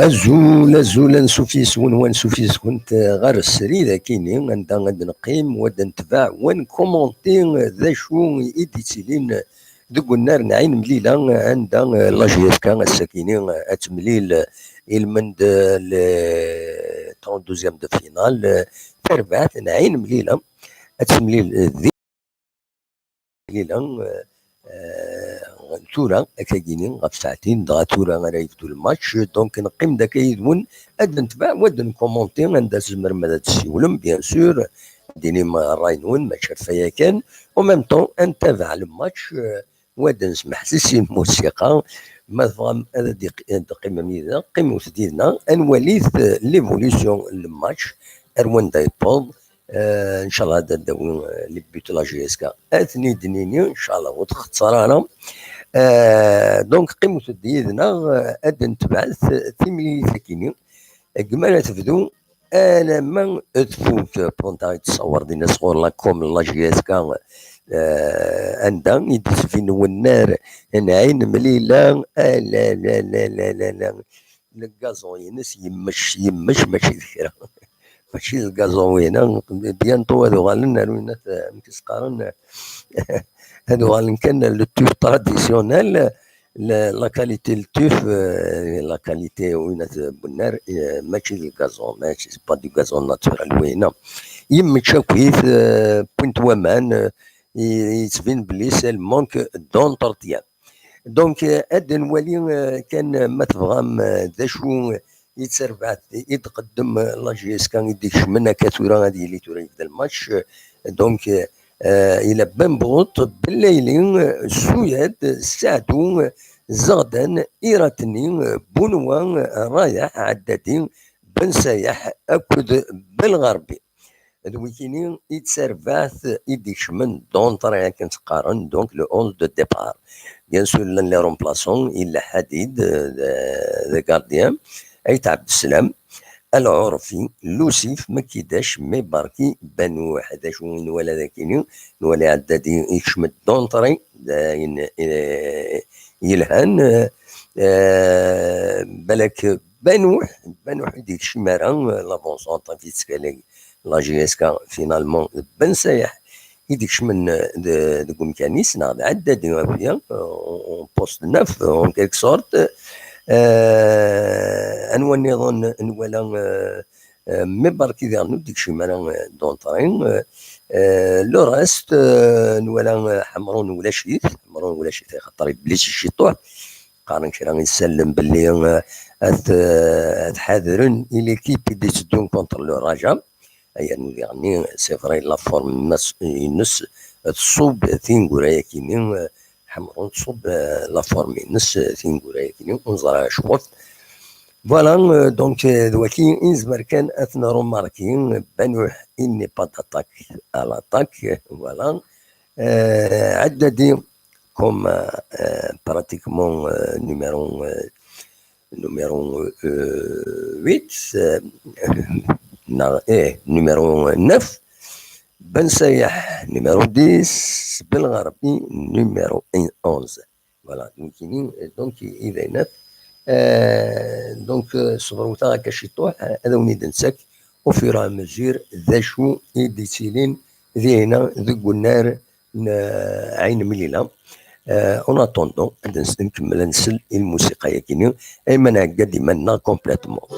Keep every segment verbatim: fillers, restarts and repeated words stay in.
Azul, azul, ansuf yes-wen, wansuf yes-kent ɣer srid akini, anda ad neqqim, wa ad netbeɛ, wa nkumunti d acu i d-ittilin deg unnar n Ɛin Mlila, anda la J S K ass-akini ad temlil ilmend le trente-deuxième de finale, tarbaɛt n Ɛin Mlila ad temlil di Lila, eh, eh, tura, akkagini, ɣef saɛtin, dɣa tura ara yebdu lmatch. Donc, neqqim daka yid-wen, ad netbeɛ, wa ad nkumunti, anda tzemrem ad d-tessiwlem, bien sûr, ad d-tinim ṛṛay-nwen, mačči ɣef waya kan. En même temps, ad ntabeɛ lmatch, eh, wa ad nesmeḥsis i lmusiqa. Ma tebɣam ad d-iq-, ad d-teqqimem yid-neɣ, qqimet yid-neɣ, ad nwalit, eh, l'évolution n lmatch, ar wanda yewweḍ. Eh, ncallah ad d-nawi, eh, les buts la J S K. Ad ten-id-nini, ncallah, ur txeṣṣer ara. Eh, donc, qqimet-d yid-neɣ, eh, ad d-netbeɛ timlilit-agi-nni. Deg mi ara tebdu, alamma tfut, Ponta yettṣawar dinna sɣur la com la J S K, eh, anda i d-isbin wennar n Ɛin Mlila, ah, la, la, la, la, la, la. Le gazon-ines yemmec, yemmec, mačči d kra. Mačči d gazon wina. Bientôt ad uɣalen ar wina t-, amek i s-qqaren, ad uɣalen kan le tuf traditionnel, le, la qualité le tuf, euh, la qualité wina t-, bunnar, euh, mačči d gazon, mačči, c'est pas du gazon naturel wina. Yemmec akkit, euh, wwin-t waman, euh, i-, yettbin belli c'est le manque d'entretien. Donc, euh, ad nwali, euh, kan, euh, ma tebɣam, euh, d acu i d tarbaɛt i d-tqeddem, euh, la J S K i d-ikecmen akka tura, ad yili tura yebda lmatch. Euh, donc, euh, euh, ila Bembout, Bellayli, euh, Suyad, Saɛdu, euh, Zeɣdan, Iratni, euh, Bunwa, euh, Rayaḥ, Ɛeddadi, Ben Sayaḥ akked Belɣerbi. D wikini i d tarbaɛt i d-ikecmen d'entrée akken tt-qqaren, donc le onze de départ. Bien sûr, llan les remplaçants, illa Hadid, euh, de, de gardien, Ayt Abdeslam, Al Urfi, Lusif, Mekidac, Mebarki, Banouh, d acu i nwala dagini? Nwala Ɛeddadi ikcem-d d'entrée, d ayen, eh, yelhan, eh, eh, balak Banouh, Banouh i d-ikcem ara, eh, l'avant-centre, fi ttkala la J S K, finalement, d Ben Sayaḥ i d-ikecmen, eh, de-, deg umkan-is, neɣ d Ɛeddadi Afiya, eh, en poste neuf, en quelque sorte. Eh, anwa nniḍen nwala, eh, eh, Mebarki diɣen ur d-ikcim ara, eh, d'entrée. Eh, eh, le reste, eh, nwala, eh, Ḥemrun ulac-it, Ḥemrun ulac-it, axaṭer iblisi ciṭuḥ. Qqaren kra isellen belli, eh, ad, eh, ad ḥadren i l'équipe i d-itteddun contre le Raja. Ayen diɣen, c'est vrai, la forme-ines, ines tṣub tineggura-agi-nni, eh, Ḥemrun tṣub, eh, la forme-ines, eh, tineggura-agi-nni, ur neẓri acku. Voilà, euh, donc, euh, d waki i nezmer kan ad t-nrumarki, Banouh, il n'est pas d'attaque à l'attaque, voilà. Euh, Haddadi, comme, euh, euh, pratiquement, euh, numéro, euh, numéro, euh, huit, euh, non, eh, numéro neuf, Ben Sayah, numéro dix, Belgharbi, numéro onze. Voilà, nekkini, donc, i d ayennat. Euh, donc, euh, ṣebret akka ciṭuḥ, ad awen-id-nettak au fur et à mesure d acu i d-yettilin dinna deg unnar n, euh, Ɛin Mlila. Euh, en attendant, ad ns-, nkemmel ad nsel i lmusiqa-yagi-nni, ayma nɛegga-d iman-nneɣ complètement.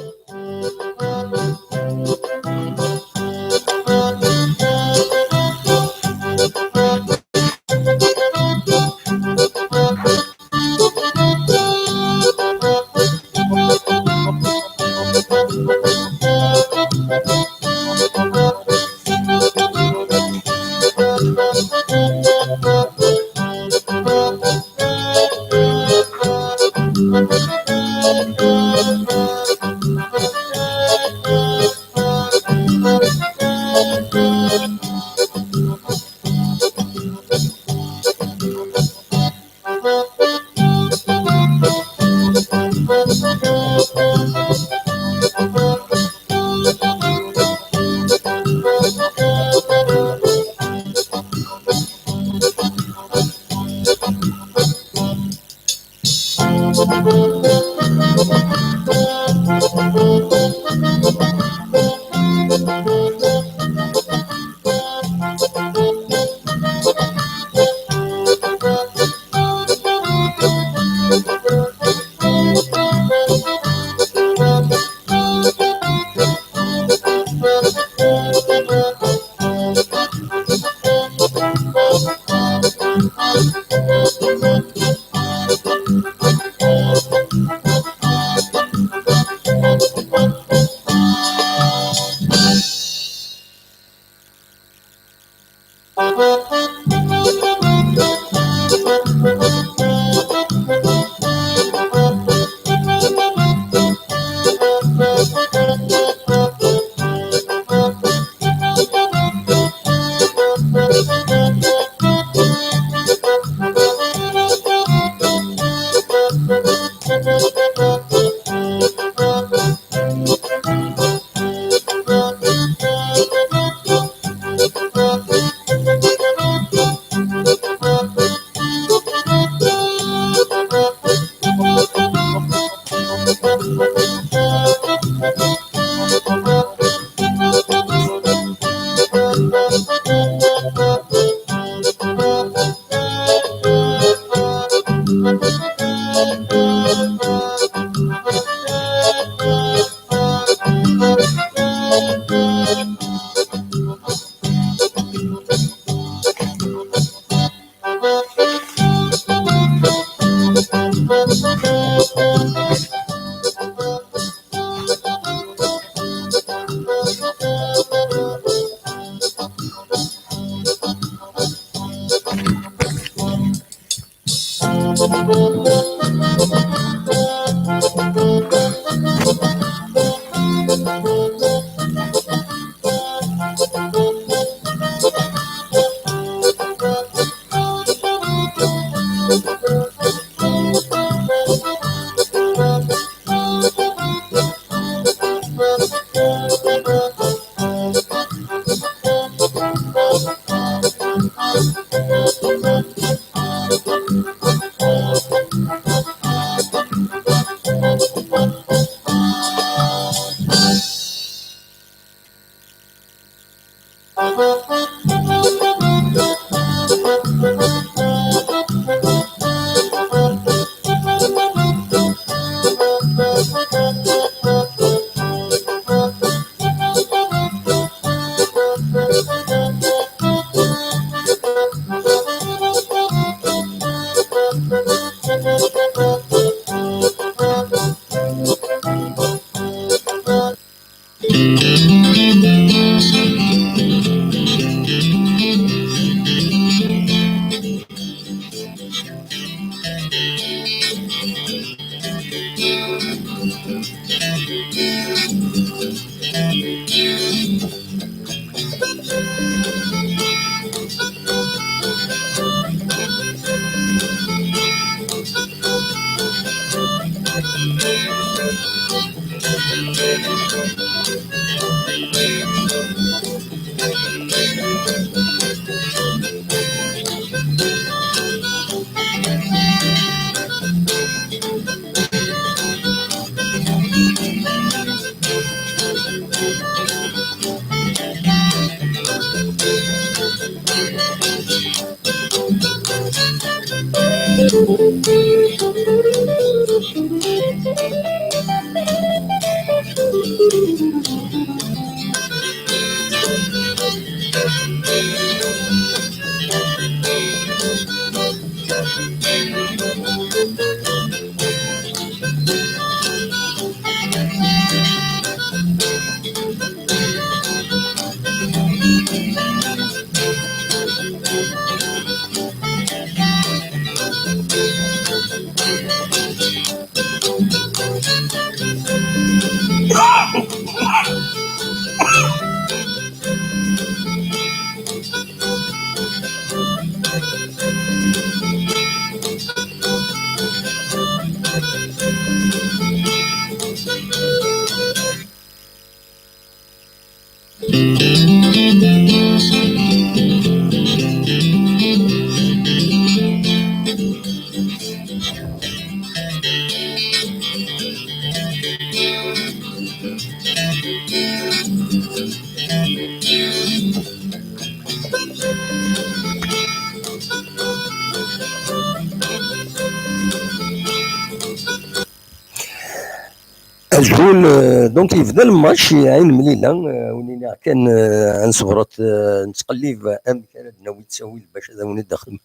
Azul, euh, donc yebda lmatch, ɛin mlila, euh, wen-iniɣ kan, euh, ad nṣebret, euh, nettqellib amek ara d-nawi ttawil bac ad awen-id-axdem.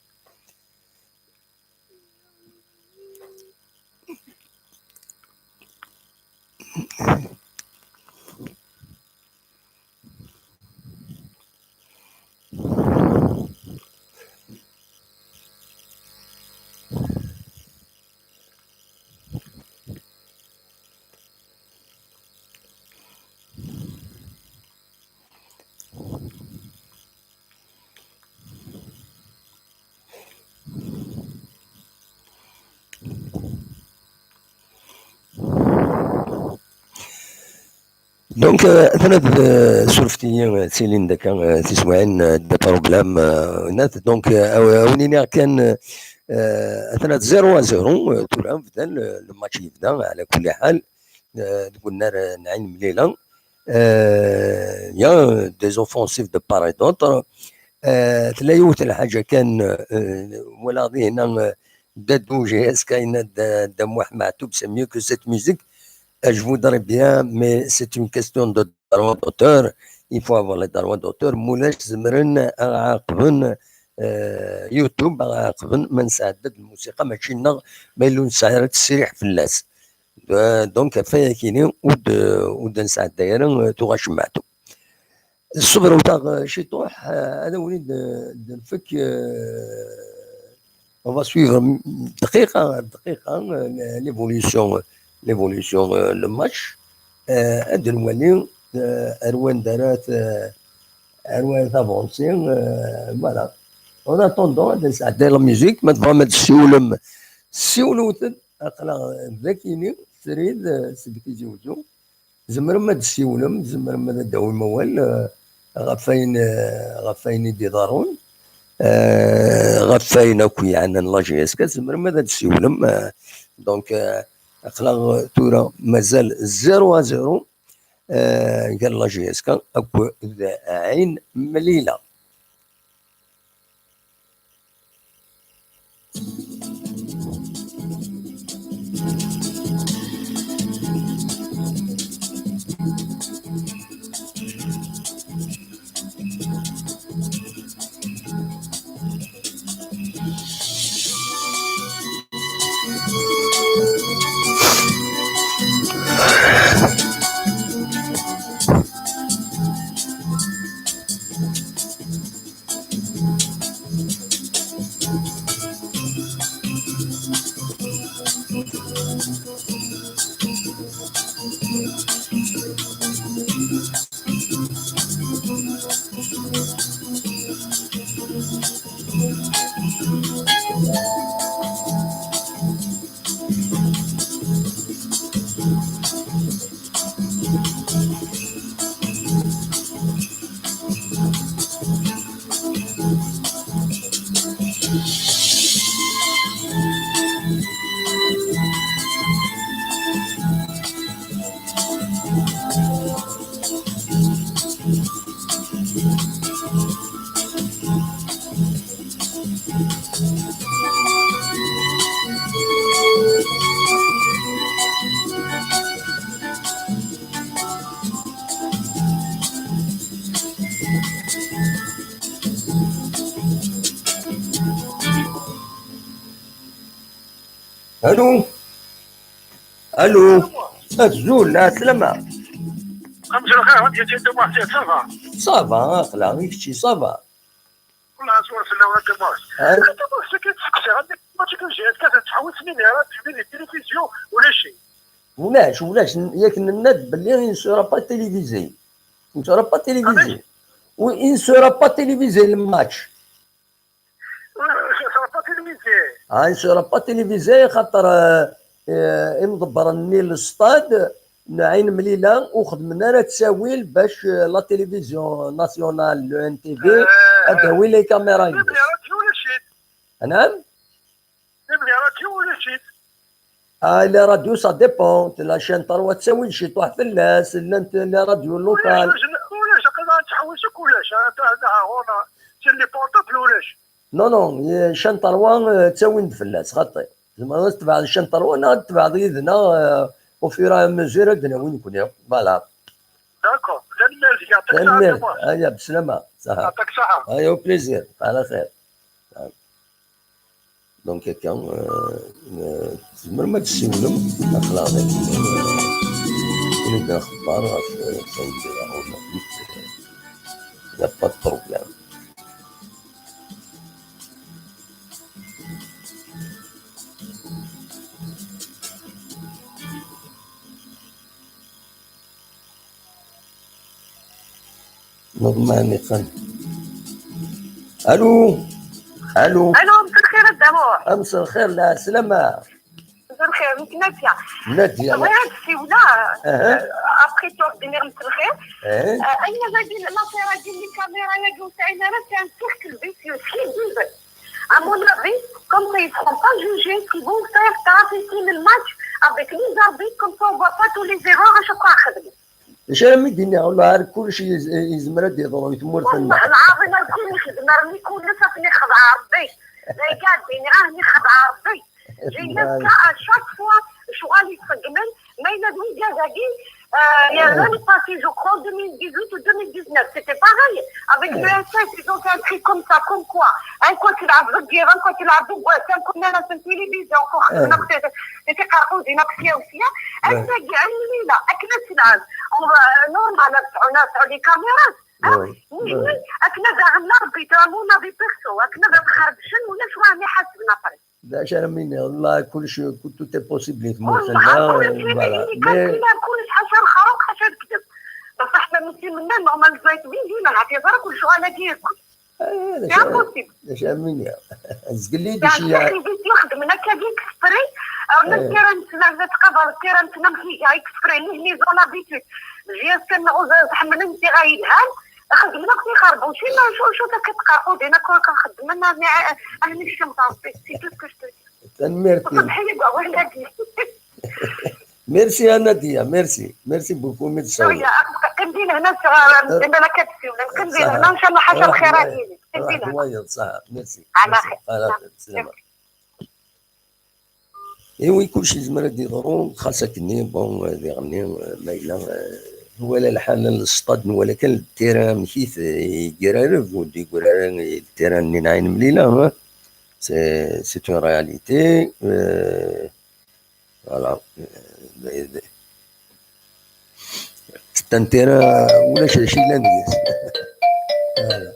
Donc, euh, atan ad, euh, surfet-iyi, euh, tilin daka, euh, tiswiɛin, euh, d problème, euh, nat. Donc, euh, aw-, awen-iniɣ kan, euh, euh, atan ad zéro à zéro, euh, tura, bdan le, le match yebda, ala kulli ḥal, euh, deg unnar, euh, n Ɛin Mlila. Euh, il y a, euh, des offensives de part et d'autre. Euh, tella yiwet n lḥaǧa kan, euh, walaɣ dihin, euh, Dadou J S K yenna-d, euh, Dda Muḥ Meɛtub, c'est mieux que cette musique. Euh, je voudrais bien, mais c'est une question de droit d'auteur. Il faut avoir les droits d'auteur. Mulac zemren ad ɛaqben, euh, YouTube, ad ɛaqben ma nesɛedda-d lmusiqa mačči nneɣ, ma yella ur nesɛi ara ttesriḥ fell-as. Euh, donc, ɣef waya akini, ur d-, ur d-nesɛedday ara, euh, tuɣac Meɛtub. Ṣṣebret-aɣ, euh, ciṭuḥ, euh, ad awen-d, euh, d-nfek, euh, on va suivre dqiqa, dqiqa, euh, l'évolution, l'évolution, euh, le match. Euh, ad nwali, euh, ar wanda ara t-, ar wanda ara tavansi, euh, voilà. En attendant, ad nesɛedday la musique, ma tebɣam ad tessiwlem, siwlewt-d, aql-aɣ dakini, srid, euh, seg Tizi Uzzu. Tzemrem ad d-tessiwlem, tzemrem ad d-tawim awal, eh, ɣef wayen, eh, ɣef wayen i d-iḍerrun, eh, ɣef wayen akk yeɛnan la J S K, tzemrem ad d-tessiwlem, eh, donc, eh, aql-aɣ tura mazal zéro à zéro, eh, gar la J S K akked Ɛin Mlila. Allô. Allô. Azul, ɛeslama. Amzun xir, amek i tt-id-tumaḥ, ça va? Ça va, aql-aɣ i kečči, ça va. Wellah, azul fell-awen a Dda Muḥ. Ah. A Dda Muḥ, s akken i tt-seqsiɣ, anda ma ttekken jihad, kan tettḥewwis min ara d-yuli di tilifizyu, ulac-it. Ulac, ulac, yak nenna-d belli il ne sera pas télévisé. Il ne sera pas télévisé. Amek? Oui, il ne sera pas télévisé, le match. Il ne sera pas télévisé. Ah, il ne sera pas télévisé, xaṭer, euh, euh, imḍebbren-nni n l'stade n Ɛin Mlila ur xedmen ara ttawil bac, euh, la télévision nationale, le N T V, euh, ad d-tawi les caméras-ines. Même les radios, ulac-it. Même les radios, ulac-it. Ah, les radios, ça dépend. La chaîne trois ttawin ciṭuḥ fell-as, llant les radios locales. Ulac, ulac, ulac, aql-aɣ nettḥewwis akk, ulac. Ah, ah, ah, c'est les portables, ulac. Non, non, eh, chaîne trois, eh, ttawin-d fell-as, xaṭi. Tzemreḍ ad tebɛeḍ chaîne trois neɣ ad tebɛeḍ yid-neɣ, eh, au fur et à mesure ad d-nawi nekni. Voilà. D'accord. Tanemmirt, yɛṭik ṣṣeḥḥa. Tanemmirt. Aya, beslama. Ṣaḥa. Yɛṭik ṣṣeḥḥa. Aya, au plaisir. Ɛla xir. Donc, akka, euh, euh, tzemrem ad tessiwlem, aql-aɣ dagi. Mi d-nxebber ɣef, eh, Saɛid Lɛun, il n'y a pas de problème. Neḍmeɛ niqal. Alu. Alu. Alu, مساء الخير الدموع. مساء الخير, la سلامة. مساء الخير, nekk Nadia. Nadia. بغيت هاد السيولة, أها. آه، après tout, ديني مساء الخير. أها. آه، أين هادي الأفير هادي اللي كاميرا يا جوز عين؟ أنا كان سيرك الفيديو كي ديبل. À mon avis, comme ça, ils seront pas jugés, ils vont faire trafiquer le match avec les arbitres, comme ça, on voit pas tous les erreurs, à chaque fois, خدمة. D acu ara m-id-iniɣ? Wellah ar kullec yez-, yezmer ad d-yeḍru i tmurt-nneɣ. والله العظيم ar kullec yezmer, mi kullec ad ten-ixdeɛ Rebbi. D ay ad d-iniɣ, ah, ixdeɛ Rebbi. J'ai même ça à chaque fois, lecɣal yettṣeggmen, ma yella d wigad-agi, euh, il y a l'année passée, je crois, en deux mille dix-huit ou deux mille dix-neuf, c'était pareil. Avec le S S, ils ont fait un truc comme ça, comme quoi. Un côté, la Guerre, un côté, la Bourgogne, un côté, la télévision, encore, c'était, c'était carton, j'ai appris aussi, hein. Un truc, un, là, avec le silence. On va, euh, normal, on a, on a les caméras, hein. Oui, oui. Akken ad aɣen l'arbitre, à mon avis perso, akken ad aɣen xerbcen, ulac wahem iḥasben après. D acu ara m-iniɣ? Wellah, kullec, tout est possible di tmurt-nneɣ, voilà. Mais kullec ḥaca lexruq, ḥaca lekdeb. Bṣaḥ, ma si menna, normal, zayt bin, dima nɛeṭi ẓer, kullec ɣaladi yakk. Ah, d acu ara m-iniɣ? Zgel-iyi-d cwiya. Xedmen akka exprès, même kra n tnam, tqader kra n tnam, exprès, ils ont l'habitude. J'ai un, ḥemmlen tiɣa yelhan, xedmen akk tixerbucin, acu, acu akka tqerqudin, akka, akka xeddmen, ahni, ahni kcem ɣer Rebbi, c'est tout ce que je te dis. Tanemmirt. Merci, Nadia, merci. Merci beaucoup, mi d-tsawleḍ. Qqim din hna, qqim din hna, ncallah ḥaca lxir ad yili. Qqim din hna. Merci. Ala xir. Ala xir, slama. Iwi, kullec yezmer ad d-yeḍru, xas akkenni, bon, diɣenni, ma yella, eh, nwala lḥal n lestad, nwala kan ltira amek-it, eh, yegrareb, ur d-yeggri ara ltira-nni n Ɛin Mlila, hein. C'est, c'est une réalité, euh, voilà. Euh, d-, d-, ttan tira, ulac d acu yellan deg-s. Voilà.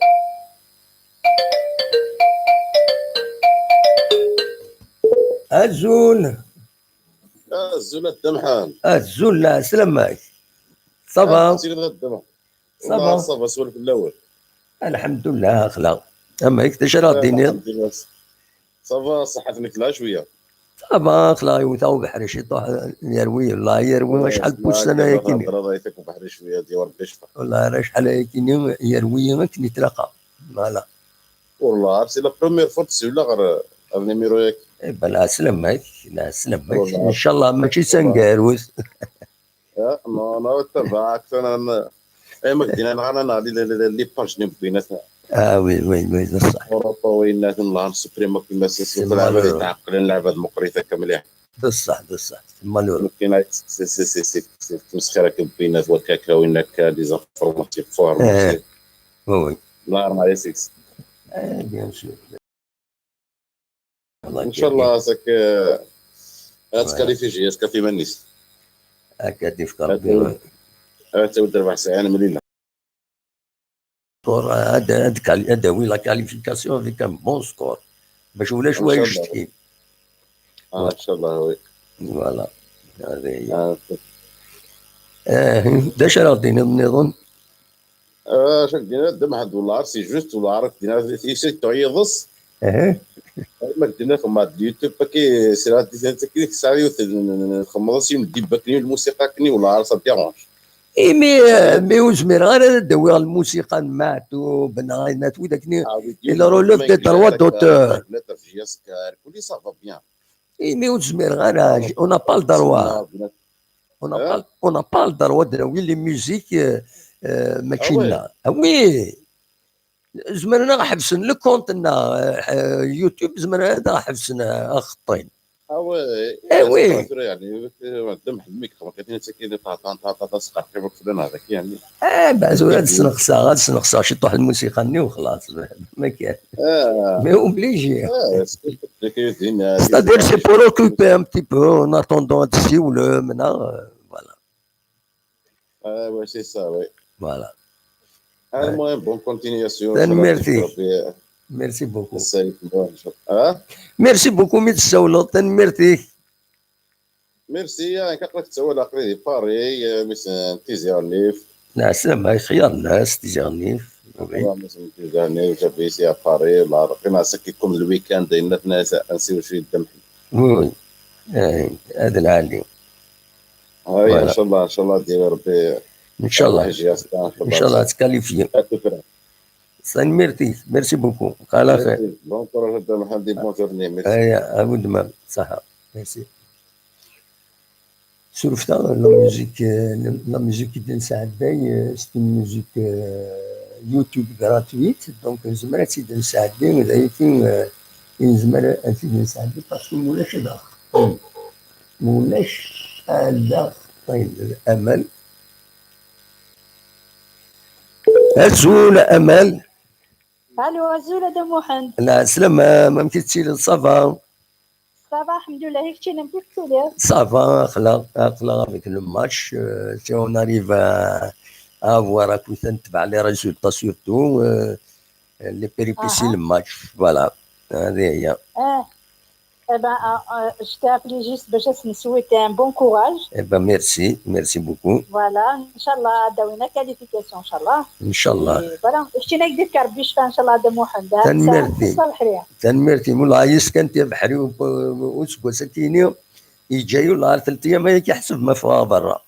Azul. Azul a Dda Mḥan. Azul, la, sslam-ik. Ça va? Azul a Dda Mḥan. Ça va? Ça va, swal fell-awen. Alḥemdullah, axla. Amek, d acu ara ɣ-d-tiniḍ? Ça va, ṣṣeḥḥa-tnek la cwiya? Ça va, axla, yewwet-aɣ ubeḥri ciṭuḥ, yerwi, la, yerwi, acḥal n wussan ayakini. Ubeḥri cwiya, di Rebbi ccfer. Wallah, ar acḥal ayakini, yerwi akken i tlaqi. Voilà. Wallah, c'est la première fois tessiwleḍ ɣer, ɣer numéro-agi. Eh ben, la sslam-ik, la sslam-ik. Wallah. Ncallah, mačči d taneggarut. Ah, non, non, tabaɛek, tura n-, eh, ma k-d-iniɣ, neɣ, neɣ, les, les, les, les pages-nni n Bgayet. Ah, oui, oui, oui, d ṣṣeḥ. Europa, winna, nella supprimer akk imassen, c'est malheureux. Tɛeqqlen lɛebad meqqrit akka mliḥ. D ṣṣeḥ, d ṣṣeḥ. C'est malheureux. Nekkini, c'est, c'est, c'est, c'est, c'est ttmesxir akka n Bgayet, wakka akka, winna akka, des informations faux, eh, informations. Oui, oui. Normal, c'est. Eh, bien sûr. Ncallah, c'est que, eh, ad tkalifiji, ad tkalif iman-is. Akka ad yefk Rebbi. Ad tawi-d rrbeḥ sɛan mlilen. Score, ad, ad, ad awi la qualification avec un bon score. Bac ulac wa yecetkin. Ah, ncallah, oui. Voilà. Hadi hiya. Ah, ok. Eh, d acu ara ɣ-d-tiniḍ nniḍen? Ah, acu ara k-d-iniɣ, Dda Mḥend, wallah, c'est juste, wallah, ara k-d-iniɣ, c'est tout yiḍes. Aha. Ma k-d-iniɣ, xemmeɣ d YouTube, akka, sriɣ ad d-, akka, tesɛa yiwet n, n, n, txemmeḍ-as yiwen n dib akken, lmusiqa akken, wallah, ça dérange. Imi, eh, mi ur zmireɣ ara ad d-awiɣ lmusiqa n Maɛtub, neɣ ayen at wid akken, ah, oui, il relève des droits d'auteur. Imi ur zmireɣ ara, on n'a pas le droit. On n'a pas, on n'a pas le droit de, oui, les musiques, euh, euh, mačči nna. Ah oui. Zemren ad ɣ-ḥebsen le compte-nneɣ, euh, YouTube, zemren ad ɣ-ḥebsen, euh, axeṭṭi. Ah oui. Eh oui. Tura, yeɛni, Dda Mḥend mi yexdem akka, tin attakin, ṭa, ṭa, ṭa, ṭa, ṭa, sqerqib akk fell-aneɣ daki, yeɛni. Eh, bah, tura ad sneqseɣ, ad sneqseɣ ciṭuḥ lmusiqa-nni u xlaṣ. Ma kan. Ah. Mais obligé. Ah, c'est-à-dire, c'est pour occuper un petit peu, en attendant ad tessiwlem, neɣ, euh, voilà. Ah, ouais, c'est ça, oui. Voilà. المهم، bonne continuation. Tanemmirt-ik. Ṛebbi Merci beaucoup. Salut. Ah, Merci beaucoup mi d-tessawleḍ. Tanemmirt-ik. Merci. Nekk aql-ak ttawaleɣ aql-i di Paris, eh, mi s-, n Tizi Ɣennif. Lɛeslama, xyar nnas Tizi Ɣennif. Oui. Wa, mi s-, n Tizi Ɣennif, j'habite ici à Paris. Là, aql-i c'est comme le week-end, yenna-t-nas, ansi u cwi ddem. Oui, oui. Eh, هذا العالي. هاي Voilà. ان شاء الله، ان شاء الله دير ربي. ان شاء الله. يجي يا أستاذ. ان شاء الله تكاليفي. شكرا. Tanemmirt-ik. Merci beaucoup. على خير. Bon courage à Madame. Bonne journée. Merci. ايا ابو دمام صح. Merci. Surfta, la musique, euh, la musique i d-nesɛedday, euh, c'est une musique, euh, YouTube gratuite, donc nezmer ad tt-id-nesɛeddi, d ayagi, euh, i nezmer ad tt-id-nesɛeddi, parce que mulac ad aɣ-teṭṭef. Mulac ad aɣ-teṭṭef. Amal. Azul, Amal. Allô, azul a Dda Muḥend. Lɛeslama, amek i tettiliḍ, ça va? Ça va, alhamdoulilah, i keččini amek i tettiliḍ? Ça va, aql-aɣ, aql-aɣ avec le match. Euh, si on arrive à, à avoir, à netbeɛ les résultats surtout, euh, les péripéties, Aha. Le match, voilà. هذه هي. Eh, eh ben, euh, euh, je t'ai appelé juste باش نسويت un bon courage. Eh ben, merci, merci beaucoup. Voilà, ان شاء الله داوينا qualification ان شاء الله. ان شاء الله. Et voilà, keččini ad k-d-ifk Rebbi ccfa ان شاء الله a Dda Muḥend. Tanemmirt-ik. Ṣṣabeḥ-ri. Tanemmirt-ik, والله يسكنت يا بحري، واسكو سكيني يجي، والله ثلاث ايام هيك يحسب ما فيها برا.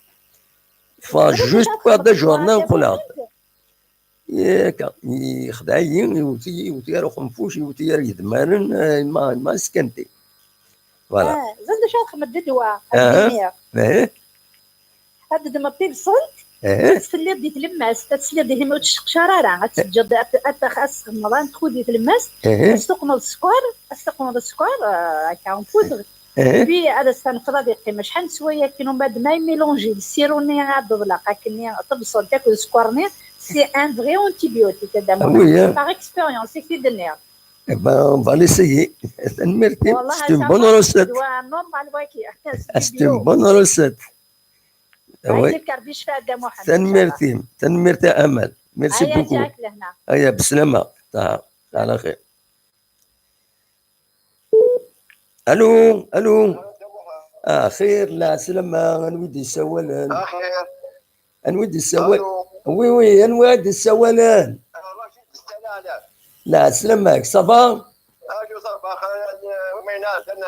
فجوست بعد جورنا نقول هذا. ياك، يخدع-، يوتي، يوتي يا رخنفوش، يوتي يا يدمارن، آه، ما، ما سكنتي. Voilà. Ah, زاد شو خمد الدواء آه. الدنيا. ايه. هاد دم الطيب صلت. ايه. تسلي دي تلمس، تسلي دي ما تشقشر راه، تسجد اتخ اس رمضان تخدي تلمس. ايه. السوق نض السكر، السوق نض السكر، آه، هكا نفوت. ايه. Puis هذا السنة فضا دي قيمة شحال سوية كيلو بعد ما يميلونجي السيروني عاد ضلق اكني تبصل تاكل سكرني. C'est un vrai antibiotique هذا Ah oui, hein. Par expérience c'est كي دنيا. Eh ben, on va l'essayer. Tanemmirt-ik. والله C'est une bonne recette. دواء normal واكي. C'est une bonne recette. Ah oui. يديك ربي شفاء هذا محمد. Tanemmirt-ik. Tanemmirt a Amal. Merci هيا beaucoup. جاك لهنا. هيا بسلامة. آه، على خير. الو، الو. آه، خير، لا سلامة، انوي دي سوالن. اخير. انوي دي سوال. الو. Oui, oui, انوي دي سوالن. رشيد السلالة. لا سلامك، ça va؟ اجو صافا خير. ومينا انا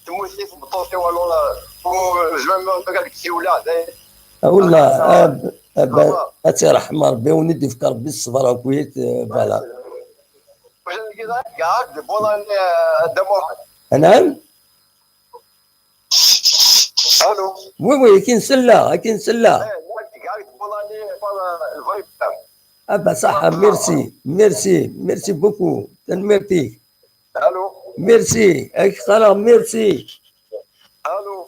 تموتي في بطوطي ولا لا. وزعما ما قالك شي ولاد. آه، والله. آه، آه، اتي رحمة ربي وندي فيك ربي الصبر اكويت، آه، voilà. واش نلقى كاع دي بولان دموع. نعم. الو. Oui, oui, كي نسلى، كي نسلى. كاع دي بولان الفايب. ابا صح، merci, merci, merci beaucoup. تنميرتي. الو. Merci, اك خلا merci. الو.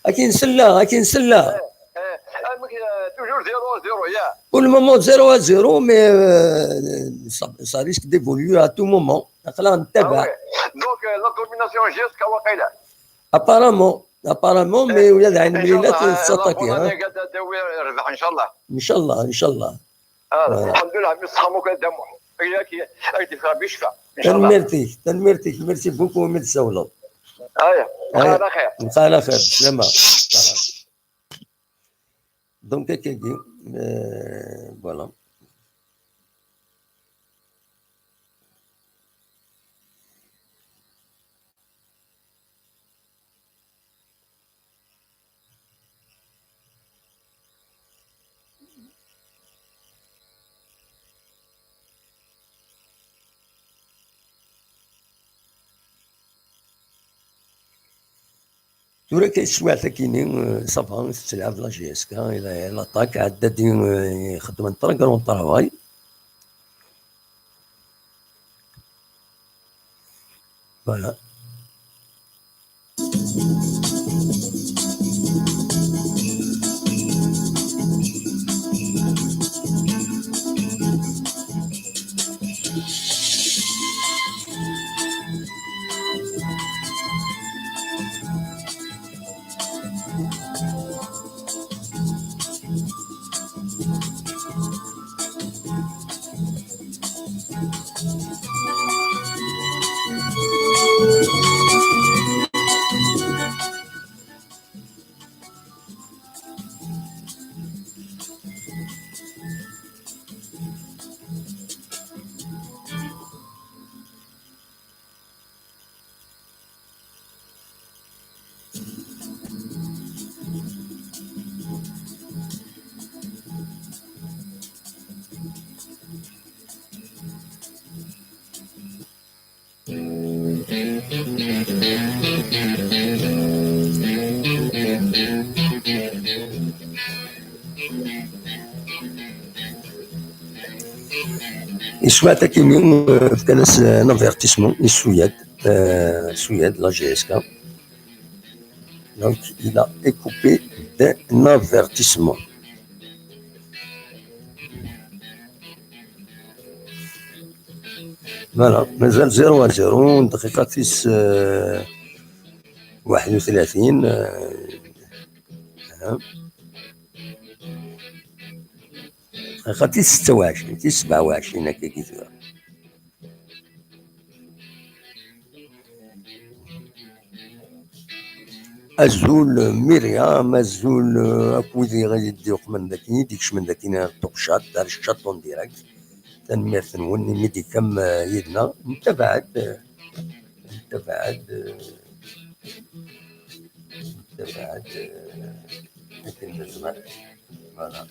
اكي نسلى، اكي نسلى. Toujours zéro zéro, يا. Pour le moment zéro à zéro, mais, euh, ça, ça risque d'évoluer à tout moment. اقلا نتابع. Donc, euh, la domination jusqu'à واقيلا. Apparemment, apparemment, mais ويا ذا عين مليلات تسطك، ها. قاعد ادوي الربح ان شاء الله. ان شاء الله، ان شاء الله. آه، الحمد لله، عمي الصحة مكان دموع. هي كي هي دي فيها بشفاء ان شاء الله. تنميرتي، تنميرتي، merci beaucoup من السولو. ايا، على خير. على خير، سلامة. Donc, كي، euh, voilà. Tura kan teswiɛt akini, euh, ça va, tettelɛab la J S K, la, l'attaque, ɛedda-d, euh, xeddmen très grand travail. Voilà. Yeswa atakimi, euh, fkan-as, euh, un avertissement, yessuyad, euh, yessuyad, la G S K. Donc, il a écopé d'un avertissement. Voilà, mazal zéro à zéro, dqiqa tis, euh, واحد وثلاثين, euh, ها. دقيقة tis ستة وعشرين, tis سبعة وعشرين هكا كي تقرا. Azul Myriam, azul, euh, akk wid i ɣ-d-iqmen daki, i d-ikecmen daki ar Top Chat, ar chat en direct. Tanemmirt-nwen imi d-tekkam, euh, yid-neɣ. Ntabaɛ-d, euh, ntabaɛ-d, euh, ntabaɛ-d, euh, akken nezmer. Voilà.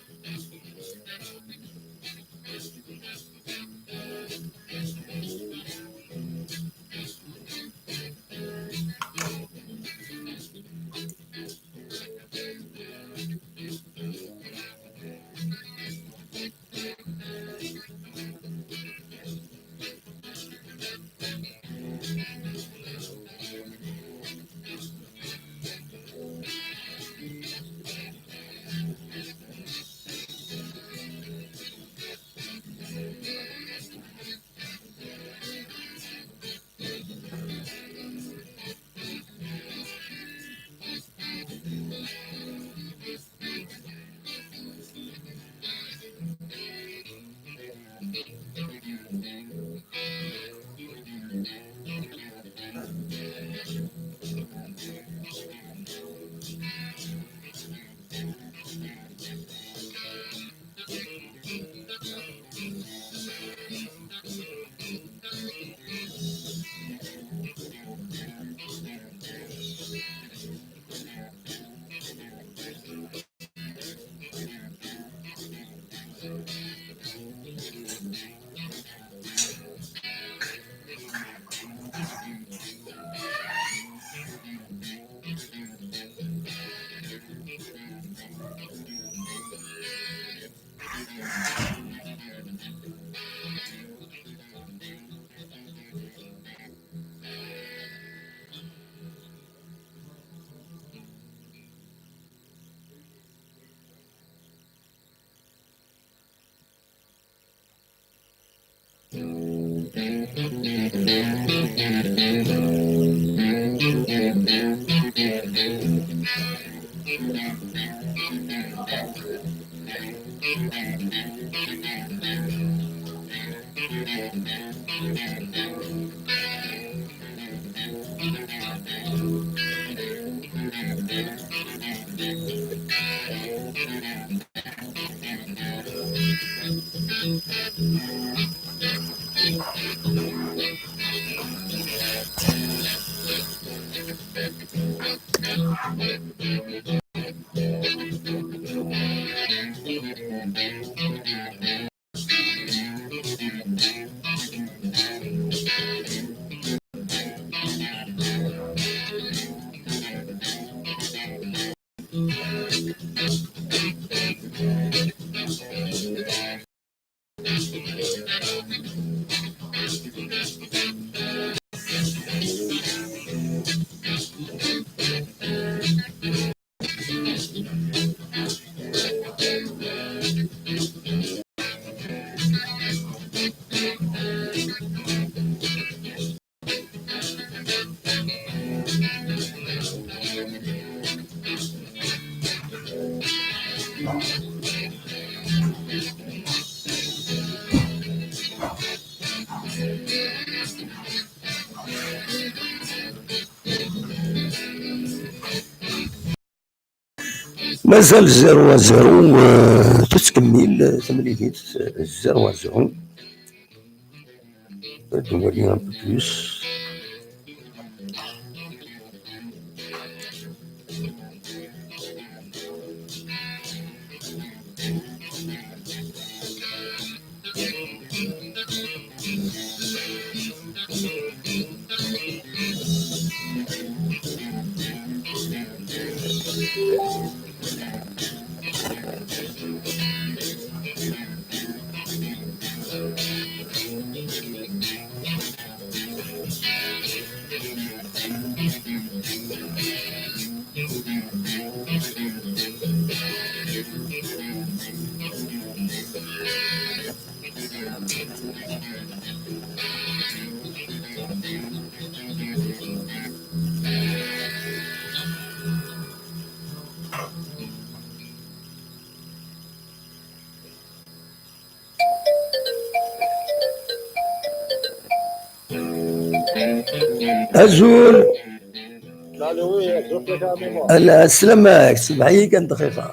Mazal zéro à zéro, euh, tettkemmil, euh, temlilit, euh, zéro à zéro. Ad nwali un peu plus. Azul. Ala, sslam-ak, semmeḥ-iyi kan dqiqa.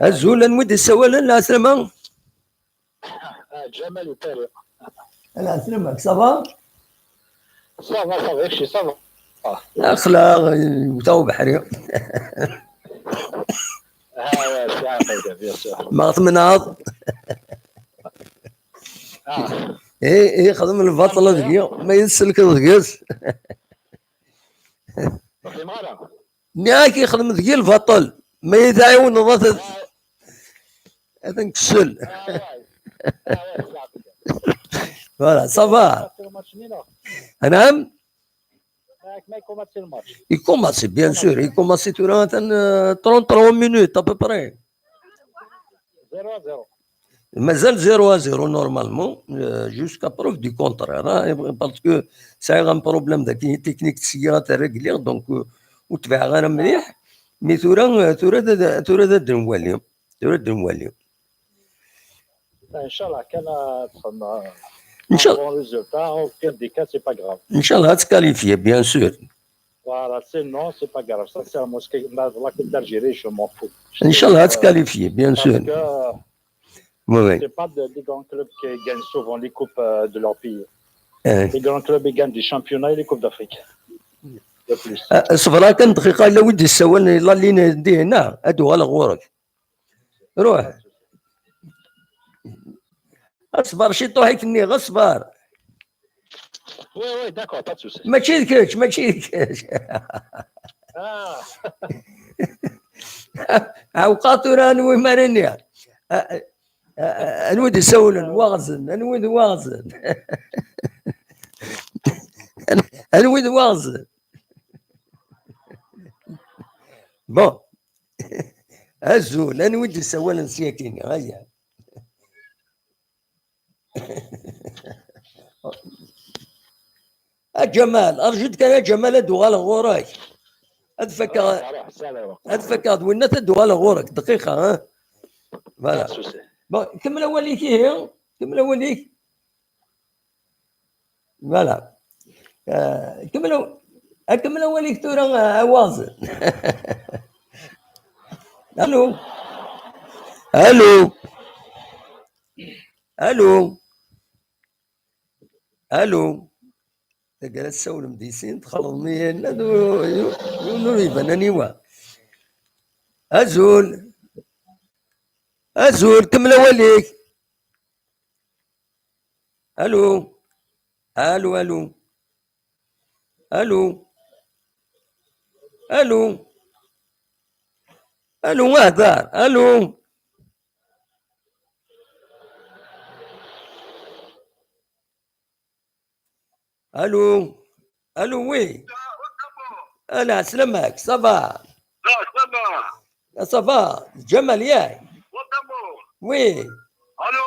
Azul, anwa i d-yessawalen? Lɛeslama. Ah, Ǧamal Utari. Lɛeslama-k, ça va? Ça va, ça va, kečči, ça va? Ah. Aql-aɣ, yewwet-aɣ ubeḥri. Ah, ouais, c'est un peu, bien sûr. Ma temneɛḍ? Ah. Eh, eh, xdem lbaṭel deg-i, ma yesselkeḍ deg-s. Ur xdimeɣ ara. Nniɣ-ak ixdem deg-i lbaṭel, ma yi-tɛiwneḍ ad t-, ad nkessel. Voilà, ça va. Anɛam? Ikumaṣi, bien sûr, ikumaṣi tura atan, euh, trente-trois minutes à peu près. Mazal zéro à zéro normalement, euh, jusqu'à preuve du contraire, hein, parce que sɛiɣ un problème daki technique sya ad t-rregliɣ, donc, euh, ur tebɛeɣ ara mliḥ, mais tura, euh, tura d, tura d ad nwali, tura d nwali. Inchallah, kan ad txedmeḍ un bon résultat, au pire des cas, c'est pas grave. Inchallah, ad tqualifier, bien sûr. Voilà, sinon, c'est pas grave. Sincèrement, ce que, la, la Coupe d'Algérie, je m'en fous. Inchallah, ad tqualifier, bien sûr. Parce que c'est pas de, des grands clubs qui gagnent souvent les coupes, euh, de leur pays. Les grands clubs, ils gagnent des championnats et les Coupes d'Afrique. De plus. Ah, ṣber kan dqiqa, yella wi d-yessawalen, la ligne dihin, ad uɣaleɣ ɣur-k. Ruḥ. Ṣber ciṭuḥ i k-nniɣ, ṣber. Oui, oui, d'accord, pas de souci. Mačči d kečč, mačči d kečč. Ah. Ɛewqeɣ tura anwi ma ara iniɣ. A, a, a, anwi d-isawlen, waɣzen, anwi d waɣzen. An-, anwi d waɣzen. Bon. Azul, anwi d-isawalen syakini? Aya. A Ǧamal, rju-d kan a Ǧamal, ad uɣaleɣ ɣur-k. Ad fakkeɣ, ad fakkeɣ d winnat, ad uɣaleɣ ɣur-k. Dqiqa, ha? Voilà. Bon, kemmel awal-ik ihi. Kemmel awal-ik. Voilà. Euh, kemmel aw-, kemmel awal-ik tura, euh, a Waɣzen. Allô? Allô? Allô? Allô? Taggara tessawlem di sin, txelḍem-iyi, yiwen ur iban aniwa. Azul. Azul, kemmel awal-ik. Allô? Allô, allô? Allô? Allô? Allô, hder. Allô? Allô? Allô, oui. Ah, lɛeslama-k, ça va? Ah, ça va. Ah, ça va. Ǧamal, yak? Oui. Allô?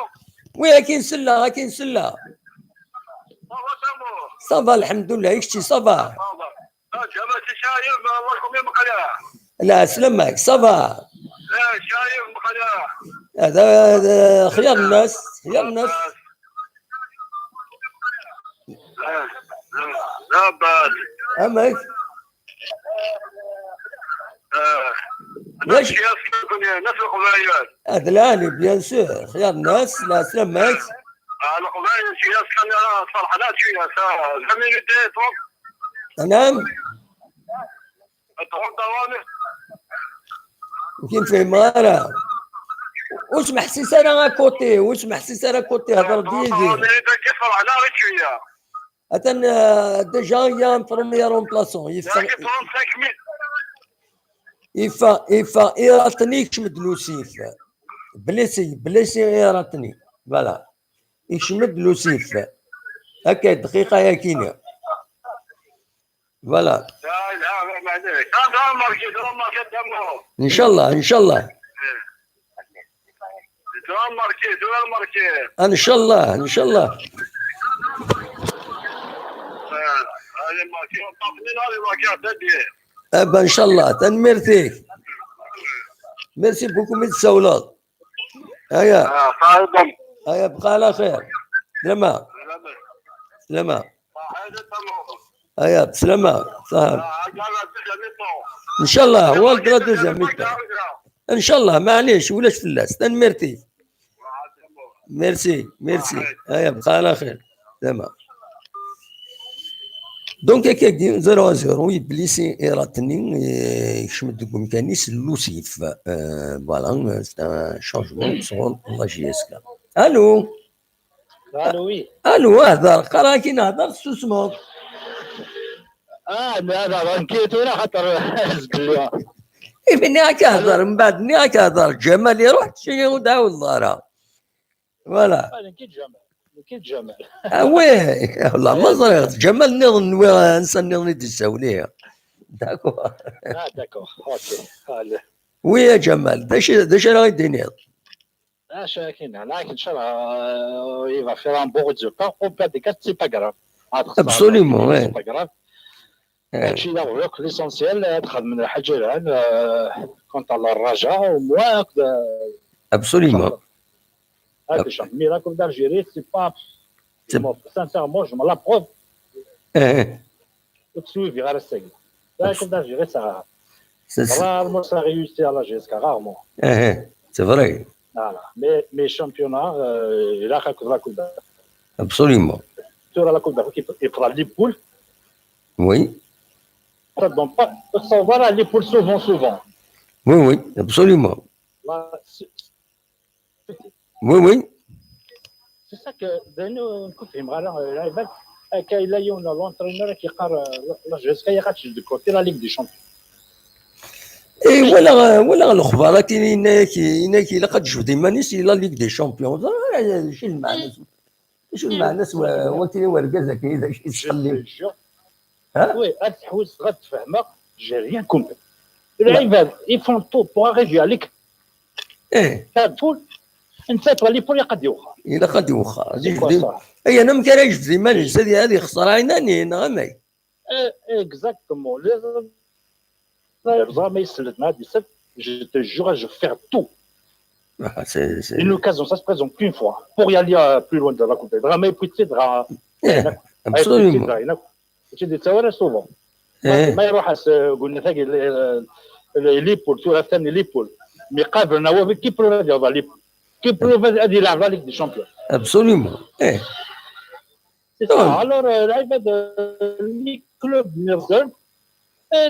Oui, akin selleɣ, akin selleɣ. Ça va, ça va. Ça va, lḥemdullah, i kečči, ça va? Ça va. Ah, Ǧamal, si Caɛib, euh, Welcome Meqleɛ. Lɛeslama-k, ça va? Ah, Caɛib Meqleɛ. Hada, hada xyar nnas, xyar nnas. Ah, ah, labas. Amek? Ah, d acu? Nnas Leqbayel. Ah, d lɛali, bien sûr. Xyar nnas, lɛeslama-k. Ah, Leqbayel, si yas kan, ah, ferḥen, ah, si yas, ah, la minute, trente. Anam? Ur k-in-fhimeɣ ara. Ur smeḥsis ara à côté, ur smeḥsis ara à côté, hder-d yid-i. Atan, euh, déjà, il y a un premier remplaçant. Yeffeɣ. Trente-cinq minutes. Ifa, ifa, iratni, yekcem-d lusif. Blessi, blessi, iratni. Voilà. Yekcem-d lusif. Akka, dqiqa-yagi-ni. Voilà. Ncallah, ncallah. Ncallah, ncallah. Ah ben, ncallah. Tanemmirt-ik. Merci beaucoup, mi d-tsawleḍ. Aya. Aya, bqa ɛla xir. Slama. Slama. Aya, slama. Ncallah, ɣur-k la deuxième mi-temps. Ncallah, maɛlic, ulac fell-as. Tanemmirt-ik. Merci, merci. Aya, bqa ɛla xir. Slama. Donc, akkagi, zéro à zéro, Iblisi iratni, eh, yekcem-d deg umkan-is lusif. Euh, voilà, c'est un changement sur la J S K. Allô? Allô, oui. Allô, hder, qqareɣ-ak-in hder, tessusmeḍ. Ah, nniɣ-ak hder, nekki tura xaṭer zgelli. Imi nniɣ-ak hder, mbeɛd nniɣ-ak hder, Ǧamal iruḥ, tcini ur d-ɛawdeḍ ara. Voilà. Ah, nekki d Ǧamal. Nekki d Ǧamal. Ah oui, والله ma ẓriɣ. Ǧamal nniḍen nwiɣ ansa nniḍen i d-yessawel, ihi. D'accord. Ah, d'accord. Ok. Allez. Oui, a Ǧamal, d acu, d acu ara yi-d-tiniḍ? Ah, chacun, là, Inch'Allah, euh, il va faire un bon résultat. Au pire des cas, c'est pas grave. Absolument, ouais. C'est pas grave. Mačči d aɣbel akk, l'essentiel, ad xedmen lḥaǧa yelhan, euh, contre le Raja, au moins, euh, absolument. Ah, déjà, mais la Coupe d'Algérie, c'est pas, sincèrement, je me la preuve. Eh, eh. Ur ttsuiviɣ ara ass-agi. La Coupe d'Algérie, ça, rarement ça réussit à la J S K, rarement. Eh, eh. C'est vrai. Voilà. Mais, mais championnat, euh, ilaq akked la Coupe d'Afrique. Absolument. Tura la Coupe d'Afrique, il faudra les poules. Oui. Ça donne pas, ça va les poules souvent, souvent. Oui, oui, absolument. Là, c'est, oui, oui. C'est ça que, ben, nous, on fait mal, euh, là, il va, euh, quand il a eu un entraîneur qui part, euh, la, la, jusqu'à, il y a de côté la Ligue des Champions. Eh, walaɣ, walaɣ lexbar-agi, yenna-yak, yenna-yak ilaq ad tejbed iman-is i la Ligue des Champions. Ẓriɣ, eh, acu lmeɛna-s? Acu lmeɛna-s wa-, wakini wergaz-agi d acu yettxemmim? Hein? Oui, ad tḥewwes, ad tfehmeɣ, j'ai rien compris. Lɛibad, ils font tout pour arriver à l'équipe. Eh. Ad tful, netta twali pour ilaq ad iwexxer. Ilaq ad iwexxer. C'est quoi ça? Ay, amek ara yejbed iman-is, ad, ad ixṣer ɛinani, neɣ amek? Eh, exactement. Yerẓa ma yesseled ma ad isel, je te jure, je vais faire tout. Ah, c'est, c'est une occasion, ça se présente qu'une fois. Pour y aller, euh, plus loin de la Coupe. Dɣa ma yewwi-tt-id, dɣa, eh, absolument. Mačči d-yettawi ara souvent. Eh. Ma, ma iruḥ-as, euh, deg unafag, il, il, il, Liverpool, tura atan Liverpool. Mi qabel Nawawi, qui prouve ad yaweḍ Liverpool? Qui prouve ad, ad yelɛeb la Ligue des Champions? Absolument. Eh. C'est ça. Alors, euh, lɛibad, euh, les clubs n Leqbayel, euh,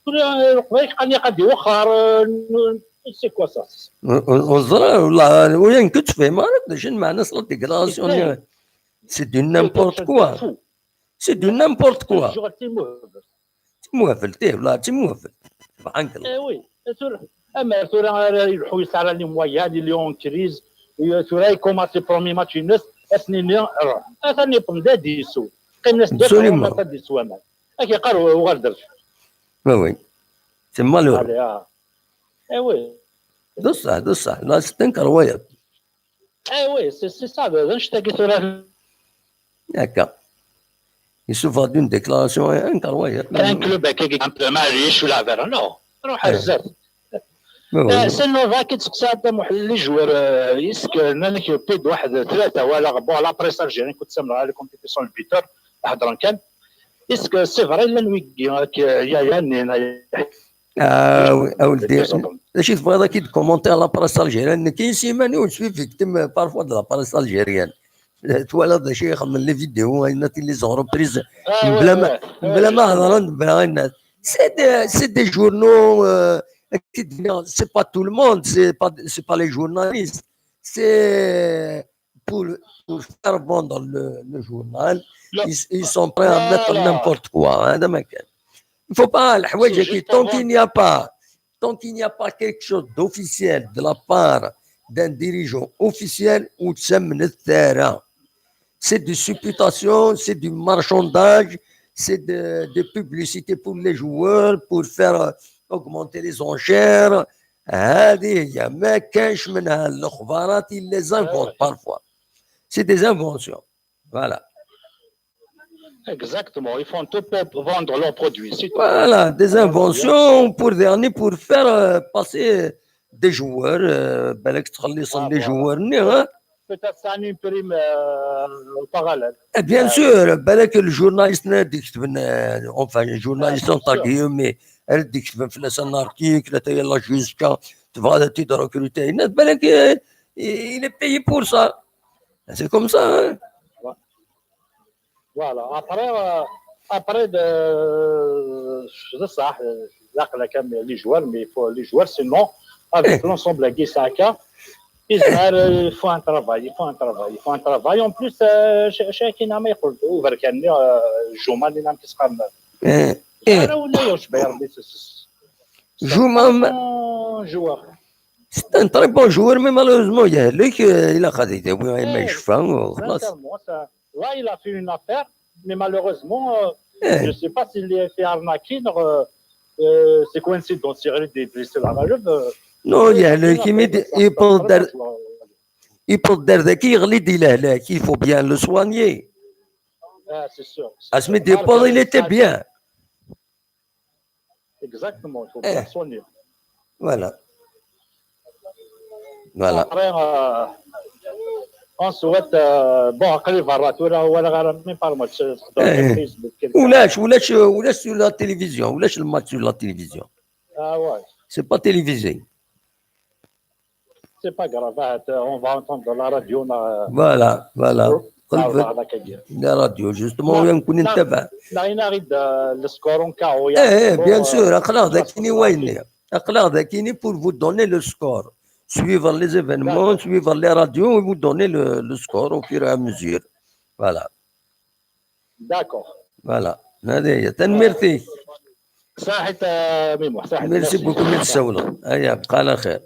kul, euh, Leqbayel qqaren ilaq ad iwexxer, euh, c'est quoi ça? Ur, ur, ur ẓriɣ, wallah, ula nekk ur tt-fhimeɣ ara, d acu n lmeɛna-s la déclaration-nni. C'est du n'importe quoi. C'est du n'importe quoi. Timuhbelt, eh, wallah, timuhbelt. Subhanallah. Eh oui, tura, amer tura ara ileḥḥu yesɛa les moyens, il est en crise, tura ikumasi premier match-ines, ad s-nini, ruḥ. Atan iṭṭem d adisu. Qqimen-as-d, absolument, ad d-iswa aman. Ad k-yeqqar uɣal d rrbeḥ. Oui, oui. C'est malheureux. Allez, ah. Eh oui. D ṣṣeḥ, d ṣṣeḥ. La, c'est incroyable. Eh oui, c'est, c'est ça, d, d annect-agi tura. Akka. Yessufeɣ-d une déclaration incroyable. Un club akka, un peu, maɛlic, ur lɛib ara, non. Ruḥ ar zdat. Eh, sinon, bɣiɣ ad k-id-seqsiɣ, a Dda Muḥ, les joueurs, euh, est-ce que nnan-ak yewwi-d waḥed tlata wala, bon, la presse algérienne, كنت سامع على la compétition, le buteur, hedren kan. Est-ce que c'est vrai, llan wigi, euh, que, ya, ya, nnin, ah, a weldi, d acu i tebɣiḍ ad k-id-commenter la presse algérienne? Nekk, si iman-iw, je suis victime, euh, parfois de la presse algérienne. Twalaḍ d acu i xedmen les vidéos, ayen ati les entreprises, ah, mebla ma, ouais, mebla ma hedren, mebla ayen. C'est des, c'est des journaux, euh, c'est pas tout le monde, c'est pas, c'est pas les journalistes. C'est pour, pour faire vendre le, le journal, ils, ils sont prêts à mettre n'importe quoi, hein, dans ma gueule. Il faut pas, tant qu'il n'y a pas tant qu'il n'y a pas quelque chose d'officiel de la part d'un dirigeant officiel, ur ttamnet ara. C'est du supputation, c'est du marchandage, c'est de, de publicité pour les joueurs, pour faire, euh, augmenter les enchères. هذه هي، ما كانش منها الاخبارات، ils les inventent parfois. C'est des inventions. Voilà. Exactement, ils font tout pour vendre leurs produits. C'est tout. Voilà, des inventions pour dernier, pour faire, euh, passer des joueurs, euh, بالك تخلص Ah, les voilà. Joueurs ني, hein. Peut-être ça a une prime euh, en parallèle. Eh, bien sûr, بالك le journaliste ني يكتب لنا، enfin, journaliste Ah, entre sûr. guillemets, يكتب في un article, حتى يلا jusqu'à تبغى تي recruter, بالك, euh, il est payé pour ça. C'est comme ça, hein. Voilà. Après, euh, après de, c'est ça, euh, là, quand même, les joueurs, mais il faut les joueurs, sinon, avec Eh. L'ensemble Guisaka, il faut un travail, il faut un travail, il faut un travail. En plus, euh, ch- chacun a mis pour ouvrir Jouma, il a un petit scandale. Eh, eh. Alors, on est au Schubert, mais c'est- c'est- Jouma, c'est un joueur. C'est un très bon joueur, mais malheureusement, il y a lui qui, euh, il a خديته, oui, mais Eh, je fais, oh, خلاص. Sincèrement, ça, là, il a fait une affaire, mais malheureusement, euh, Eh. je ne sais pas s'il a fait arnaquer. Euh, euh, c'est coïncidence, il a des blessés à la jambe. Euh, Non, il y a il a lui fait qui une met, affaire, il c'est un peut très dar-, bon joueur. il peut dar ذاك يغلي دي لهلاك, il faut bien le soigner. Ah, c'est sûr. À ce midi, il était bien. Exactement, il faut Eh. Bien soigner. Voilà. Voilà. Après, euh, on souhaite, euh, bon, après, il va retourner, on va regarder même par match, euh, dans Eh. le Facebook, quelque ولاش ولاش ولاش sur la télévision, ولاش le match sur la télévision. Ah ouais, C'est pas télévisé. C'est pas grave, hein, on va entendre dans la radio. On a, Voilà, voilà. on va regarder. La radio, justement, لا، وين كنا لا. نتابع. Là, il arrive, euh, le score en chaos. Il y a Eh, eh, un score, bien sûr, euh, aql-aɣ qui va dagi se wayen. passer. Aql-aɣ dagi pour vous donner le score. Suivre les événements, D'accord. Suivre les radios et vous donner le, le score au fur et à mesure. Voilà. D'accord. Voilà. هذه هي. Tanemmirt-ik. صحيت، آه، ميمو، صحيت. Merci beaucoup, merci. Aya, bqa ala xir.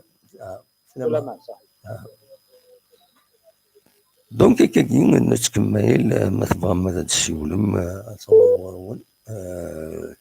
سلامة، صحيت. Donc, akkagi, nettkemmil, ma tebɣam ad d-tessiwlem, ad taweḍ ɣur-wen. Euh,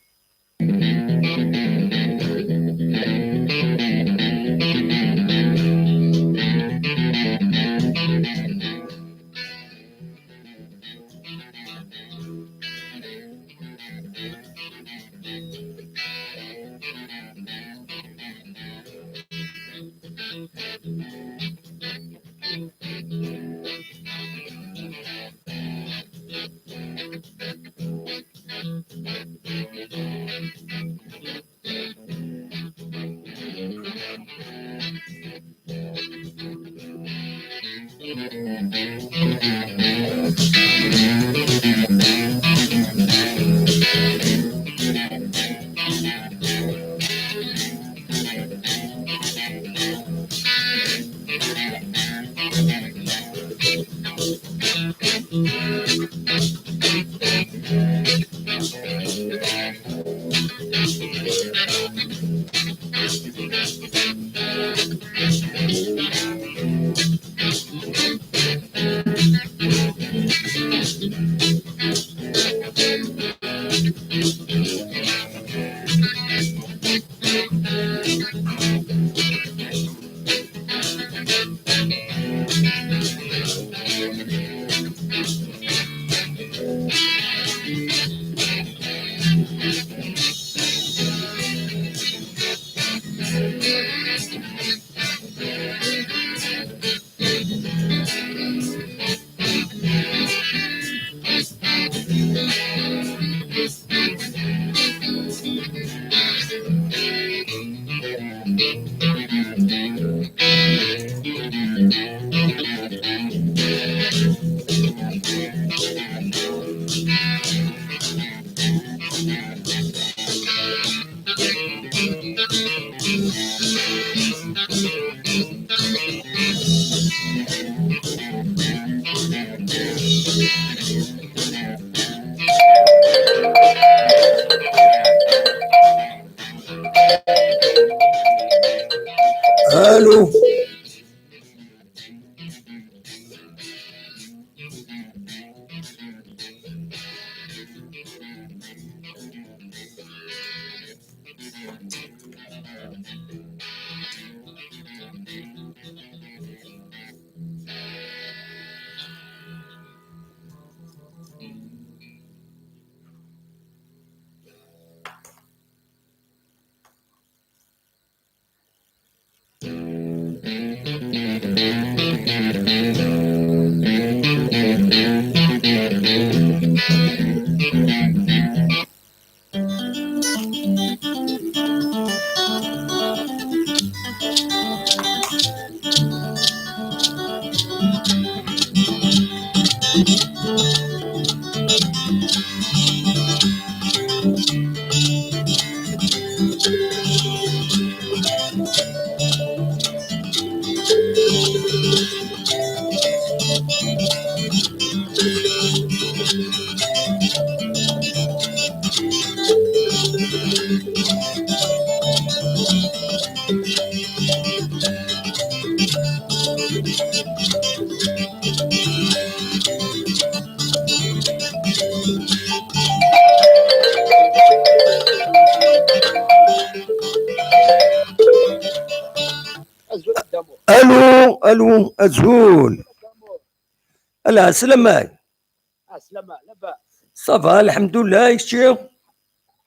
Allô. Azul a Dda Mur. Allô, allô, azul. Azul a Dda Mur. Ala, slamay. Ah, slama, labas. Ça va, lḥemdullah, i kečči?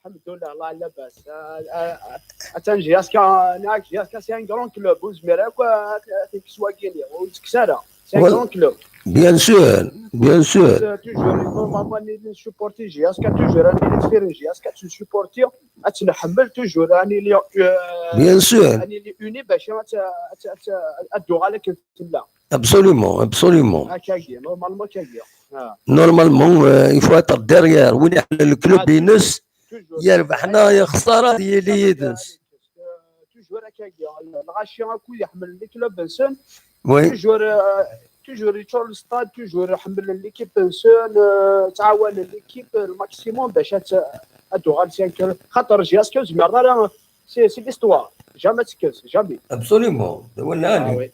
Lḥemdullah, Allah labas. Ah, ah, ah, atan J S K, nekk J S K c'est un grand club, ur zmireɣ akk ad, ad t-kkseɣ wagi-nni, ur t-kkes ara. C'est un grand club. Bien sûr, bien sûr. Euh, toujours, normalement, ad nili nsupporti J S K, toujours, ad nili deffir J S K, ad tt-nsupporti, ad tt-nḥemmel, toujours, ad nili, euh, bien sûr, ad nili unis bac ad, ad, ad, ad, ad d-tuɣal akken tella. Absolument, absolument. Akkagi, normalement, akkagi. Ah. Normalement, euh, il faut être derrière. Win iḥemmel le club-ines, yerbeḥ neɣ yexṣer, ad yili yid-s. Toujours akkagi. Lɣaci akk wid iḥemmlen le club-nsen, oui, toujours, euh, toujours yeččur le stade, toujours ḥemmlen l'équipe-nsen, euh, ttɛawanen l'équipe le maximum bac ad, ad tuɣal cinq. Xaṭer J S K ur zmireɣ ara, c'est, c'est l'histoire. Jamais ad tekkes, jamais. Absolument. D awal lɛali. Ah oui.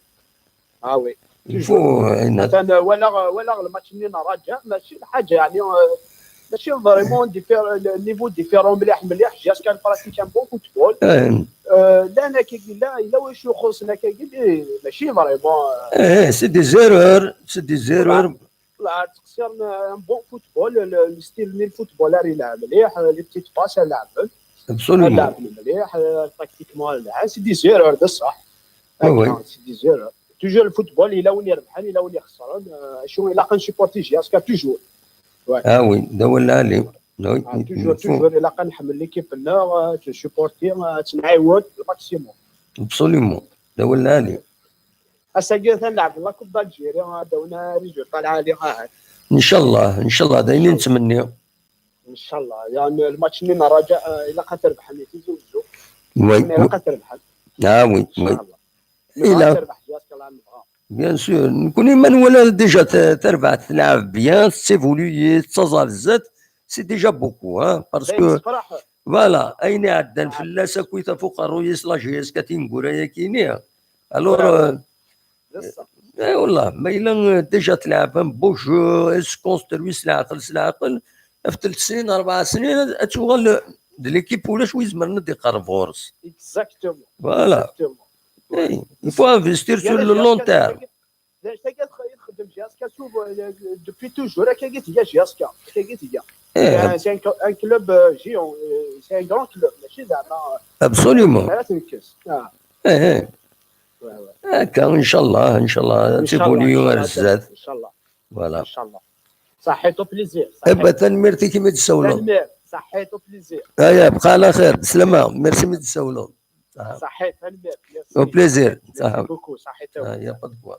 Ah oui. Il faut, euh, atan, euh, walaɣ, walaɣ le match-nni n Raja, mačči d lḥaǧa, yeɛni, euh, mačči vraiment diffé-, le niveau différent mliḥ, mliḥ, J S K pratique un bon football. Euh, llan akkagi, la, yella wacu ixuṣṣen akkagi, mais mačči vraiment, euh, eh, c'est des erreurs, c'est des erreurs. Voilà, ttqeṣṣiren un bon football, le, le style n le football ara yelɛeb mliḥ, les petites passes ara lɛeben. Absolument. Ara lɛeben mliḥ, euh, tactiquement ara lɛeben, c'est des erreurs, d ṣṣeḥ. Oui, oui. Akka, c'est des erreurs. Toujours le football, yella win irebḥen, yella win ixesren. Euh, acu, ilaq ad nsupporti J S K toujours. Ouais. Ah oui, d awal lɛali. Ah oui, toujours, toujours, ilaq ad nḥemmel l'équipe-nneɣ, euh, ad tt-nsupporti, euh, ad tt-nɛiwen le maximum. Absolument, d awal lɛali. Ass-agi atan nlɛeb la Coupe d'Algérie, ad d-awen résultat lɛali, ahat. Inchallah, inchallah, d ayen i nettmenni. Inchallah, yeɛni le match-nni n Raja, euh, ilaq ad t-rebḥen i Tizi Wezzu. Oui, ilaq ad t-rebḥen. Ah oui, oui. Inchallah. Bien sûr. Nekkni ma nwala déjà ta-, tarbaɛt tleɛɛeb bien, tettivuluyi, tettaẓ ɣer zdat, c'est déjà beaucoup, hein, parce que, voilà, ayen iɛeddan fell-as akk i tafuq ṛṛuy-is la J S K tineggura-yagi-ni. Alors, euh, eh, wallah, ma yella, euh, déjà tleɛɛeb un beau jeu, elle se construit s leɛqel, s leɛqel, ɣef tlata snin, rebɛa snin, ad, ad tuɣal d l'équipe ulac wi izemren ad iqerreb ɣur-s. Exactement. Voilà. Exactement. Eh, il faut investir sur le long terme. D acu akka i txeddem J S K, euh, depuis toujours, akka i tga J S K, akka i tga. Eh, c'est un, c'est un cl-, un club, euh, géant, euh, c'est un grand club, mačči zeɛma, absolument, ara tenkes. Ah. Eh, eh. Ouais, ouais. Akka, inchallah, inchallah, ad tibuli ar zdat. Inchallah. Voilà. Inchallah. Saḥit, au plaisir. Saḥit. Eh ben, tanemmirt-ik imi d-tsawleḍ. Tanemmirt, saḥit, au plaisir. Aya, bqa ɛla xir, bislama, merci imi d-tsawleḍ. Saḥit, tanemmirt, merci. Au plaisir. Merci beaucoup, saḥit. Ah, y a pas de quoi.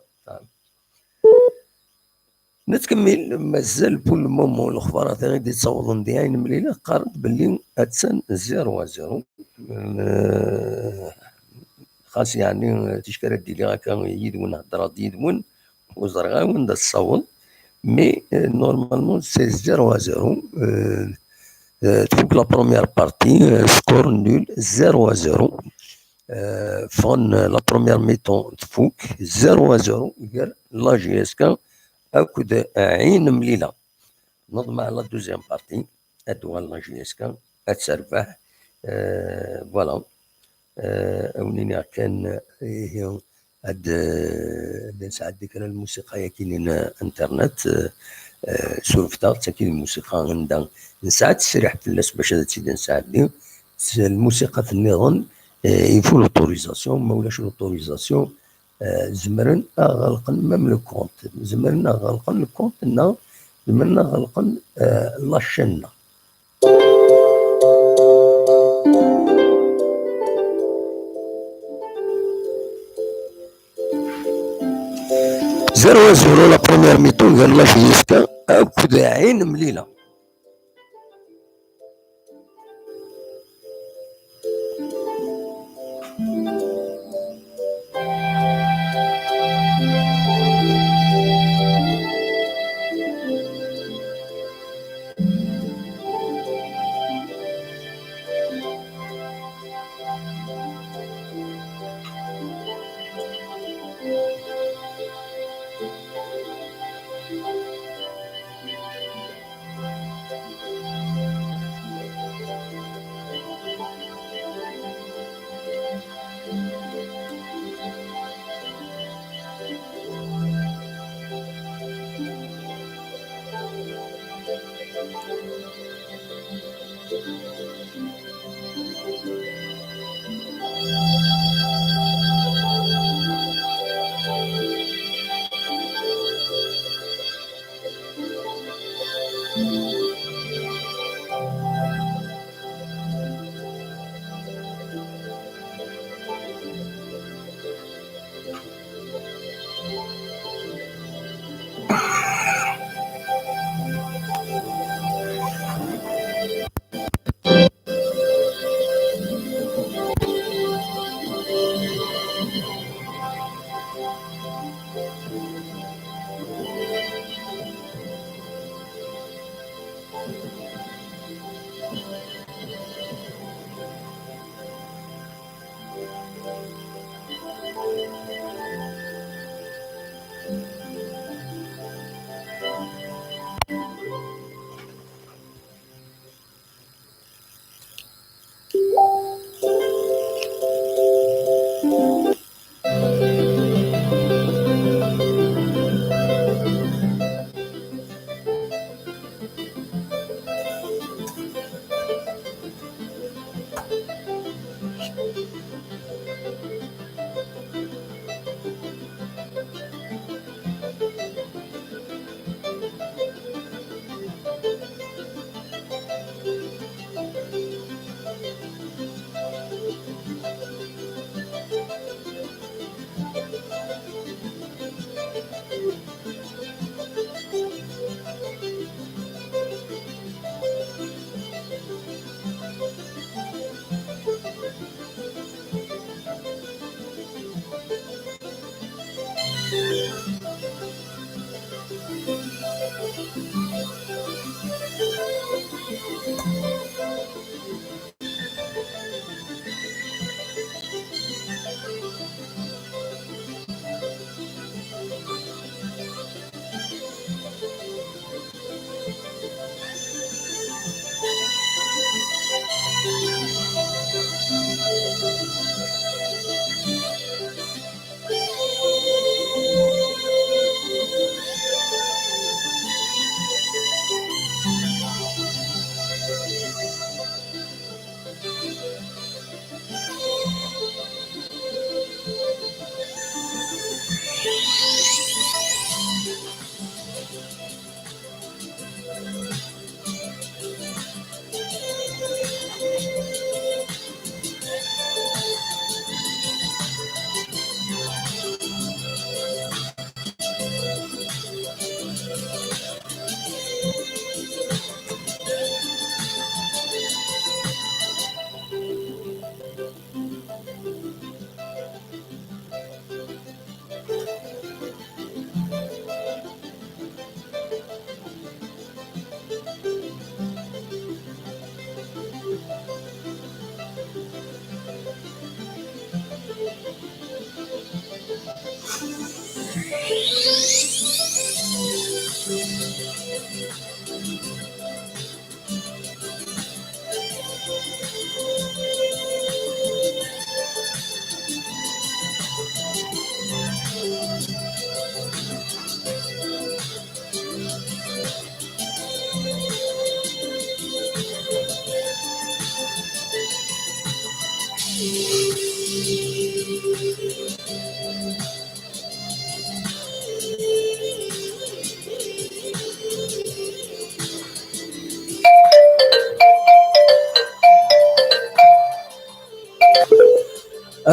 Nettkemmil, mazal pour le moment lexbarat i d-ittawḍen di Ɛin Mlilex, qqarent belli attan zéro à zéro. Euh, xas yeɛni ticki ara d-iliɣ akka yid-wen, heddreɣ-d yid-wen, ur ẓriɣ ara wanda tessaweḍ, mais, euh, normalement c'est zéro à zéro. Euh, euh, tfuk la première partie, euh, score nul, zéro à zéro. Euh, ffɣen la première mi-temps tfuk zéro à zéro gar la J S K akked Ɛin Mlila. Neḍmeɛ la deuxième partie, ad tuɣal la J S K ad terbeḥ. Euh, voilà. Euh, ad wen-iniɣ kan, ihi, ad, euh, ad nesɛeddi kra n lmusiqa yakinin, euh, internet, euh, euh, surfet-aɣ-tt akkin lmusiqa anda nesɛa ttesriḥ fell-as bac ad tt-id-nesɛeddi. S-, lmusiqa nniḍen, euh, il faut l'autorisation, ma ulac l'autorisation, euh, zemren ad ɣelqen même le compte, zemren ad ɣelqen le compte-nneɣ, zemren ad ɣelqen, euh, la chaîne-nneɣ. Zéro à zéro la première mi-temps, gar la J S K akked Ɛin Mlila.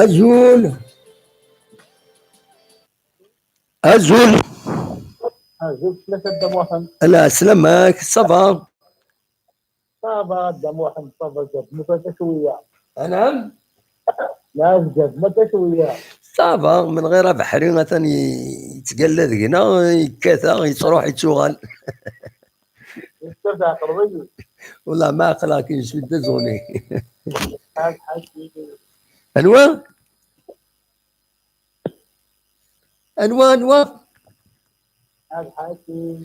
Azul. Azul. Azul fell-ak a Dda Muḥend. Ala, sslam-ak, ça va? Ça va a Dda Muḥend, ça va, zad, ma ta cwiya. Anɛam? Nɛam, zad, ma ta cwiya. Ça va, من غير abeḥri atan y-, yettgalla deg-neɣ, yekkat-aɣ, yettruḥ, yettuɣal. Yekkat, ɛqleḍ-iyi. Wala ma ɛqleɣ-k, je suis désolé. Ḥaḥi. Anwa? Anwa, anwa? Ḥakim.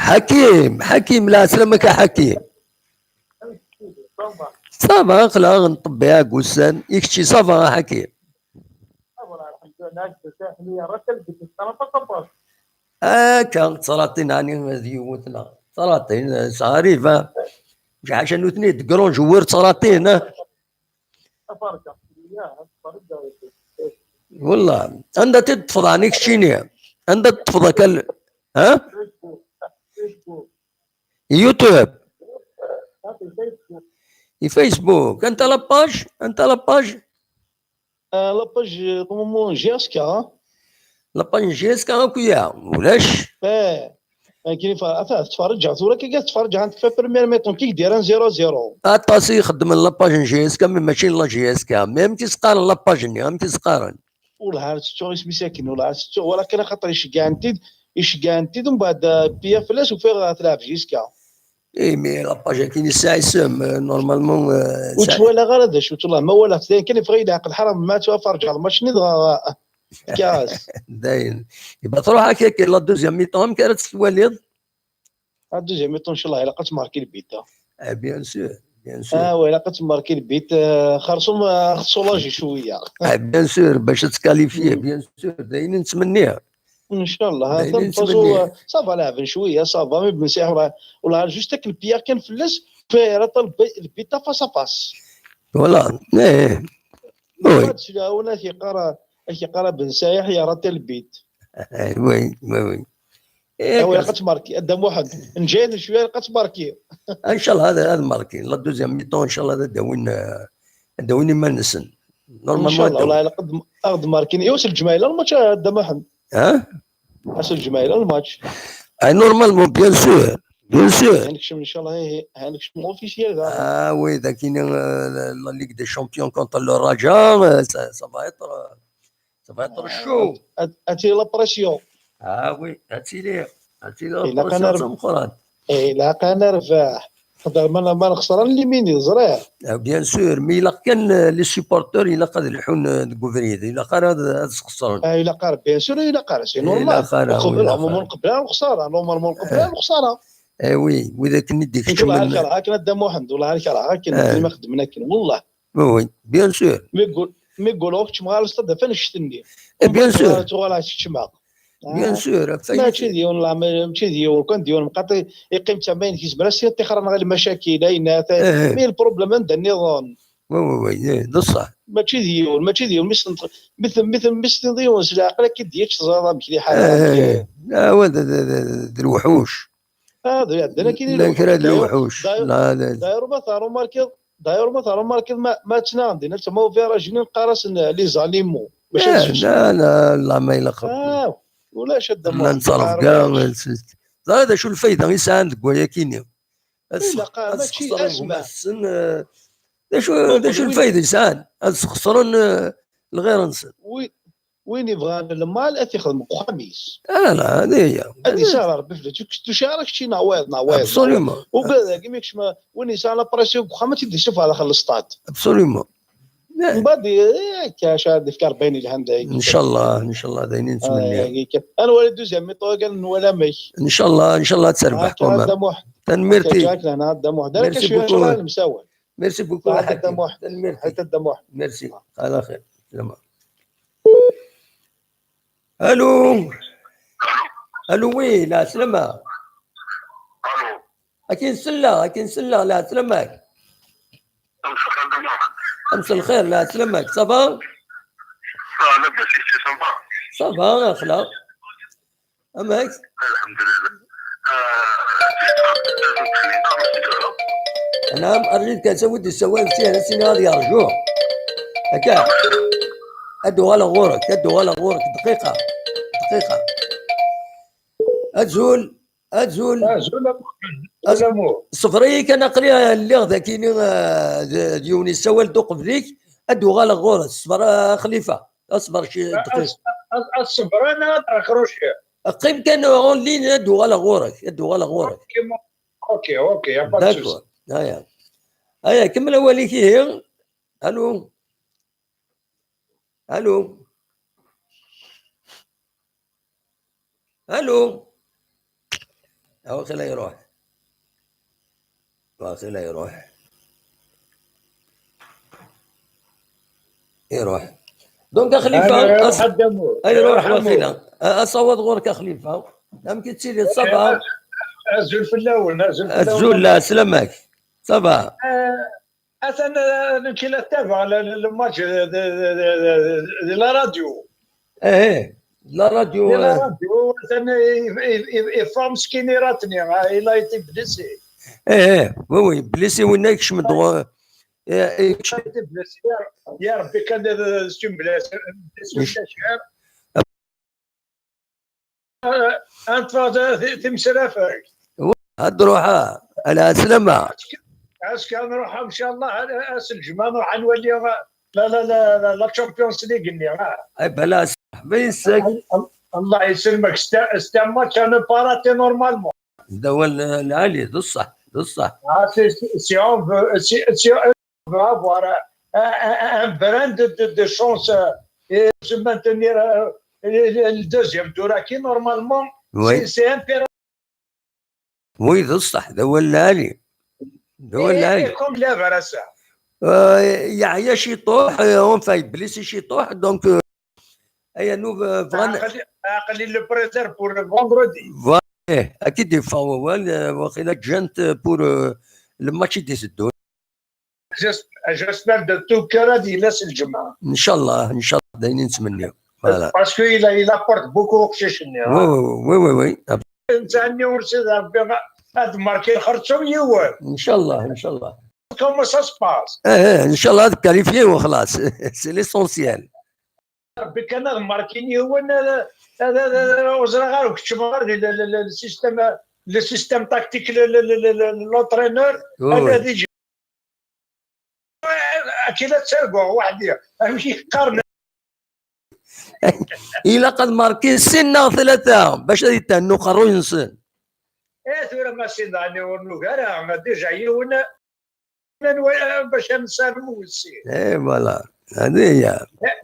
Ḥakim, Ḥakim, lɛeslama-k a Ḥakim. Ça va, aql-aɣ nṭebbiɛ deg wussan. I kečči, ça va a Ḥakim? Akka, ttṛaṭin ɛni d yiwet neɣ ttṛaṭin, sɛa riba. Ḥaca nutni d grand joueur ttṛaṭin, ah. Wallah, anda t-id-ṭṭfeḍ ɛni keččini? Anda t-ṭṭfeḍ akka l-, ha? YouTube. I Facebook. Anta la page? Anta la page? Ah, la page, euh, comment, J S K, hein? La page J S K akk ya, ulac. Eh, akken i fa-, ata, tettferrǧeɣ tura, kif tettferrǧeɣ, anta fa première mi-temps, kif diran zéro zéro. Aṭas i ixeddmen la page n J S K, mais mačči n la J S K. Mais amek i s-qqaren la page-nni, amek i s-qqaren? Ur la tettuɣ isem-is akken, ur la tettuɣ, walakin axaṭer iceggeɛen-t-id, iceggeɛen-t-id, umbeɛd, euh, piya fell-as, ufiɣ, euh, telɛeb J S K. Eh, mais la page-agi yesɛa isem, euh, normalement, euh, ur ttwalaɣ ara d acu-tt, wallah, ma walaɣ-tt, d ayen kan yeffeɣ-iyi leɛqel, ḥaram, ma ttwaferǧeɣ lmac-nni, dɣa, euh, fkiɣ-as. Dayen. Iba truḥ akka, akka, la deuxième mi-temps, amek ara tt-twaliḍ? La deuxième mi-temps, inchallah, ilaq ad tmarki le but, hein. Ah, bien sûr, bien sûr. Ah, ouais, ilaq ad tmarki le but, euh, xerṣum, euh, ad ɣ-tsulaji cwiya. Ah, bien sûr, bac ad tkalifyi, bien sûr, d ayen i nettmenni. Inchallah, ha, tameṭṭut, ça va, leɛben cwiya, ça va, mais Ben Saïh, ur la, ur la, juste akken piya kan fell-as, fayra tal bi-, lbita face à face. Voilà, eh, oui. Ad s-, ad s-yeqqar, ad s-yeqqar Ben Saïh, yerra talbit. Eh, oui, oui, oui. Eh, awi, ilaq ad tmarki, a Dda Muḥend. Nǧayen cwiya, ilaq ad tmarki. Inchallah, ad, ad marki. La deuxième mi-temps, inchallah, ad d-awin, eh, ad d-awin iman-nsen. Normalement, inchallah, ad d-awin. Wallah, ilaq ad, ad markin. Iwa s lǧemɛa yella lmatch, a Dda Muḥend? Hein? Ass n lǧemɛa yella lmatch. Ah, normalement, bien sûr, bien sûr. Hanekcem, inchallah, eh, eh, hanekcem officiel, da. Ah oui, dakini, euh, la, la Ligue des Champions contre le Raja, euh, ça, ça va être, euh, ça va être chaud. Ad, ad, ad tili la pression. Ah oui, ad tili, ad tili la pression tameqqrant. Ilaq ad nerbeḥ. Xaṭer ma, ma nexṣer, ad nlimini, ẓriɣ. Ah, bien sûr, mais ilaq kan, euh, les supporters, ilaq ad lḥun, euh, deg ubrid, ilaq ara ad, ad sxeṣren. Ah, ilaq ara, bien sûr, ilaq ara, c'est normal. Ilaq ara, ur nqebbel, ilaq ara. Ur nqebbel ara lexṣara, normalement ur nqebbel ara lexṣara. Eh oui, wid akken i d-ikeččmen. Akken a Dda Muḥend, wallah ad kerheɣ akken, akken ma xeddmen akken, wallah. Oui, oui, bien sûr. Mi yeggul, mi yeggul, ur keččmeɣ ara s tadaf annect-nni. Eh, bien sûr. Tuɣal ad keččmeɣ. Bien sûr, mačči d yiwen, la, mačči d yiwen, kan d yiwen, mqaṭi, iqqim d tamayen, yezmer ad s-iṭixer neɣ lmacakil, ayen, mais le problème anda nniḍen. Oui, oui, oui, eh, d ṣṣeḥ. Mačči d yiwen, mačči d yiwen, mi s-, mi s-, mi s-, mi s-tiniḍ yiwen s leɛqel, akka i d-yečč, teẓriḍ amek liḥala, amek. Ah, wa d, d, d, d lewḥuc. Ah, d, d, d, llan kra d lewḥuc. D'ailleurs, ma teṛumarkiḍ, d'ailleurs, ma teṛumarkiḍ, ma, ma ttnaɣen dinna, tama uviraj-nni neqqar-asen les animaux. Mačči d kečč. La, la, la, ma ilaq. Ah, ulac a Dda Muḥend. Llan ttṛebga, ẓer d acu lfayda i sɛan deg wayakini. Ad sxeṣren gma-tsen, eh, d acu, d acu lfayda i sɛan? Ad sxeṣren, eh, lɣir-nsen. Win yebɣan lmal, ad t-ixdem deg uxxam-is. Ah, la, hadi hiya. Ad yesɛer Rebbi fell-as. Ur k-tuci ara kečči neɣ wayeḍ, neɣ wayeḍ. Absolument. Ugadeɣ, imi kecma, win yesɛan la pression deg uxxam, ad t-id-yessufeɣ daxel n lsṭad. Absolument. Mbaɛd, eh, akka, acu ad d-ifk rebbi yelhan dayagi. Ncallah, ncallah, d ayen i nettmenni. Ah, akka. Ad nwali deuxième mi-temps, ad nwali amek. Ncallah, ncallah ad terbeḥ quand même. Tanemmirt-ik. Merci beaucoup. Merci beaucoup. Merci. Ala xir. Allo. Allo, oui, la salama. Akin selleɣ, akin selleɣ, la salama. Mselxir, la salama. Ça va? Ça va, axla. Amek? Alhamdulillah. Naam, rrid kan s wid yessawalen s ad s-iniɣ ad yerju. Akka. Ad uɣaleɣ ɣur-k, ad uɣaleɣ ɣur-k. Dqiqa. Dqiqa. Azul, azul. Azul, a Muḥend. Azul, a Muḥend. Ṣber-iyi kan, aql-i, eh, lliɣ dagi-ni, eh, d, d yiwen yessawal-d uqbel-ik. Ad uɣaleɣ ɣur-s. Ṣber, a Xlifa. Ṣber ci dqiqa. Ad ṣebreɣ neɣ ad raccrocher? Qqim kan en ligne, ad uɣaleɣ ɣur-k, ad uɣaleɣ ɣur-k. Ok, ok, ok, y a pas de souci. D'accord. Aya. Aya, kemmel awal-ik ihi. Allo. Allo. Allo. Waqila iruḥ. Waqila iruḥ. Iruḥ. Donc, a Xlifa, iruḥ, a Dda Muḥ. Iruḥ, iruḥ, waqila. A, asawaḍ ɣur-k, a Xlifa. Amek i tettiliḍ, ça va? Azul fell-awen, azul fell-awen. Azul, la, sslam-ak. Ça va? Eh, atan, eh, nekk la ttabaɛeɣ le, le, le match de, de, de la radio. Eh, eh, la radio, de la radio, atan, eh, i, i, i, iffeɣ meskin iratni, ah, il a été blessé. Eh, eh, oui, oui, blessé, winna yekcem-d ɣur-, eh, eh, il a été blessé, ya, ya Rebbi kan, eh, c'est une blessure, blessure légère. Eh, ad neffeɣ timesrafegt. Ad ruḥeɣ, ala, slama. Azekka, azekka nruḥ, ncallah, ass n lǧemɛa nruḥ ad nwali la, la, la, la, la Champions League-nni, ah. Ay, bala, ṣaḥbi, yes-k. Allah yesselmek, c'est un, c'est un match à ne pas rater normalement. D awal, eh, lɛali, d ṣṣeḥ, d ṣṣeḥ. Ah, si, si, si on veut, si, si on veut avoir un, un, un, un brin de, de, de chance, euh, et se maintenir, euh, le, le, le deuxième tour, qui normalement, oui, c'est, c'est impératif. Oui, d ṣṣeḥ, d awal lɛali. D awal lɛali. Eh, eh, comme la verasa. Euh, yeɛya ciṭuḥ, euh, enfin, blessé ciṭuḥ, donc, euh, aya nu, euh, bɣan. Aql-, aql-i le prêter pour le vendredi. Voilà, eh, ad k-id-iffeɣ wawal, euh, waqila ǧǧan-t pour, euh, le match i d-iteddun. J'es-, j'espère de tout cœur ad yili ass n lǧemɛa. Ncallah, ncallah, d ayen i nettmenni. Voilà. Parce que il a, il apporte beaucoup uqcic-nni, oui, hein. Oui, oui, oui, oui. Netta-nni ur s-, Rebbi ad marki lxerṣum yiwen. Ncallah, ncallah. Comment ça se passe? Eh, eh, ncallah ad qualifié u xlas. C'est l'essentiel. Rebbi kan ad markin yiwen, ad, ad, ad, ad, ur ẓriɣ ara, ur keččmeɣ ara di le, le, le, le système, le système tactique, le, le, le, le, le, l'entraîneur, oui, ad, oui, ad iǧ-, akken ad ttarguɣ weḥd-i, amek i qqaren? Ilaq ad markin sin neɣ tlata bac ad yethennu uqerruy-nsen. Eh, tura ma sin daɣen ur nugi ara, déjà yiwen, bac ad nessermu wessi. Eh, voilà. Hadi hiya. Eh,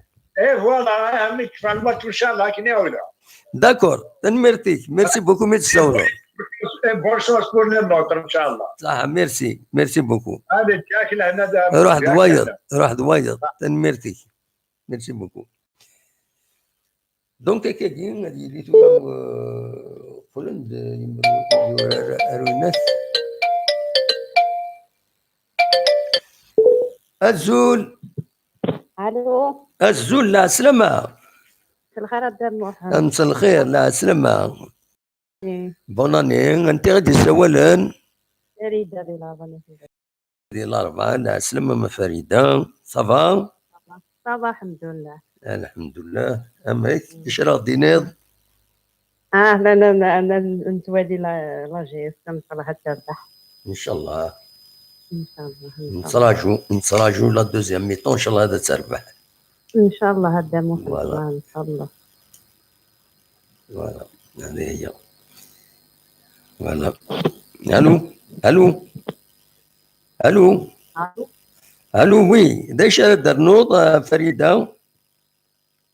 eh, voilà, ah, mi kfa lwaqt, ncallah, akken iɛawed. D'accord. Tanemmirt-ik. Merci beaucoup, mi d-tsawleḍ. Eh, bonne chance pour les nôtres, ncallah. Ṣaḥa, merci. Merci beaucoup. Allez, yak lehna da. Ruḥ d wayeḍ. Ruḥ d wayeḍ. Tanemmirt-ik. Merci beaucoup. Donc, akkagi, ad yili tura, euh, qqlen-d yimru-, yurar arunat. Azul. Allo. Azul, lɛeslama. Mselxir a Dda Muḥend. Mselxir, lɛeslama. Eh. Bonne année. Anta i d-yessawalen? Farida di Larebɛa. Di Larebɛa, lɛeslama a Farida. Ça va? Ça va, alḥemdullah. Alḥemdullah. Amek? Mm. Acu ara ɣ-d-tiniḍ? Ah, la, la, la, la, nettwali la, la G S, ncallah ad terbeḥ. Ncallah. Ncallah, ncallah. Nettraǧu, nettraǧu la deuxième mi-temps, ncallah ad terbeḥ. Ncallah a Dda Muḥend, voilà. Ncallah. Voilà. Hadi hiya. Voilà. Allo? Allo? Allo? Allo? Allô, oui, d acu ara d-ternuḍ, a Farida?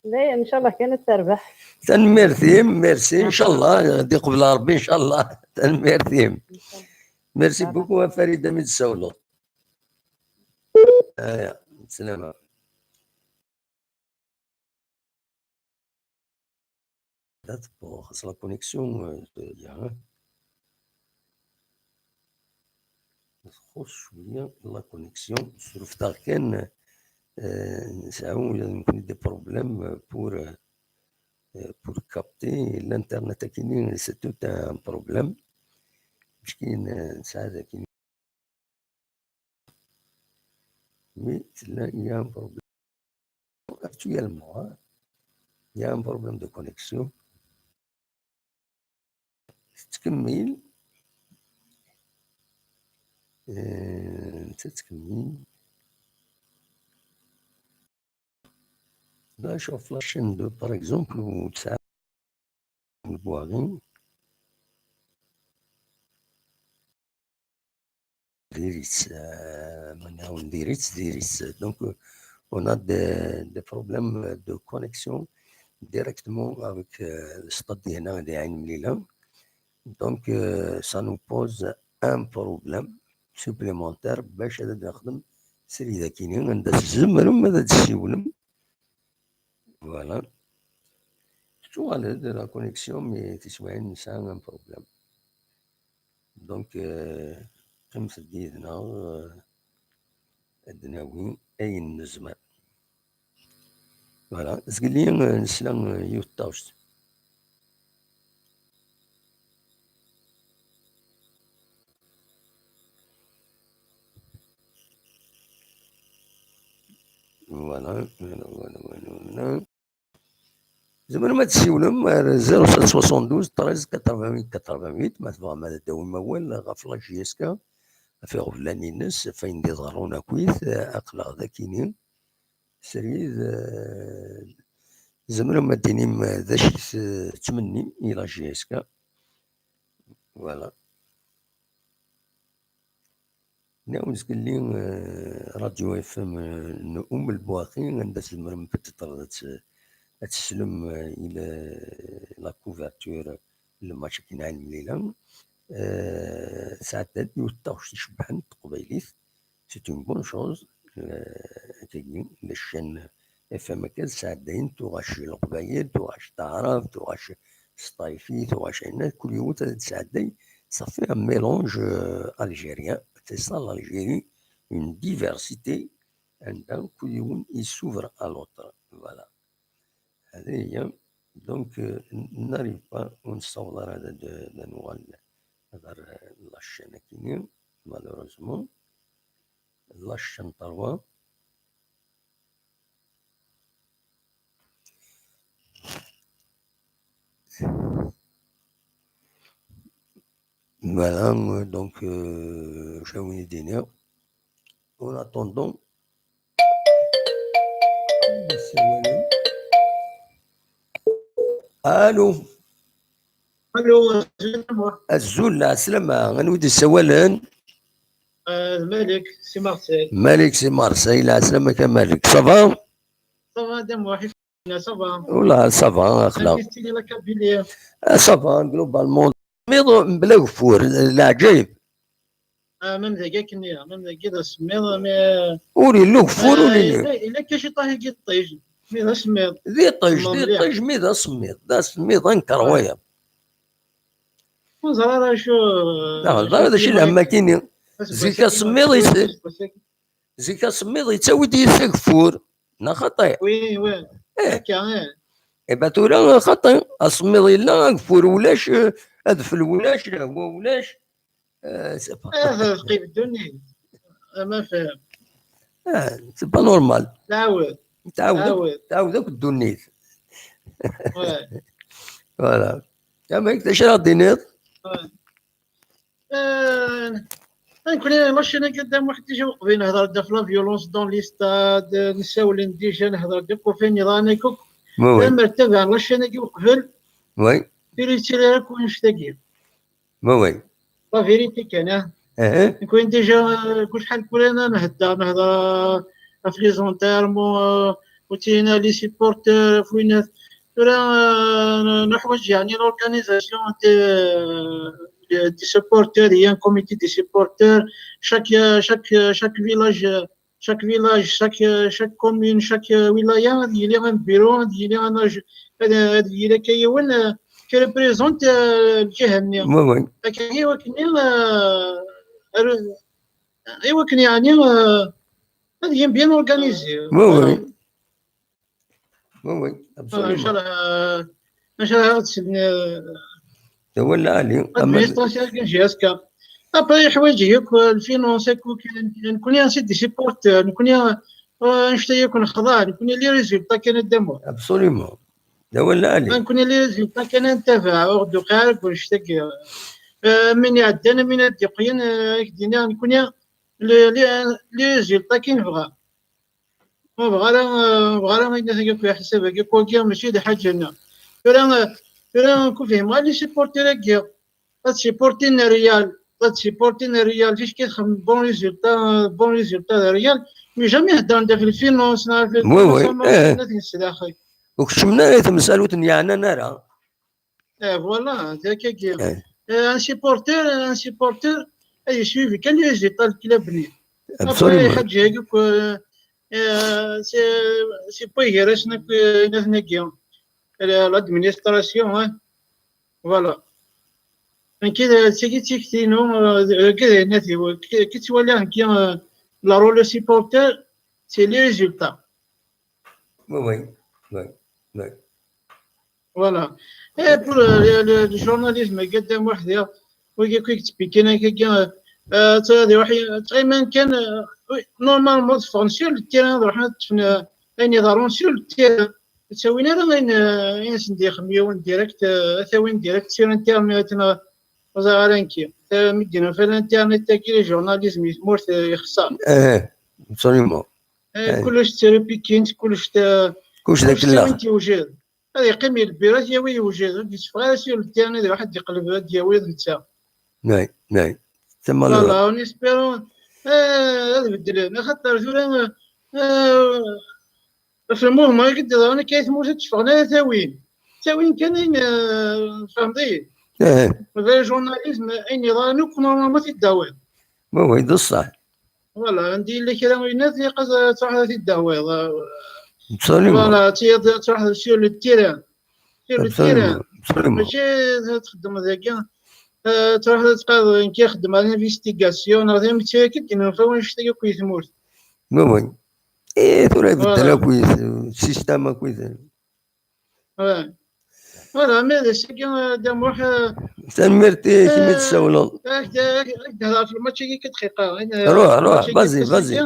Dayen, ncallah kan ad terbeḥ. Tanemmirt-im, merci, ncallah, ad iqbel Ṛebbi, ncallah. Tanemmirt-im. Merci beaucoup, a Farida, mi d-tsawleḍ. Aya, sslama. Ad tewweḍ, xas la connexion, euh, ya, hein. Txuṣṣ cwiya la connexion, srefteɣ kan, euh, nesɛa ula d nekkni des problèmes pour, euh, pour capter l'internet akini, c'est tout un problème. Meskin, euh, nesɛa d akini. Mais là, il y a un problème. Actuellement, hein, il y a un problème de connexion. Tettkemmil. Euh, tettkemmil. Là, je flash deux, par exemple, ou ça, le boirie. Diri-tt, euh, maintenant, on dirait, diri-tt. Donc, euh, on a des, des problèmes de connexion directement avec, euh, le stade d'Ain Mellila. Donc, euh, ça nous pose un problème supplémentaire. باش هذا نخدم سري ذاكيني، عندها الزمر، ماذا تسيولم. Voilà. Tuɣal-d la connexion, mais tiswiɛin nesɛa un problème. Donc, euh, qqimet-d yid-neɣ, euh, ad d-nawi ayen nezmer. Voilà. Zgelli, euh, nesla, euh, yiwet taɣect. Voilà, voilà, voilà, voilà, voilà. Tzemrem ad tessiwlem ar zéro sept soixante-douze treize quatre-vingt-huit quatre-vingt-huit, ma tebɣam ad d-tawim awal ɣef la J S K, ɣef iɣeblan-ines, ɣef wayen d-iḍerrun akkit, aql-aɣ d akini. Srid, eh, tzemrem ad d-tinim d acu i tettmennim i la J S K. Voilà. Nɛawed zgelli, eh, Radio F M, eh, n Umm Lbuɣi, anda tzemrem peut-être ad tt-, ad teslem, eh, i la, la couverture n le match akken Ɛin Mlila. Eh, sɛeddan yiwet taɣect icebḥen n teqbaylit. C'est une bonne chose. Eh, akkagi, la chaîne F M akka tesɛeddayen tuɣac i Leqbayel, tuɣac taɛrabt, tuɣac s ṭṭayfi, tuɣac ayen, kul yiwet ad tesɛedday, ça fait un mélange, euh, algérien. C'est ça l'Algérie, une diversité, anda kul yiwen il s'ouvre à l'autre. Voilà. Hadi hiya. Donc, euh, n-, n'arrive pas, ur nessaweḍ ara ad, ad, ad nuɣal ɣer, euh, la chaîne akini, malheureusement. La chaîne trois. Voilà, euh, donc, euh, j'ai envie de dire, en attendant, allô. Allô, azul, azul, ɛeslama, anwa i d-yessawalen? Euh, Malik, c'est Marseille. Malik, c'est Marseille, la, azul, a Malik. Ça va? Ça va, Dame Wahid, ça va. Oula, ça va, axla. Amek i tettili la Kabylie? Ah, ça va, globalement. Miḍ, mebla ageffur, leɛǧayeb. Ah, même dagi akken, même dagi d asemmiḍ, mais, euh, ur yelli ugeffur, ur yelli. Yella, yella kan ciṭṭaḥ i yiṭij, mi d asemmiḍ. D iṭij, d iṭij, mi d asemmiḍ. D asemmiḍ, ankeṛ wayeḍ. Ur ẓriɣ ara acu, ah, d acu d acu i lhem akini. Zik asemmiḍ, zik asemmiḍ yettawi-d yis ageffur. Neɣ xaṭi? Oui, oui. Eh. Akka, eh. Eh ben, tura xaṭi. Asemmiḍ yella, ageffur ulac, eh, adfel ulac, lehwa ulac. Eh, c'est pas... Eh, teqib ddunit. Ama fhem. Eh, c'est pas normal. Tɛawed. Tɛawed. Tɛawed. Tɛawed akk ddunit. Ouais. Voilà. Amek, d acu ara d-tiniḍ? Ouais. Euh, nekkni, la chaîne-agi, Dda Muḥ, déjà uqbel nehder-d ɣef la violence dans les stades, nessawlen déjà, nehder-d akk ɣef wayen yeḍran akk. Oui, oui. Lemmer tabaɛen la chaîne-agi uqbel, oui, ur yettili ara akk wanect-agi. Oui, oui. La vérité kan, ah. Nekkni déjà, euh, kull ḥal kul ana nehder, nehder, euh, ɣef les enterrements, euh, u tina les supporters, ɣef winat. Tura, euh, neḥwaǧ, yeɛni, l'organisation des, euh, des supporters, il y a un comité des supporters, chaque, euh, chaque, euh, chaque village, euh, chaque village, chaque, euh, chaque commune, chaque, euh, wilaya, ad yili un bureau, ad yili un ag-, ad, ad yili akka yiwen, euh, qui représente, euh, lǧiha-nni. Oui, oui. Akka i wakken, euh, ar-, i wakken, yeɛni, euh, ad yili bien organisé. Oui, oui. Voilà. Oui, oui, absolument. Inchallah, euh, inchallah, ad slen, euh, d awal lɛali. Administration n J S K. Après, yeḥwaǧ yakk, euh, le finance, yakk, nekkni, c'est des supporters, nekkni, euh, annect-a yakk nexḍa, nekkni les résultats kan ad d-amuɣ. Absolument. D awal lɛali. Nekkni les résultats kan ad ntabaɛ, ur d-uqiɛ ara deg wannect-agi. Euh, min iɛeddan, min ad d-iqyen, euh, ad k-d-iniɣ, nekkni les, les, les résultats kan nebɣa. Ur bɣa ara, ur bɣa ara ayen-agi akk, ḥsab-agi akk, wagi mačči d lḥaǧa-nneɣ. Tura, tura, ku fehmeɣ les supporters-agi, ad supportin Real, ad supportin Real, ticki txemmem bon résultat, bon résultat de Real, mais jamais heddren-d ɣef les finances, neɣ ɣef les... Oui, oui, eh. Ad ten-sdaxel. Ur keččmen ara i temsalt ur ten-yeɛnan ara. Eh, voilà, d akkagi. Eh. Eh, un supporter, un supporter, ad yeswivi kan les résultats n club-nni. Absolument. Après, ḥaǧa-agi akk, eh, eh, c'est, c'est pas gar-asen akk, eh, inat-agi. La, l'administration, hein. Voilà. Nekki d, d tagi d tikti-inu, eh, d, d, d, d, d, ki, ki ttwaliɣ nekki, eh, le rôle supporter, c'est les résultats. Oui, oui, oui, oui. Voilà. Et pour le, le, le, le journalisme, għedda waḥdi, wigi kwi yettbikkin akka, euh, ttɣiman kan, euh, oui, normalement, teffɣen sur le terrain, ad ruḥen ad ṭṭfen, euh, ayen iḍerrun sur le terrain. Ur ttawin ara ayen, euh, ayen sen-d-ixdem yiwen direct, euh, ad t-awin direct sur internet, neɣ ur ẓriɣ ara nekki. Ta-, mi d-yenna ɣef l'internet-agi, le journalisme i tmurt, euh, yexṣer. Eh, absolument. Eh, eh. Kullec d terepikint, kullec d, kullec d kullec akellax. Tawin-t yewjed. Ad yeqqim yelbir, ad yawi yewjed, ur d-yetteffeɣ ara sur le terrain, ad iruḥ ad d-iqleb, ad d-yawi d netta. Nay, nay. Tama. Voilà, en espérant, eh, ad beddlen. Axaṭer tura, eh, ɣef le mouvement-agi d-iḍran akka i tmurt ur d-tteffɣen ara tawin. Ttawin kan ayen, eh, tfehmeḍ-iyi? Eh. Le journalisme, ayen yeḍran akk, normalement, ad t-id-tawiḍ. Oui, oui, d ṣṣeḥ. Voilà, anda yella kra n winat, ilaq ad truḥeḍ ad t-id-tawiḍ. Absolument. Voilà, ad truḥeḍ sur le terrain. Sur le terrain. Absolument, absolument. Mačči ad txeddmeḍ dagi, eh, truḥeḍ ad teqqareḍ, nekk xeddmeɣ l'investigation, neɣ d amek akka i d-nufa wanect-agi akk i tmurt. Oui, oui. Eh, tura ibeddel akk système akk. Ouais. Voilà, mais d ass-agi, eh, Dda Muḥ, eh, tanemmirt i kemm i d-tessawleḍ. Eh, ad k-d-hḍeṛ ɣef lmatch-agi kan dqiqa. Ruḥ, ruḥ, vas-y, vas-y.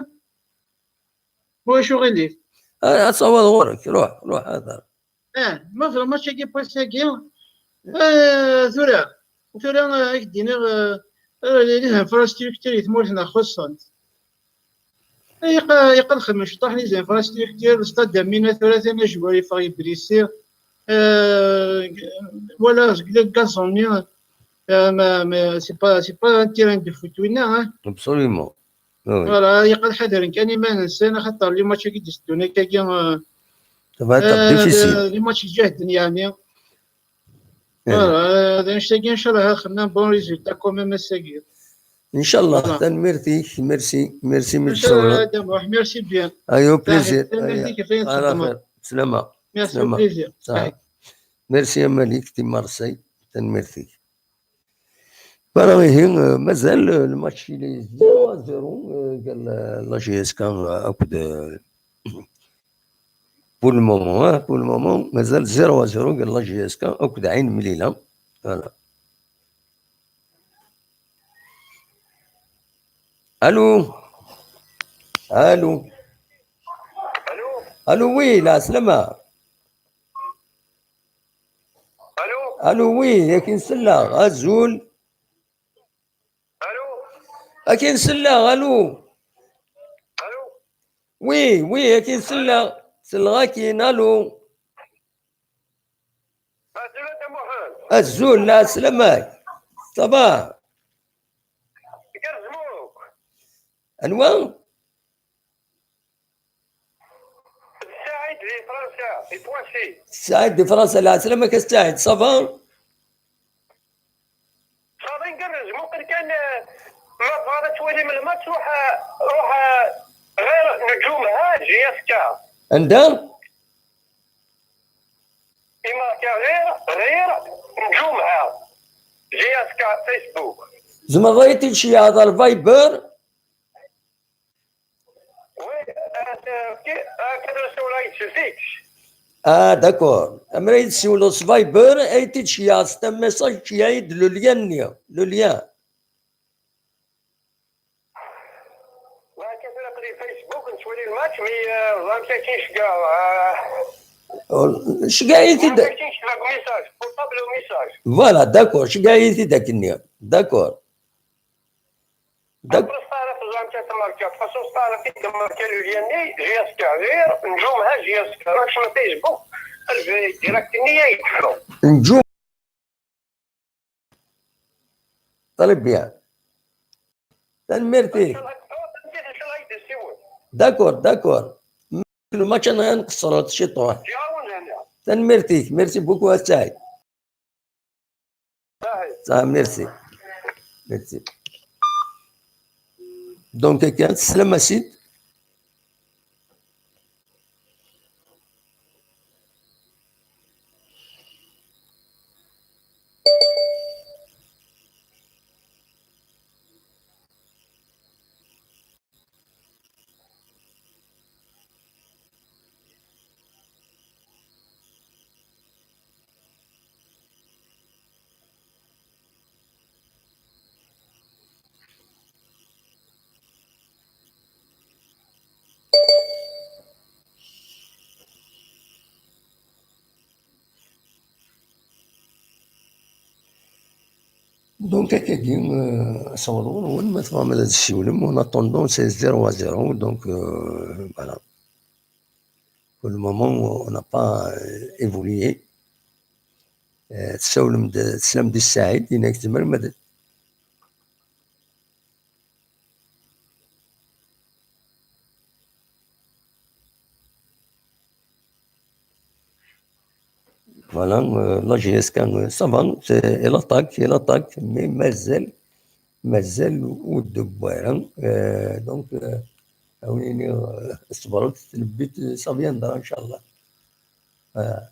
Ulac uɣilif. Ah, ad taweḍ ɣur-k, ruḥ, ruḥ, hḍeṛ. Eh, ma ɣef lmatch-agi n wass-agi, eh, tura, tura, eh, ad k-d-iniɣ, eh, eh, les infrastructures i tmurt-nneɣ xuṣṣent. Yeqqa-, yeqqel xedmen cṭuḥ les infrastructures, le stade Amina tura atan ajwar yeffeɣ yeblisi. Euh, wala azeglu n gazon-nni, euh, ma, ma, c'est pas, c'est pas un terrain de foot winna, hein. Absolument. Ah oui. Voilà, yeqqel ḥadren kan iman-nsen, axaṭer les matchs-agi d-iteddun akkagi, euh, ça va être, euh, difficile. Les matchs ǧehden, yeɛni. Eh. Voilà, d annect-agi, ncallah, ad xedmen bon résultat quand même ass-agi. Ncallah, voilà. Tanemmirt-ik, merci, merci, merci. Ncallah, Dda Muḥ, merci bien. Ayo, plaisir. Tanemmirt-ik ɣef wayen txeddmeḍ. Slama. Merci, slama. Plaisir. Merci a Malik, di Marseille, tanemmirt-ik. Voilà, ihi, euh, mazal, euh, le match il est zéro à zéro, euh, قال la J S K, euh, akked, euh, pour le moment, hein, pour le moment, mazal zéro à zéro, قال la J S K, akked Ɛin Mlila. Voilà. Allô ? Allô ? Allô, oui, la Slama. Allô ? Allô, oui, akin selleɣ, azul. Allô ? Akin selleɣ, allô ? Allô ? Oui, oui, akin selleɣ. Selleɣ akin, allô ? Azul, la Slama. Ça va ? Anwa? Saɛid di Fransa, di Poissy. Saɛid di Fransa, lɛeslama-k a Saɛid, ça va? Ça va, ngerrez, muqel kan, eh, ma tebɣiḍ ad twalim lmatch, ruḥ, eh, ruḥ, eh, ɣer Nǧum Ha J F K. Anda? Imarka ɣer, ɣer Nǧum Ha J F K Facebook. Tzemreḍ ad yi-t-id-tceyyɛeḍ ar Viber? Oui, euh, euh, que, euh, que le soleil se fixe. Ah, d'accord. Amra yi-d-ssiwleḍ s Viber, ad yi-t-id-tceyyɛeḍ s message, ceyyɛ-yi-d le lien-nni, le lien. Wa, kan aql-i Facebook, nettwali lmatch, mais, euh, ẓer amek akken ceggeɣ, euh, Ceggeɛ-it-id. Ẓer amek akken ceggeɣ message, portable message. Voilà, d'accord, ceggeɛ-it-id akkenni. D'accord. Dak- Après, Tarek, ẓer amek ad tmarka. De toute façon, Tarek i d-marka le lien-nni, J S K, ɣer Nǧum Ha J S K. Ruḥ cnu Facebook, qleb direct-nni, ay d-tefru. Nǧum. Très bien. Tanemmirt-ik. D'accord, d'accord. Lmatch ad nqeṣṣer ciṭuḥ. Tanemmirt-ik. Merci beaucoup, a Saɛid. Ah, merci. Merci. Donc, akka, teslam a Sid. Donc, akkagi, euh, asawaḍ ɣur-wen, ma tebɣam ad d-tessiwlem, en attendant, c'est zéro à zéro, donc, euh, voilà. Pour le moment, on n'a pas, euh, évolué. Euh, tessawlem-d, teslam-d i Saɛid, yenna-k tzemrem ad Voilà, euh, la J S K, euh, ça va, c'est, elle attaque, elle attaque, mais mazal, mazal ur d-tewwi ara. Euh, donc, euh, a win iniɣ, euh, ṣebret, le but, ça viendra, inchallah. Voilà.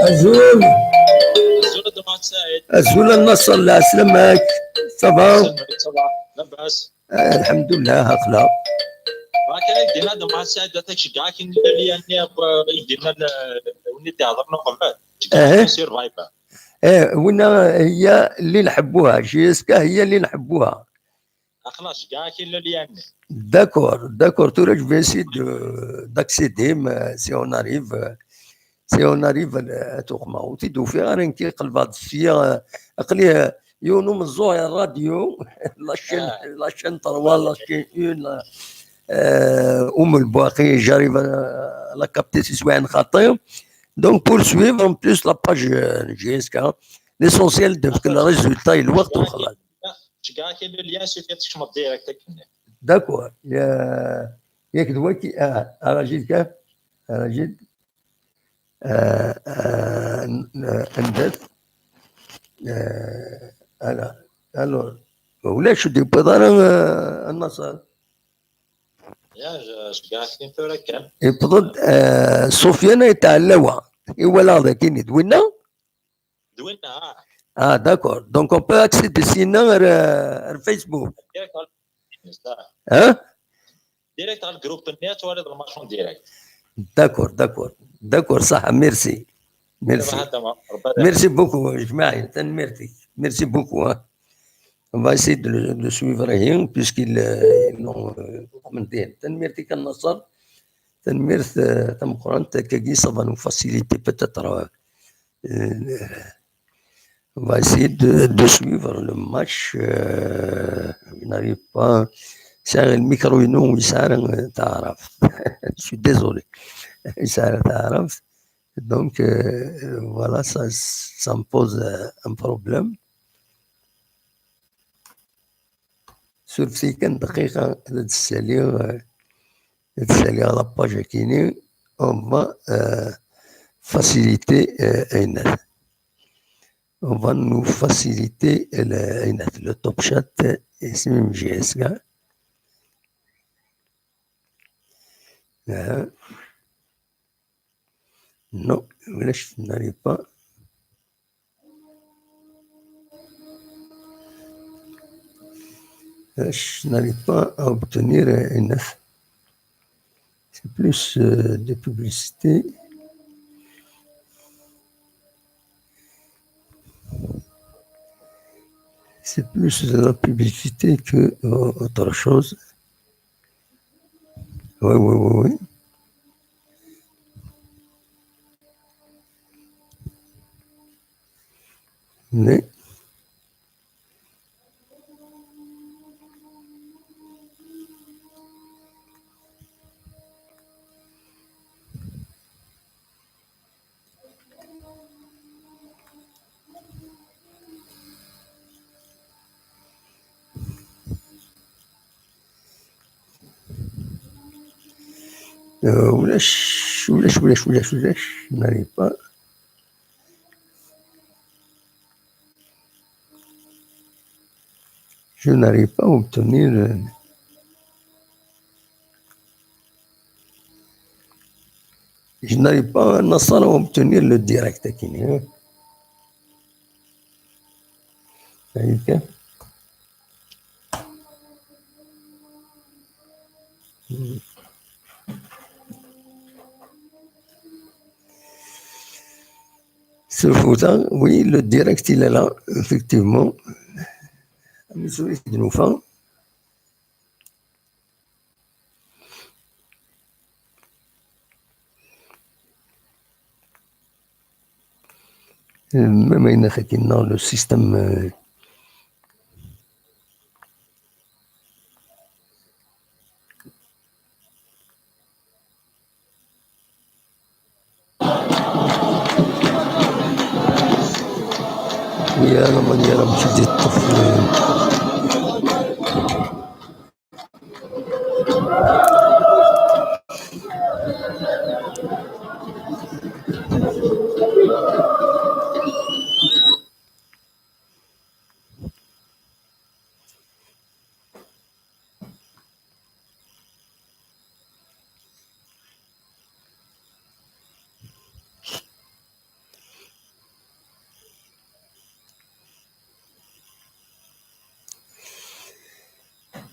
Azul. Azul a Dda Mɛad Saɛid. Azul a Nnaṣer, lɛeslama-k. Ça va? Lɛeslama-k, ça va. Labas. Ah, lḥemdullah, aql-aɣ. Rak ay d-yenna Dda Mɛad Saɛid, ad t-ceggɛeɣ akin lali-yanni akk, ay d-yenna l-, win i d-iheḍren uqbel. Ceggɛeɣ sur Viber. Eh, winna, hiya اللي نحبوها, J S K, hiya اللي نحبوها. Xlaṣ, ceggɛeɣ akin lali-yanni. D'accord, d'accord, tura je vais essayer de, d'accéder, mais si on arrive, euh, si on arrive, euh, à Tourma, ur t-id-ufiɣ ara nekki, qelbeɣ-d sya, euh, aql-i, euh, yiwen umeẓẓuɣ i rradyu, la chaîne, la chaîne trois, la chaîne un, la, euh, Oum El Bouakhi, j'arrive à la capter si soin khaté. Donc, pour suivre en plus la page, euh, J S K, l'essentiel de le résultat et le وقت وخلاص. Ceggɛeɣ-ak-id le lien, suffit ad tkecmeḍ direct akken. D'accord. Ya-, yak d waki, ah, Rajid kan, Rajid, ah, ah, n-, ah, anda-t? Ah, ala. Alors, ulac ur d-yewwiḍ ara, ah, a Nnaṣer. Ya, je-, ceggɛeɣ-ak-in tura kan. Yewweḍ-d, ah, Sufyan Ayt Ɛellawa. Iwala-ɣ dagi, d winna? D winna, ah. Ah, d'accord. Donc, on peut accéder sinon à, à Facebook. Hein? Direct dans le groupe, tu vois le match en direct. D'accord, d'accord. D'accord, ça, merci. Merci. Merci beaucoup, Ismaël. Merci beaucoup, hein. On va essayer de le, de suivre, hein, puisqu'ils euh, ils l'ont euh, commenté. Merci, Nasser. Merci, euh, Tamkouran. Ça va nous faciliter peut-être euh, euh, on va essayer de, de suivre le match. Euh, il n'arrive pas. C'est un micro, non, il sert, euh, t'as. Je suis désolé. Il sert, t'as. Donc, euh, voilà, ça, ça me pose euh, un problème. Sur cinquante دقيقة, euh, la page qui on va euh, faciliter euh, on va nous faciliter le, le top chat et c'est même J S K. Euh, non, je n'arrive pas. Je n'arrive pas à obtenir une. C'est plus euh, de publicité. C'est plus de la publicité que euh, autre chose. Oui, oui, oui, oui. Mais Euh, ولاش ولاش ولاش ولاش ولاش ناري با. Je n'arrive pas à obtenir. Je n'arrive pas, Nasser, à obtenir le direct. Sur Fouta, oui, le direct, il est là, effectivement. Amis, de nous. Même dans le système. Oui, à la manière un petit peu.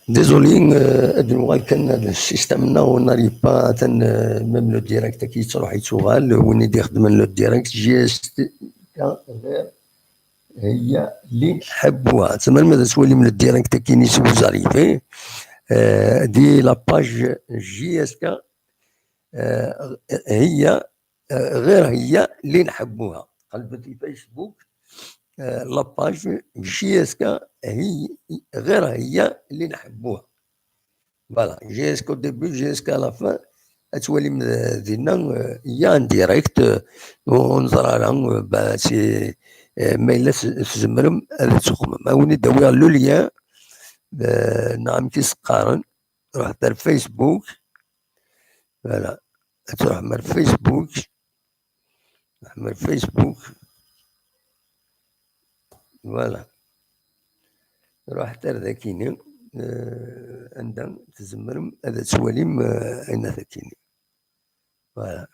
Désolé, euh, ad nuɣal kan ar le système-nneɣ, on n'arrive pas, atan, euh, même le direct-agi yettruḥ yettuɣal, win i d-ixedmen le direct, J S K غير هي اللي نحبوها. Tzemrem ad twalim le direct-agi-nni si vous arrivez, euh, di la page J S K, euh, هي آه، غير هي اللي نحبوها. قلبت في فيسبوك، آه، la page J S K هي غير هي اللي نحبوها. Voilà, J S K au début, J S K à la fin. Ad twalim, euh, dinna, euh, il y a un direct, euh, ur neẓri ara, euh, bah, c'est, euh, ma yella tzemrem ad txedmem. Ad wen-id-awiɣ le lien, euh, neɣ amek i s-qqaren, ruḥet ar Facebook. Voilà. Ad truḥem ar Facebook. Truḥem ar Facebook. Voilà. Ruḥet ar dakini, euh, anda tzemrem ad twalim, euh, ayen dakini. Voilà.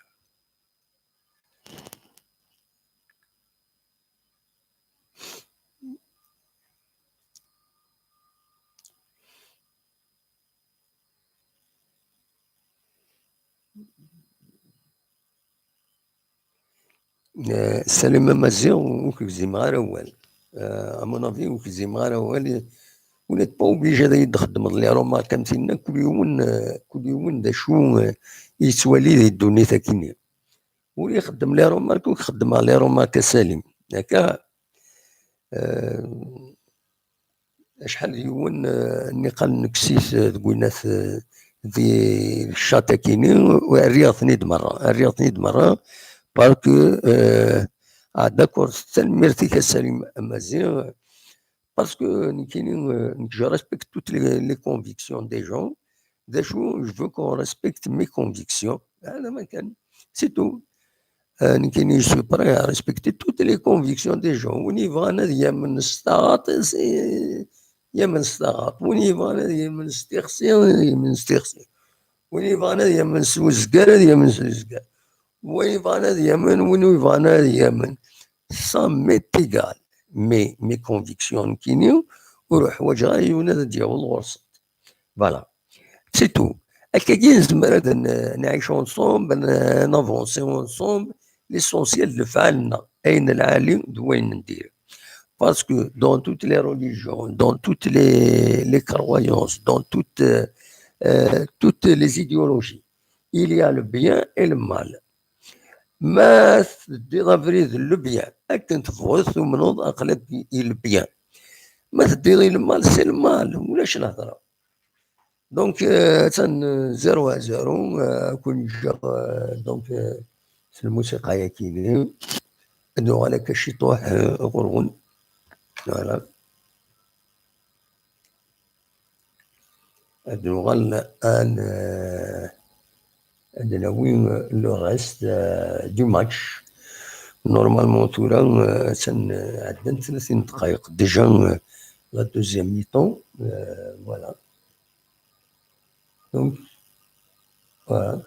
Euh, Salim Amaziɣ, ur k-gzimeɣ ara awal. Euh, à mon avis, ur k-gzimeɣ ara awal. Ur n'êtes pas obligé ad yi-d-txeddmeḍ les remarques am tinna, kul yiwen, euh, kul yiwen d acu, euh, yettwali di ddunit akkenni. Ur ixeddem les remarques, ur k-xeddmeɣ les remarques a Salim. Akka, euh, acḥal d yiwen, euh, nniqal nekkes-it, euh, deg winat, euh, di chat akkenni, rriɣ-ten-id merra, rriɣ-ten-id merra, parce que, euh, ah, d'accord, tanemmirt-ik a Salim Amaziɣ, parce que nekkini, euh, nekk, je respecte toutes les, les convictions des gens, d acu, je veux qu'on respecte mes convictions. Hada ma kan. C'est tout. Euh, nekkini, je suis prêt à respecter toutes les convictions des gens. Win yebɣan ad yamen s taɣaṭ, yamen s taɣaṭ. Win yebɣan ad yamen s tixsi, yamen s tixsi. Win yebɣan ad yamen s uzgar, ad yamen s uzgar. Win yebɣan ad yamen, win ur yebɣan ad yamen. Ça m'est égal. Mais mes convictions nekkini, ur ḥwaǧeɣ ara yiwen ad d-yaweḍ ɣur-sent. Voilà. C'est tout. Akkagi nezmer ad n-, nɛic ensemble, n-, n'avancer ensemble. L'essentiel d lefɛal-nneɣ, ayen lɛali d wayen n diri. Parce que dans toutes les religions, dans toutes les, les croyances, dans toutes, euh, euh, toutes les idéologies, il y a le bien et le mal. Ma teddiḍ abrid n le bien, akken tebɣiḍ tumneḍ aql-ak i le bien. Ma teddiḍ i le mal, c'est le mal, ulac lehḍra. Donc, euh, attan, euh, zéro à zéro, euh, ad ken-ǧǧeɣ, euh, donc, euh, s lmusiqa-yagi-ni. Ad nuɣal akka ciṭuḥ, euh, ɣur-wen. Voilà. Ad nuɣal ad n-, euh, ad nawi, euh, le reste, euh, du match. Normalement, tura, euh, attan, euh, ɛeddant tlatin dqayeq. Déjà, euh, la deuxième mi-temps, euh, voilà. Donc, voilà.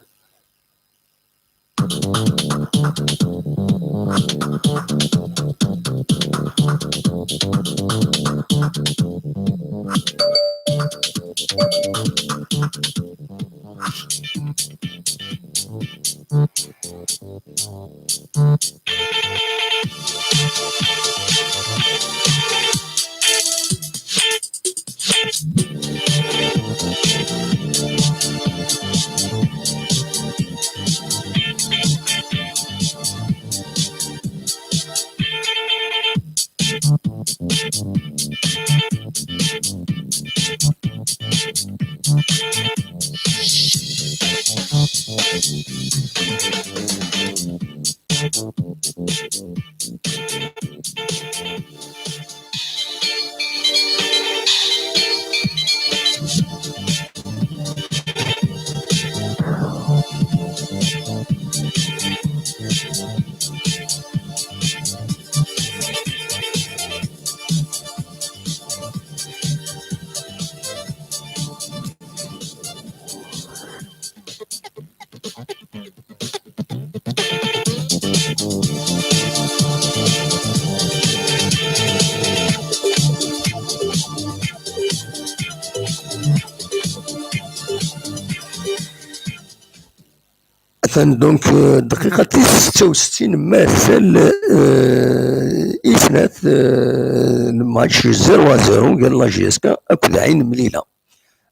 Atan donc, euh, dqiqa tis setta u settin mazal, euh, i snat, euh, lmatch zéro à zéro gar la J S K akked Ɛin Mlila.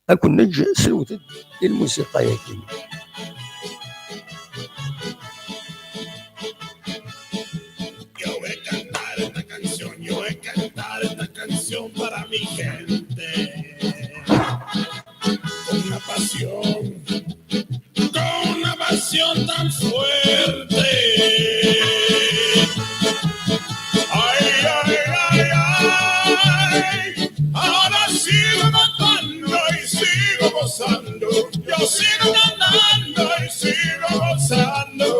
Ad ken-neǧǧ srewtet i lmusiqa-yagi. Yo voy a cantar esta canción, yo voy a cantar esta canción para mi gente. Con una pasión, con una pasión tan fuerte. Ay, ay, ay, ay. Ahora sigo cantando y sigo gozando. Yo sigo cantando y sigo gozando.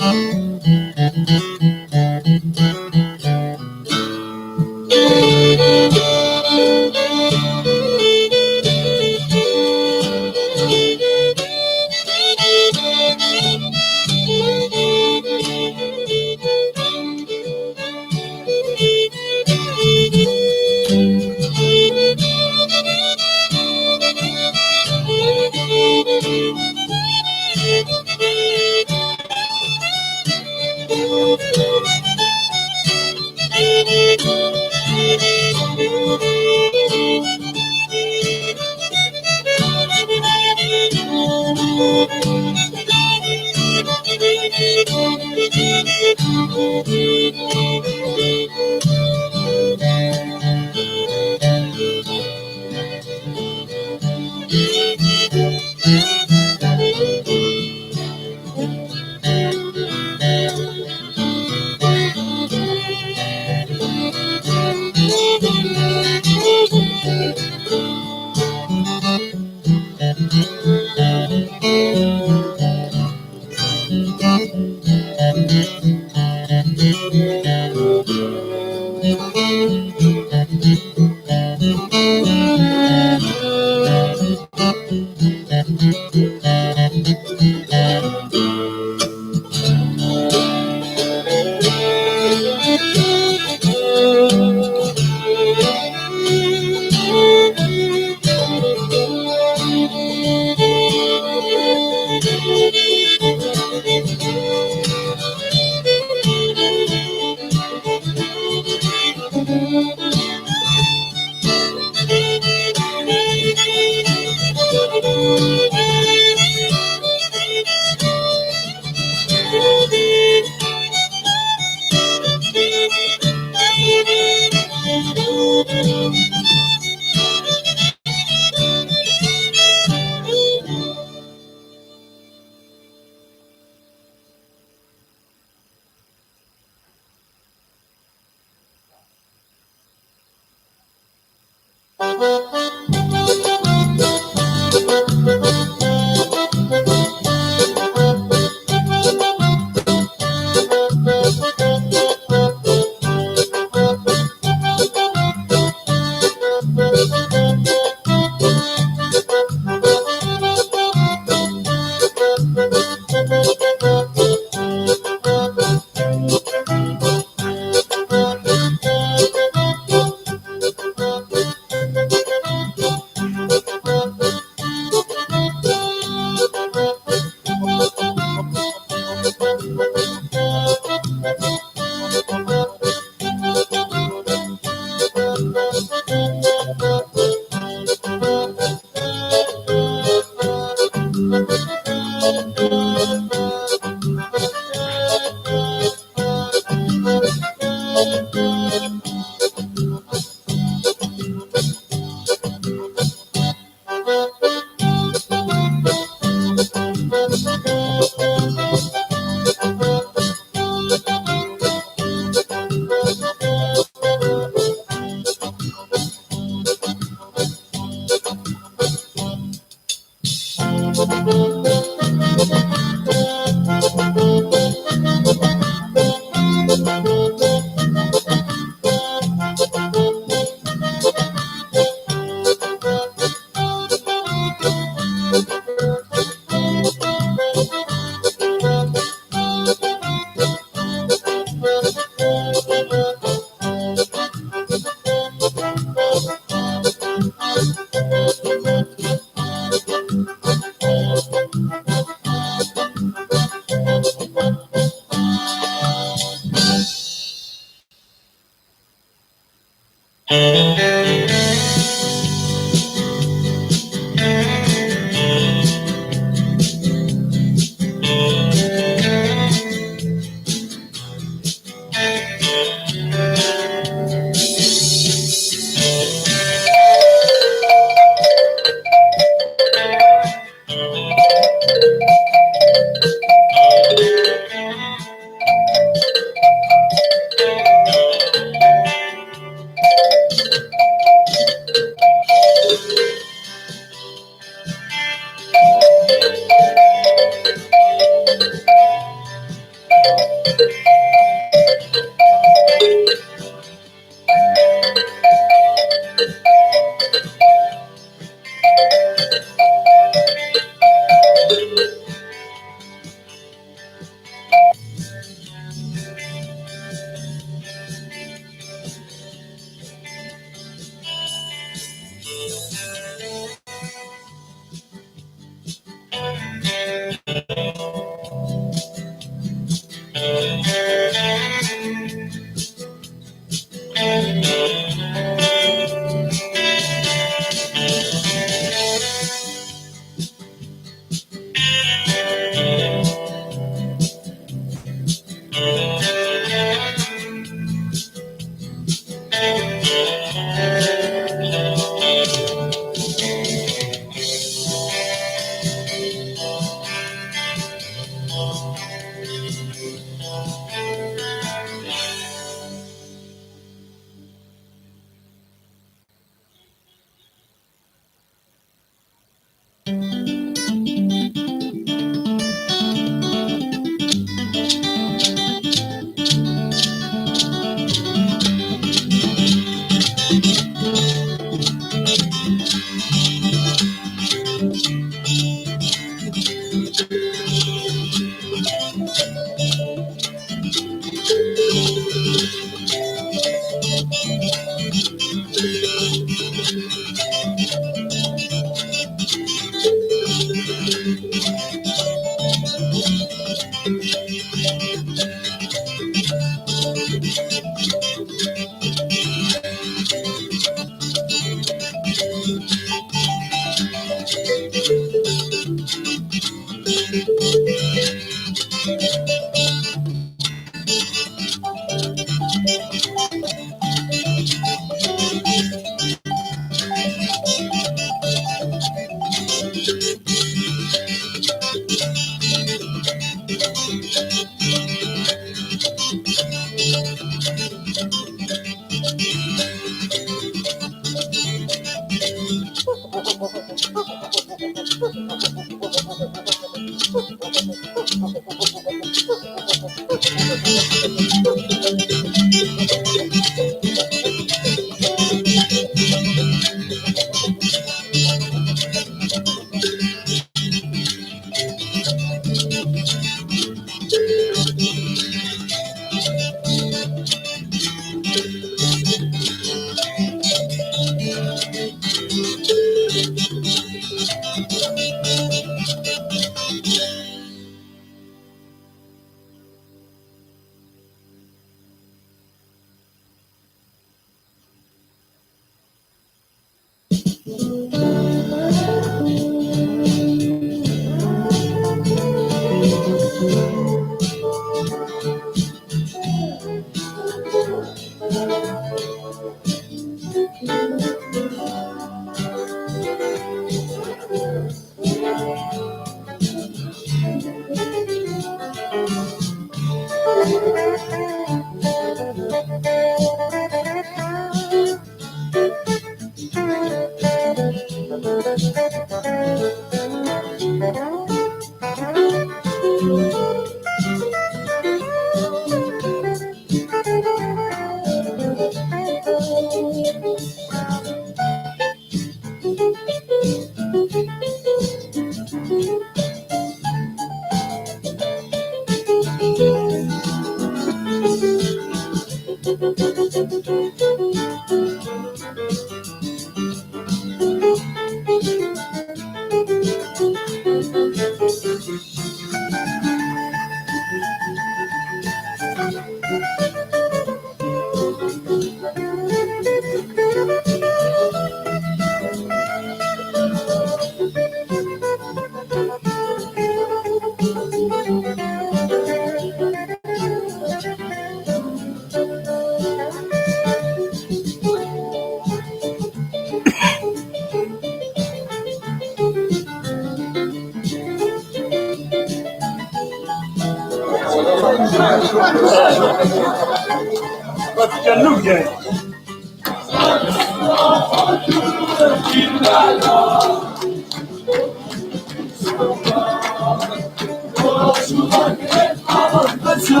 Aql-aɣ,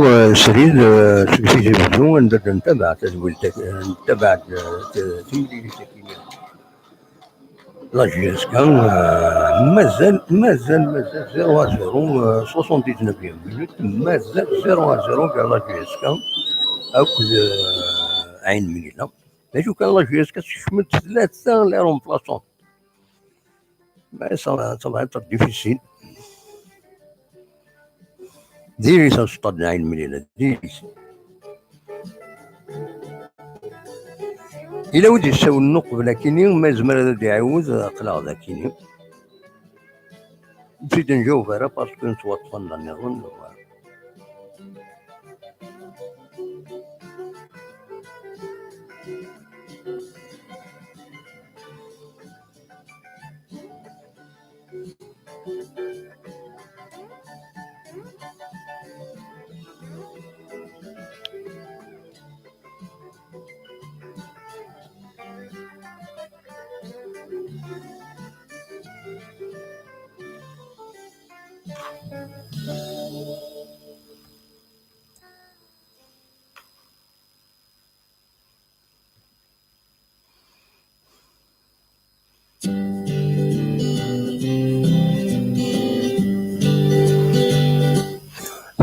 eh, srid, eh, seg Tizi Wezzu, anda d-ntabaɛ tadwilt, eh, ntabaɛ-d, eh, t-, timlilit-agi. La J S K, eh, mazal, mazal, mazal zéro à zéro, eh, soixante-dix-neuvième minute, mazal zéro à zéro gar la J S K akked, eh, Ɛin Mlila. D acu kan, la J S K tekcem-d tlata les remplaçants. Mais ça va, ça va être difficile. Diri-t ustad n Ɛin Mlila, diri-t. Yella wi d-yessawlen uqbel akini, ma yezmer ad d-iɛiwed, aql-aɣ d akini. Ur tt-id-nǧaweb ara parce que nettwaṭṭef anda nniḍen.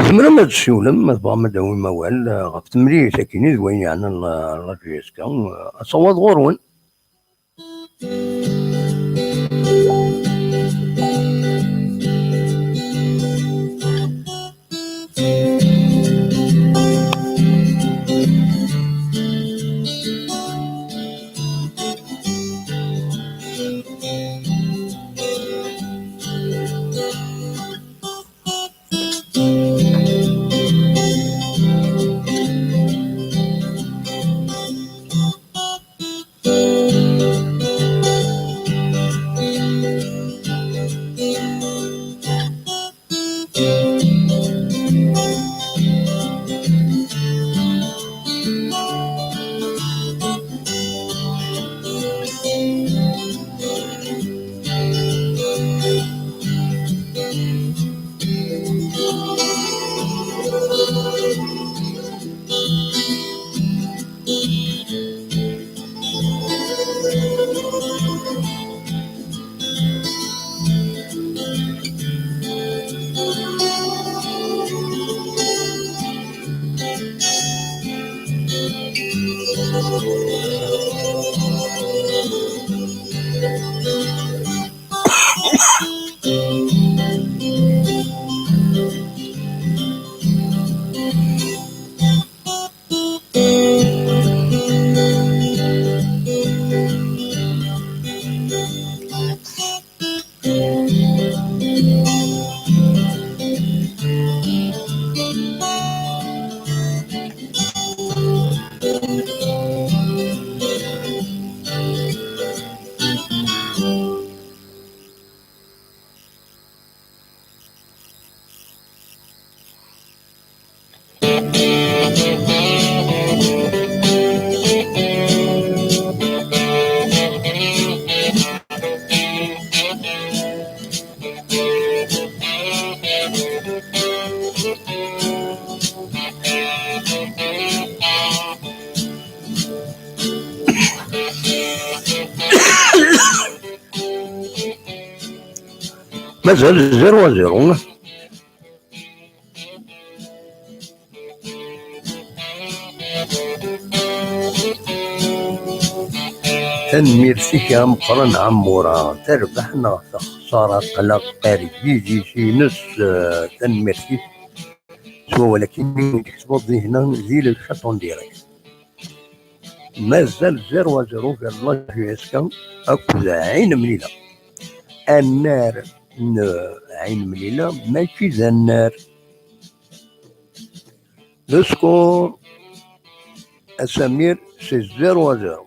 Tzemrem ad d-tsiwlem, ma tebɣam ad d-tawim awal, eh, ɣef temlilit-agi d wayen yeɛnan la, la J S K, eh, asawaḍ ɣur-wen. Mazal zéro à zéro. Tanemmirt-ik a Meqqran Ɛemmura, terbeḥ neɣ texṣer aql-aɣ ar yidis-ines, eh, tanemmirt-ik s wawal-agi i d-tkesbeḍ dihna di le chat en direct. Mazal zéro à zéro gar la J S K akked Ɛin Mlila. Annar n Ɛin Mlila mačči d annar. Le score, a Samir, c'est zéro à zéro.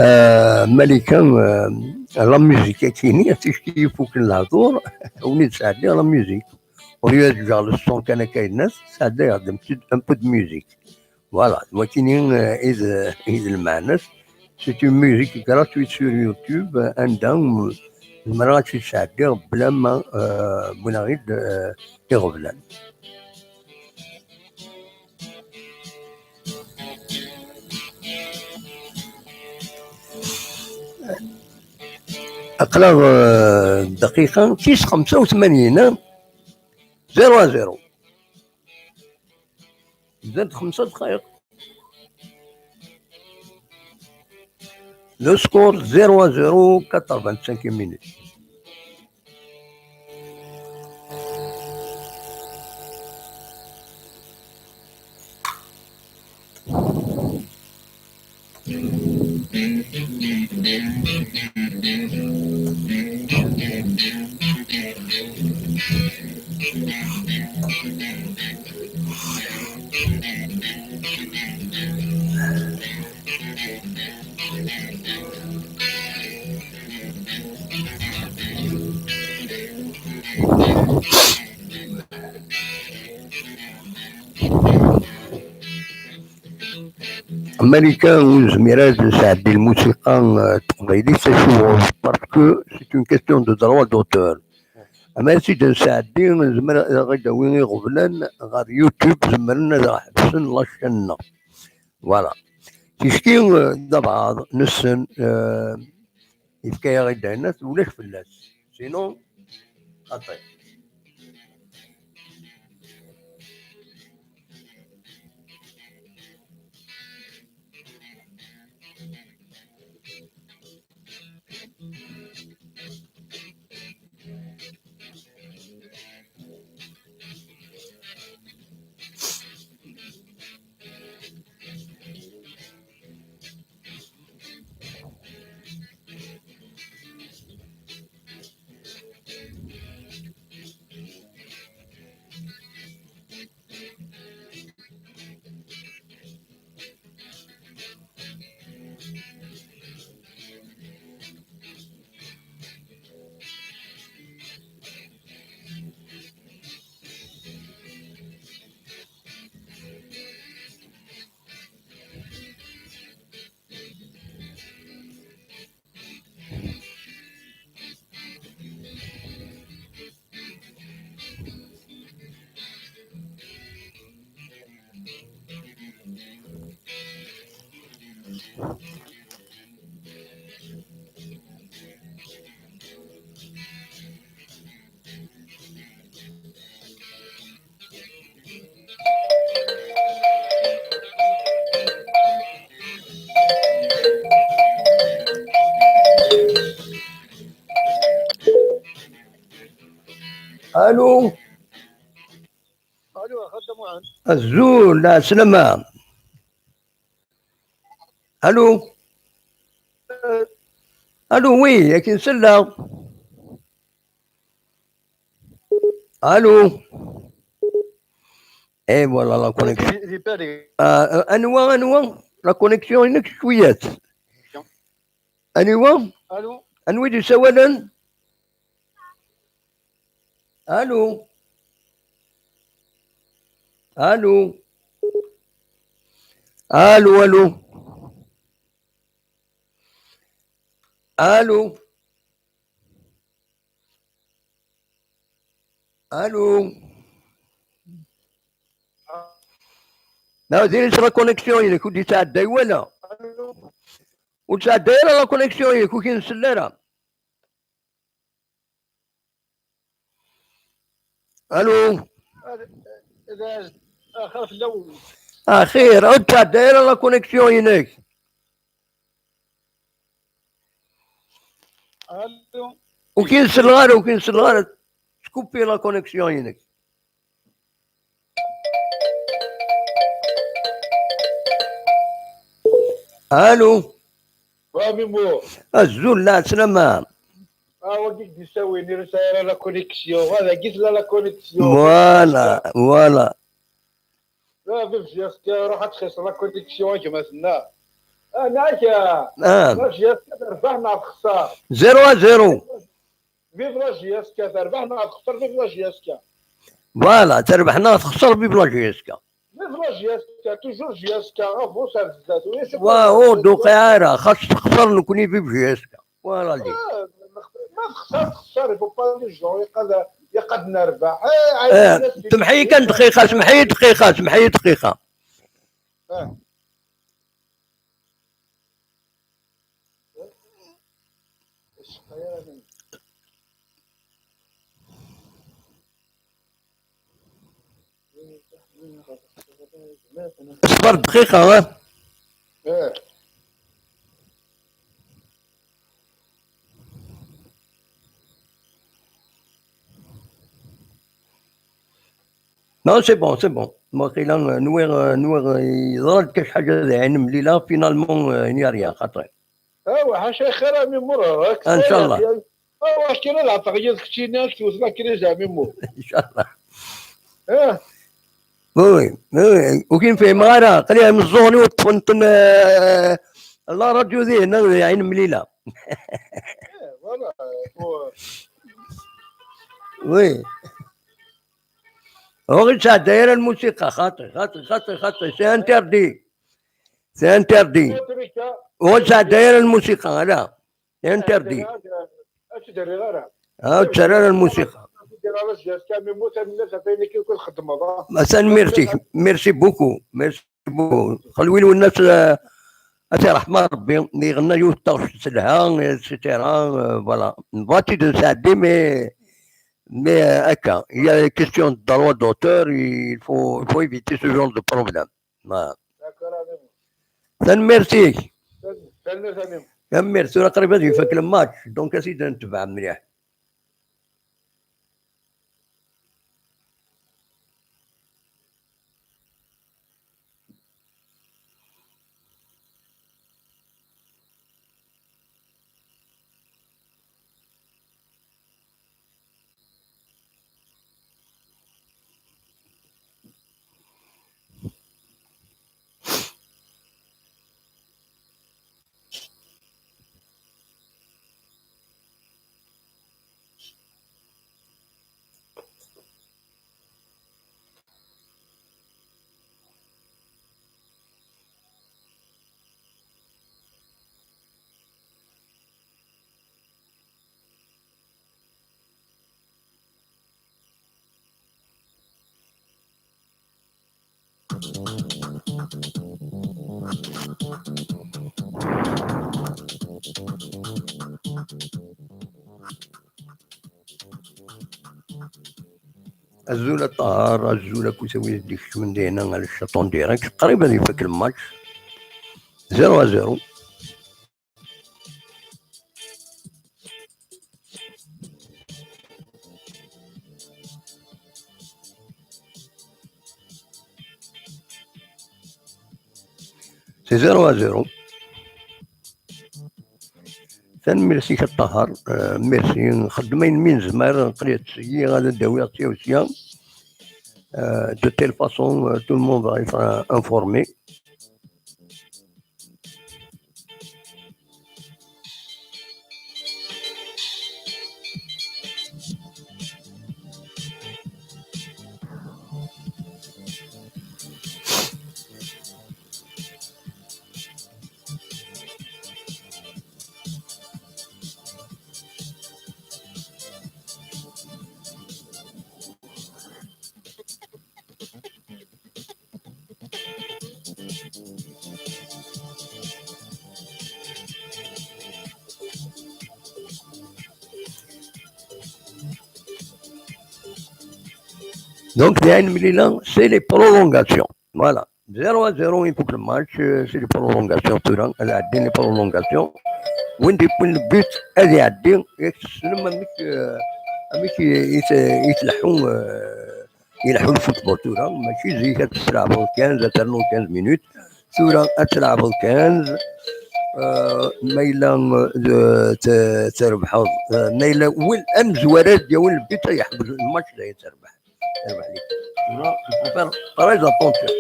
Euh, Malika, euh, la musique, akini, ticki ifuken lehdur, win i d-sɛeddiɣ la musique. Au lieu ad ǧǧeɣ le son kan akka yenna-t, sɛeddayeɣ-d un petit, un peu de musique. Voilà, d wakini, euh, i d, i d lmeɛna-s. C'est une musique gratuite sur YouTube, euh, anda, euh, zemreɣ ad tt-id-sɛeddiɣ bla ma, euh, wwiɣ-id, euh, iɣeblan. Aql-aɣ, euh, dqiqa, tis xemsa u tmanyin, hein? Zéro à zéro. Mazal-d xemsa dqayeq. Le score zéro à zéro, quatre-vingt-cinq minutes. Malika ur nezmir ara ad nesɛeddi lmusiqa, eh, n teqbaylit, acuɣer? Parce que c'est une question de droit d'auteur. Ama ad tt-id-nesɛeddi, nezmer ad aɣ-id-awi iɣeblan ɣer YouTube, zemren ad aɣ-ḥebsen la chaîne-nneɣ. Voilà. Ticki, eh, d abɛaḍ nessen, eh, yefka-yaɣ-id ayenna, ulac fell-as. Sinon, xaṭi. Allô. Allô, a xaṭi Muḥend. Azul, lɛeslama. Allô. Euh. Allô, oui, akken selleɣ. Allô. Et voilà la connexion. J'ai, j'ai perdu. Euh, euh, anwa, anwa? La connexion-inek cwiyat. Anwa? Allô. Anwa i d-isawalen? Allô. Allô. Allô, allô. Allô. Allô. Ma diri-tt la connexion-inek, ur d-yettɛedday wala. Ur d-tettɛedday ara la connexion-inek, ur k-nsell ara. Allô. Axir fell-awen. Axir, ur d-tettɛedday ara la connexion-inek. Allô. Ur k-nsell ara, ur k-nsell ara. Tkupi la connexion-inek. Allô. Wa Mimo. Azul, lɛeslama. Ah, wagi i k-d-yessawin, ur yesɛi ara la connexion. Wa dagi tella la connexion. Voilà, voilà. Ah, bibzi, ruḥ ad txis la connexion, a gma-tneɣ. Anak, ah, la J S K terbeḥ neɣ texṣer? Zéro à zéro. Vive la J S K, terbeḥ neɣ texṣer, vive la J S K. Voilà, terbeḥ neɣ texṣer, vive la J S K. Vive la J S K, toujours J S K, avance ar zdat. Ulac akk. Wa, ur d-tuqiɛ ara, xas texṣer nekkni, vive J S K. Voilà, li. Ah, ma texṣer, texṣer, il faut pas les gens, ilaq ad, ilaq ad nerbeḥ. Eh, eh, semḥ-iyi kan dqiqa, semḥ-iyi dqiqa, semḥ-iyi dqiqa. Ah. اصبر دقيقة، ها؟ ايه. Non, c'est bon, c'est bon. Waqila, euh, nwiɣ, euh, nwiɣ, euh, yeḍra-d kan ḥaǧa d ɛin mlila, finalement, euh, il n'y a rien, xaṭi. Awa, ḥaca xir a Mimur, rak. Inchallah. Awa, kra la teɣyid keččini, ak tewwet la crise a Mimur. Inchallah. Ah. Oui, oui, oui. Ur k-fhimeɣ ara. Qliɛ meẓẓuɣen-iw ṭṭfen-ten, euh, la radio dihin, euh, ɛin mlila. Eh, voilà. Oui. Ur ɣ-ittɛedday ara lmusiqa, xaṭi, xaṭi, xaṭi, xaṭi, c'est interdit. C'est interdit. Ur ɣ-ittɛedday ara lmusiqa, ala. C'est interdit. Ur ttedder ara lmusiqa. Ma tanemmirt-ik. Merci beaucoup. Merci beaucoup. Xelwi Lwennas, euh, ad t-iṛḥem Ṛebbi, iɣenna yiwet taɣect telha, et cetera, euh, voilà. Nebɣa ad tt-id-nesɛeddi, mais Mais, euh, akka, il y a une question de droit d'auteur, il faut, il faut éviter ce genre de problème. Voilà. Tanemmirt-ik. Tanemmirt, tura qrib ad ifak le match, donc ad t-id-netbeɛ mliḥ. Azul a Ṭaher, azul akk i wid d-ikecmen dinna ar le chat en direct. Qrib ad ifak lmatch. Zéro à zéro. C'est zéro à zéro. Tanemmirt-ik a Ṭaher. Euh, merci. Nxeddem ayen mi nezmer, qliɣ seg-i ad d-awiɣ sya u sya. Euh, de telle façon, euh, tout le monde va être, euh, informé. Donc, c'est une, c'est les prolongations. Voilà. Zéro à zéro, il faut que le match, euh, c'est les prolongations, tura. Elle a donné les prolongations. Win d-yewwin le but, ad iɛeddi, yak tessnem amek, euh, amek i, i, i tleḥḥu, euh, ileḥḥu le football tura, mačči zik ad tleɛbeḍ quinze, ad ternuḍ quinze minutes, tura ad tleɛbeḍ quinze, euh, ma yella, euh, t-, trebḥeḍ, euh, ma yella win amezwaru ad d-yawin le but, ad yeḥbes le match, dayen terbeḥ. Terbeḥ l'équipe. Tura, il faut faire très attention.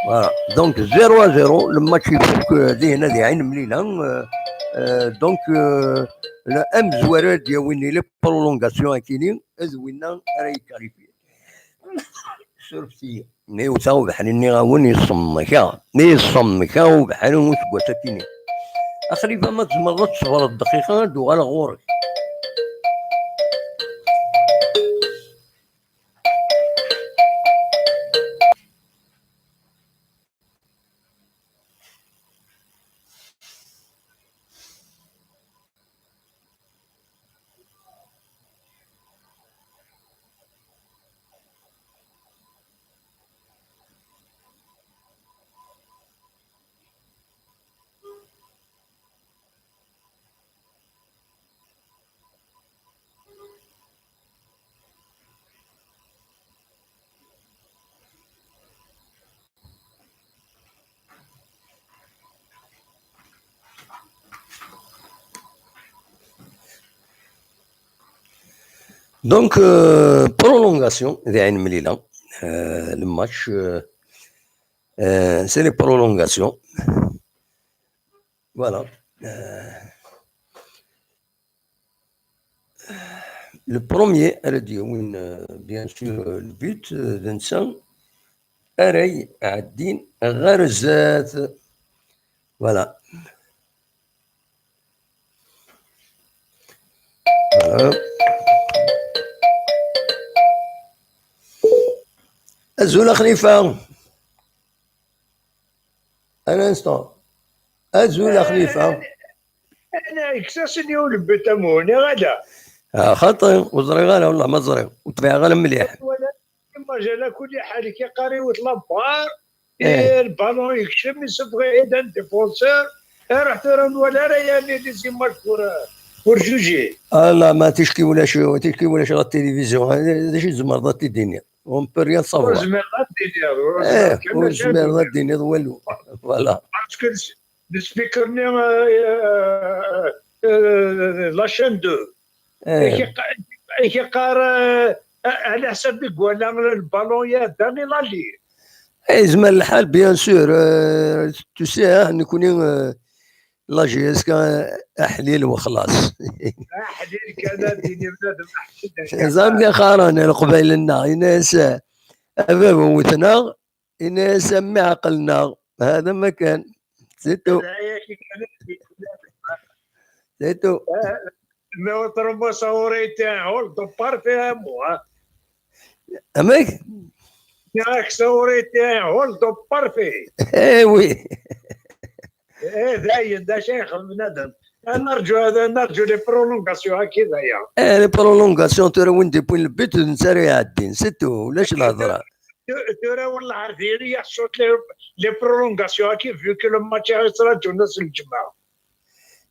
Voilà. Donc, zéro à zéro, le match يفك, euh, dihna di Ɛin Mlila. Euh, euh, donc, euh, le amezwaru ad d-yawin les prolongations akini, d winna ara yekkalifyi. Surfet-iyi. Mi yewta ubeḥri, nniɣ-awen, yeṣṣemmek-aɣ. Mi yeṣṣemmek-aɣ ubeḥri useggas akini. A Xlifa, ma tzemreḍ ad tṣebreḍ dqiqa, ad d-uɣaleɣ ɣur-k. Donc, euh, prolongation, di Ɛin Mlila, euh, le match, euh, euh, c'est les prolongations. Voilà. Euh, le premier, elle a dit, oui, euh, bien sûr, euh, le but, euh, de Nsan, Arey Addin Gharzat. Voilà. Voilà. Azul a Xlifa. Un instant. Azul a Xlifa. Ana yekkes-asen yiwen n but amuhni, ala. Ah, xaṭi, ur ẓriɣ ara, والله ma ẓriɣ. Ur tbiɛeɣ ara mliḥ. Wala, imagine, kul ḥal, ki qari wet la barre, eh, le ballon yekcem, yessufeɣ-it-id un défenseur. Iruḥ tura ur nwala ara yani les images pour, euh, pour juger. Ah, la, ma ticki ulac, ticki ulac ɣer télévision. D acu tzemreḍ ad t-id-tiniḍ? On peut rien savoir. Ur zmireḍ ad d-tiniḍ, ur zmireḍ kan ur zmireḍ ad d-tiniḍ walu. Voilà. Parce que le speaker-nni, euh, euh, euh, la chaîne deux. Eh. Ak iqa-, ak iqqar, euh, ɛla ḥsab i iwala le ballon yadda i la ligne. Eh, yezmer lḥal, bien sûr. Euh, tu sais, hein, nekni, euh, la J S K aḥlil wexlaṣ. Aḥlil kan ad yini bnadem aḥlil. Ẓam kan qqaren Leqbayel-nneɣ, yenna-yas, a baba wwten-aɣ, yenna-yas a mmi ɛqel-nneɣ. Hada ma kan. C'est tout. C'est tout. Mais autrement, ça aurait été un hold-up parfait, hein, moi. Amek? Nniɣ-ak, ça aurait été un hold-up parfait. Eh oui. Eh, dayen, d acu ay yexdem bnadem? Ad nerǧu, ad nerǧu les prolongations, akka d aya. Eh, les prolongations, tura win d-yewwin le but, d netta ara iɛeddin, c'est tout, ulac lehḍra. Tu-, tura, wallah, ar diri yaxṣu les, les prolongations, akka, vu que le match yettṛaǧun ass n lǧemɛa.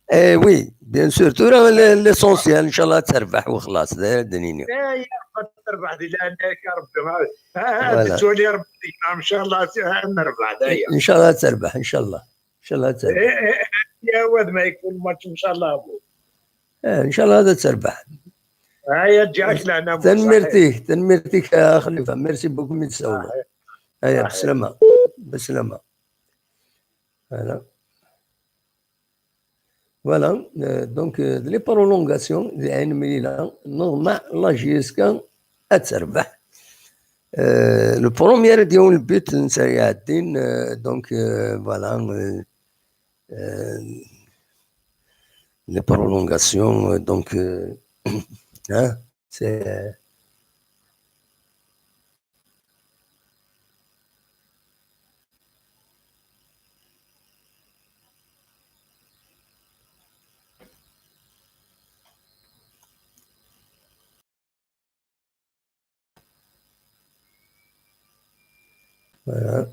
Eh oui, bien sûr. Tura l-, l'essentiel, ncallah ad terbeḥ, wexlaṣ, d ayen ara d-nini. Eh, ya Rebbi, ad terbeḥ di leɛnaya-k, a Rebbi. Ah, ah, ad tettwali Rebbi deg-neɣ, ncallah, ad nerbeḥ, d aya. Ncallah ad terbeḥ, ncallah. Ncallah ad terbeḥ. Eh, eh, eh, ya wad ma yekfu lmatch, ncallah, a bu. Eh, ncallah ad terbeḥ. Aya, ǧǧiɣ-ak leɛnaya, a bu. Tanemmirt-ik, tanemmirt-ik, a Xlifa. Merci beaucoup, mi d-tsawleḍ. Ah, eh. Aya, ah, beslama. Beslama. Voilà. Voilà, euh, donc, euh, les prolongations, di Ɛin Mlila, neḍmeɛ la J S K ad terbeḥ. Euh, le premier ad yawi le but, netta iɛeddin, euh, donc, euh, voilà, euh, euh, les prolongations, euh, donc, euh, hein, c'est, euh, Voilà.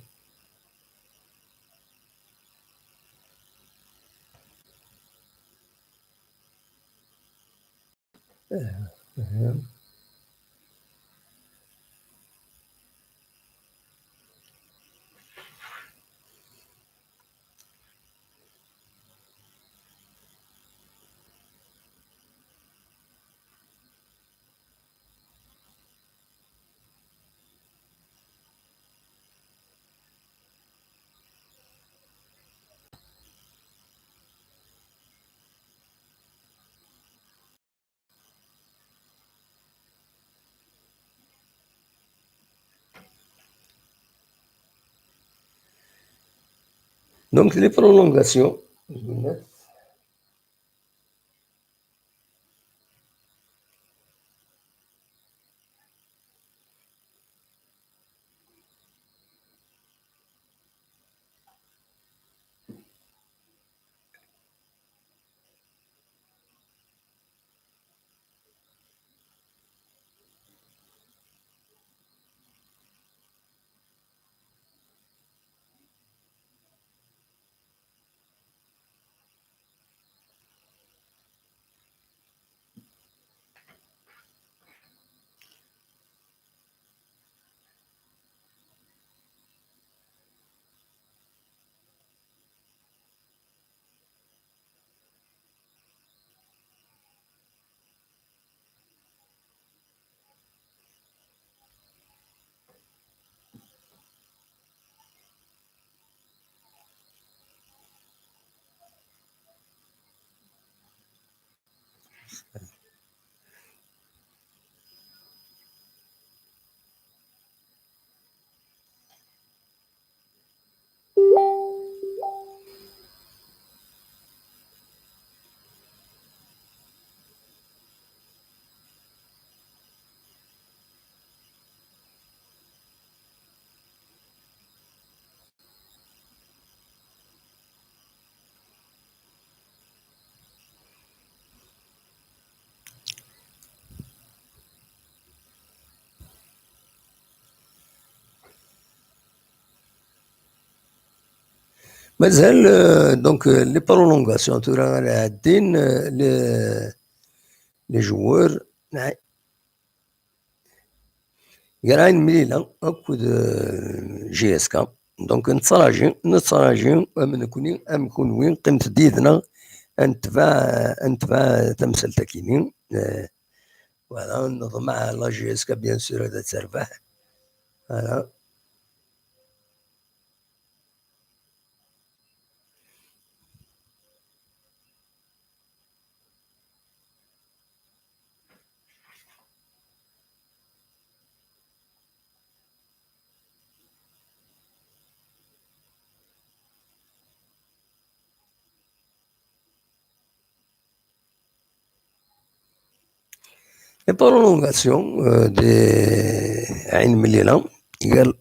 Donc, les prolongations. Mazal, euh, donc, euh, les prolongations, tura ara ɛeddin, euh, les, les joueurs. Gar Ɛin Mlila akked, euh, J S K. Donc, nettraji, nettraji, am nekni, am kunwi, qqimet-d yid-neɣ, ad netbeɛ, ad netbeɛ tamsalt-akini. Euh, voilà, neḍmeɛ la J S K, bien sûr, ad terbeḥ. Voilà. Les prolongations, euh, de Ɛin Mlila, égal.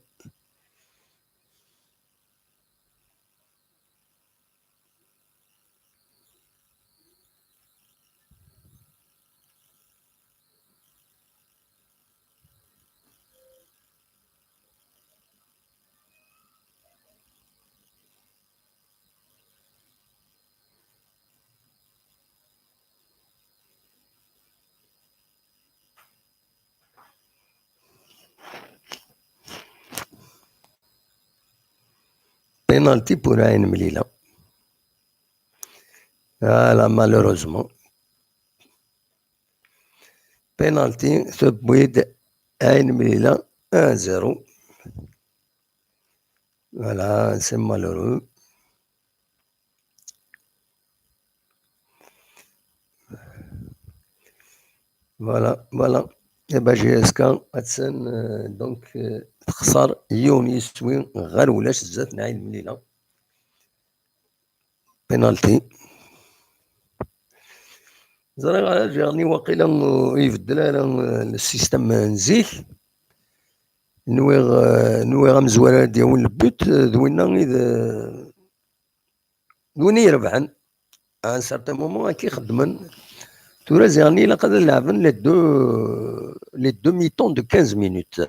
Penalty pour Ɛin Mlila. Voilà, malheureusement. Penalty, tewwi-d Ɛin Mlila un zéro. Voilà, c'est malheureux. Voilà, voilà. Eh ben, J S K, attan, euh, donc, euh, texṣer yiwen yiswi ɣer ulac zdat n Ɛin Mlila. Penalty. Ẓriɣ ara ǧiɣni waqila ur ibeddel ara, euh, le système n zik. Nwiɣ, euh, nwiɣ amezwar ara d-yawin le but, euh, d winna i d, euh, d win i irebḥen. À un certain moment, akka i xeddmen. Tura ziɣni ilaq ad leɛben les deux, les deux mi-temps de quinze minutes.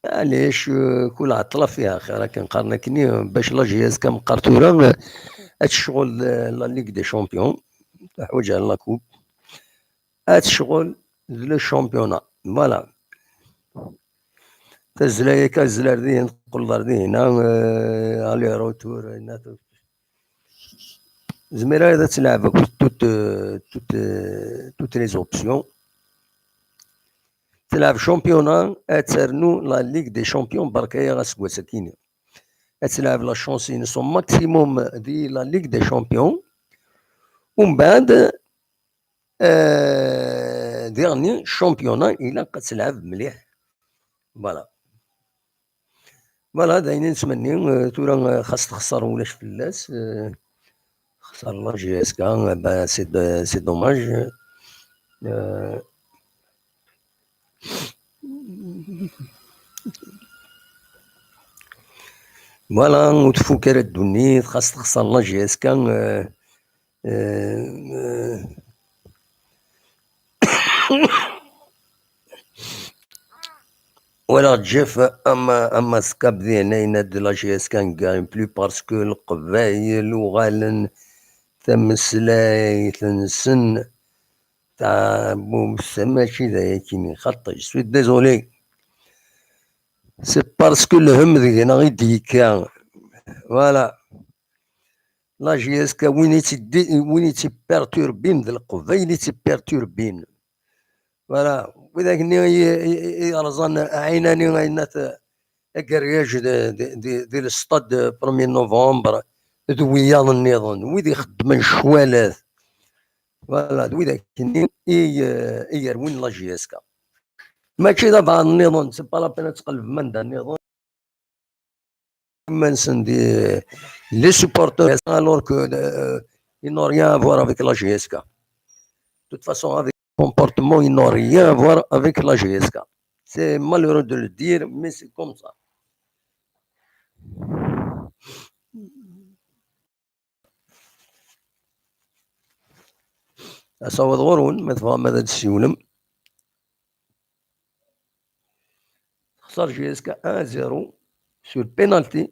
Ɛlic, euh, kul ɛeṭṭla fiha xir, akken qqaren akkenni, bac la J S K meqqar tura, euh, ad tecɣel, euh, la Ligue des Champions, teḥwaǧ ar la Coupe. Ad tecɣel d le championnat. Voilà. Tazla akka, tazla ar dihin, teqqel ar dihin, euh, aller retour, euh, Zmira ad tleɛb akk toutes, euh, toutes, euh, toutes les options. Tleɛb championnat, ad ternu la Ligue des Champions, berka-yaɣ aseggas-akini. Ad tleɛb la chance-ines au maximum di la Ligue des Champions. Umbeɛd, Euh, diɣenni, championnat, ilaq ad telɛeb mliḥ. Voilà. Voilà, d ayen i nettmenni. Euh, tura, euh, xas texṣer ulac fell-as, euh, texṣer la J S K, euh, ben, c'est de-, c'est dommage. Euh, voilà, ur tfuk ara ddunit, xas texṣer la J S K, euh, euh, euh, Walaɣ Jeff ama, ama skab diɣen ayen ad la J S K ne gagne plus parce que Leqbayel uɣalen tameslayt-nsen taɛbubs, mačči d ayakini, xaṭi, je suis désolé. C'est parce que lhemm deg-neɣ i d-yekka. Voilà. La J S K, win i tt-, win i tt-perturbin d Leqbayel i tt-perturbin. Voilà, widak-nni i, i, i, i yerẓan ɛinani, aynat agerraj di, di, di, di l'stade premier novembre, d wiyaḍ nniḍen, wid ixeddmen ccwalat. Voilà, d widak-nni i, eh, i yerwin la J S K. Mačči d abaɛḍ nniḍen, c'est pas la peine ad tqelbem anda nniḍen. Iman-nsen di les supporters, alors que, euh, ils n'ont rien à voir avec la J S K. De toute façon, avec le comportement, ils n'ont rien à voir avec la J S K. C'est malheureux de le dire, mais c'est comme ça. Asawaḍ ɣur-wen, ma tebɣam ad d-tsiwlem. Texṣer J S K un zéro sur penalty.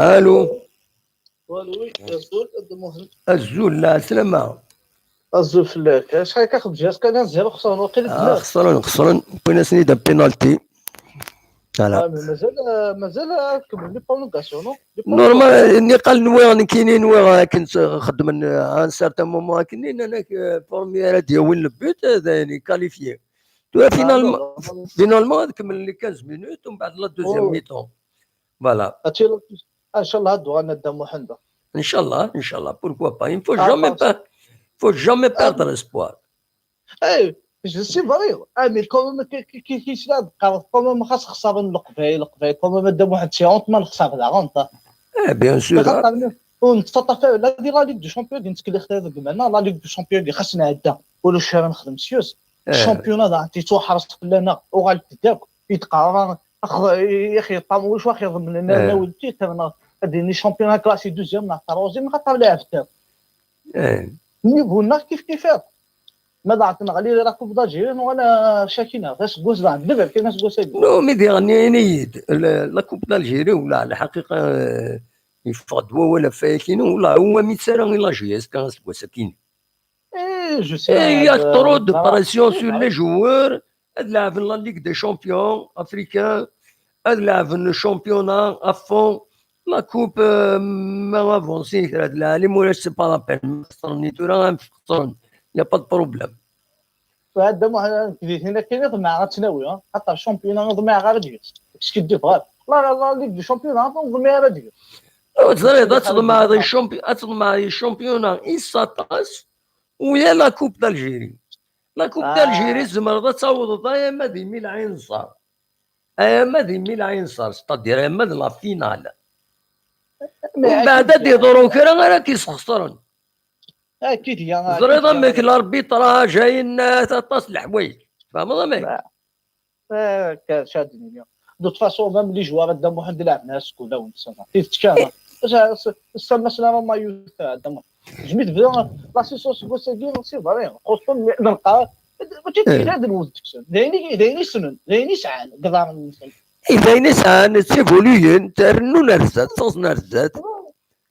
Allô. Allô, oui, azul, a Dda Muḥend. Azul, la, slama. Azul fell-ak. Acḥal akka xedǧeɣ kan zéro xesren, waqil ah, xesren, xesren. Wwin-asen-id penalty. Voilà. Ah, mais mazal, euh, mazal ad kemmlen les prolongations, non? Les prolongations. Normal, niqal nwiɣ nekkini, nwiɣ akken s-, xeddmen, euh, à un certain moment akken, nnan-ak, euh, pour mieux ara d-yawin le but, euh, d ayen qualifié. Tura, ah, finalement, non, non, non. Finalement, ad kemmlen les quinze minutes, umbeɛd la deuxième mi-temps. Voilà. Inchallah, ad d-uɣalen a Dda Muḥend. Inchallah, inchallah, pourquoi pas. Il ne faut jamais per-, faut jamais perdre espoir. Eh, je sais, vrai. Ah, mais quand même, qui, qui, qui, qui sera, quand même, xas xesren Leqbayel, Leqbayel, quand même, a Dda Muḥend, c'est honte, ma nexser daɣen, ta. Eh, bien sûr. Xaṭer, ur nettsaṭaf ara, la, di la Ligue des Champions, di nettkellix deg mana, la Ligue des Champions, di xas nɛedda, ulac ara nexdem s-yes. Eh. Championnat daɣen, yettwaḥres fell-aneɣ, uɣal-d akk, i d-qqareɣ, ax-, i, i, yeṭṭam, ulac wa xeḍmen, eh, nawi le titre, neɣ ad d-yini championnat classé deuxième, neɣ troisième, xaṭer lɛebd akk. Eh. Niveau-nneɣ kif kif akk. Ma daɣen neɣli la Coupe d'Algérie, nuɣal cakina, d aseggas daɣen, d aberkan aseggas-agi. Non, mais diɣen ini-yi-d, la, la Coupe d'Algérie, wala, lḥaqiqa, euh, yeffeɣ-d wawal ɣef wayakini, wala, ur mi ttara i la J S K aseggas-akini. Eh, je sais, eh, il y a euh, trop de pression sur les joueurs. Ad laɛben la Ligue des Champions africains, ad laɛben le championnat à fond. La coupe, euh, ma avancé kra d lɛali, ma ulac, c'est pas la peine. Ma xesren tura, am xesren. Il y a pas de problème. Hada Muḥ-, nekk di tin akken i ḍemɛeɣ ad tt-nawi, ha? Xaṭer championnat ur ḍmiɛeɣ ara deg-s. Skiddibeɣ akk. La, la, la Ligue des Champions ur ḍmiɛeɣ ara deg-s. Ur teẓriḍ, ad tḍemɛeḍ i champi-, ad tḍemɛeḍ i championnat i s aṭas, uya la Coupe d'Algérie. La Coupe d'Algérie tzemreḍ ad tawḍeḍ ayama d imi lɛinṣer. Ayama d imi lɛinṣer, c'est-à-dire ayama d la finale. Umbeɛd ad d-iḍru kra ara k-isxesren. Teẓriḍ amek l'arbitrage, ayen, aṭas n leḥwayeǧ. Tfehmeḍ amek? Eh, ka-, ca d-nini. De toute façon, même les joueurs, a Dda Muḥend, lɛebna seg ulawen-nsen. Tidet kan. Ssamasen ara ma youth, a Dda Muḥend. Jmi tebda la saison seg wass-agi, c'est vrai. Xusṭen, mais, nenqar, mačči d kra d lwet deg-sen. D ayen i, d ayen i ssnen, d ayen i sɛan, deg iḍarren-nsen. Eh, d ayen i sɛan, ttivuluyen, rennun ar zdat, ttaẓen ar zdat.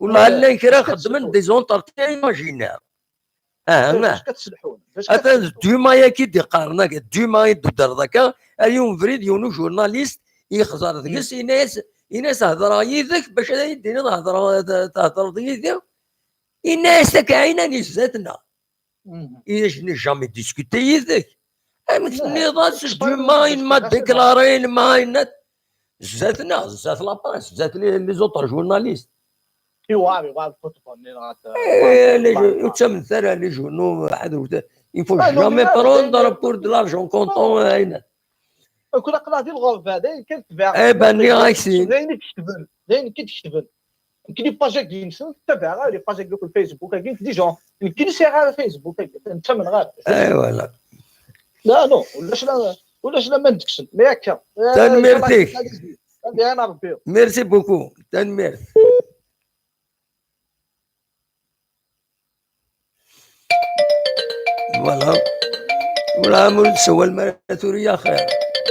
Wala llan kra xeddmen des entretiens imaginaires. Ah, ah. Atan d Duma-agi d-iqqaren akka, Duma i d-teddreḍ akka, ar yiwen ubrid, yiwen ujournaliste yexẓer deg-s, yenna-yas, yenna-yas hedreɣ yid-k, bac ad yi-d-tiniḍ hedreɣ, thedreḍ yid-i. Yenna-yas akka, ɛinan i zdat-neɣ. I je n'ai jamais discuté yid-k. Amek tenniḍ-as Duma, il m'a déclaré, il m'a, yenna-t, zdat-neɣ, zdat la presse, zdat les, les autres journalistes. Iwɛer, iwɛer protocole-nni, dɣa t-, Eh, les jou-, ur ttamnet ara les journaux, ḥadret. Il faut jamais prendre pour de l'argent comptant, eh, yenna-t. Akk aql-aɣ di lɣerba, d ayen kan tebɛeɣ. Eh ben, nniɣ-ak-t-id. D ayen i d-ketben, d ayen i d-ketben. Nekk les pages-agi-nsen, ttabaɛeɣ ara les pages-agi akk Facebook-agi, des gens. Nekk ur sɛiɣ ara Facebook-agi, ttamneɣ ara. Eh, voilà. La, non, ulac la, ulac laman deg-sen, mais akka. Eh, tanemmirt-ik. Anda ara Rebbi. Merci beaucoup. Tanemmirt. Voilà. Voilà, ma ur d-tsawalem ara tura, ya xir.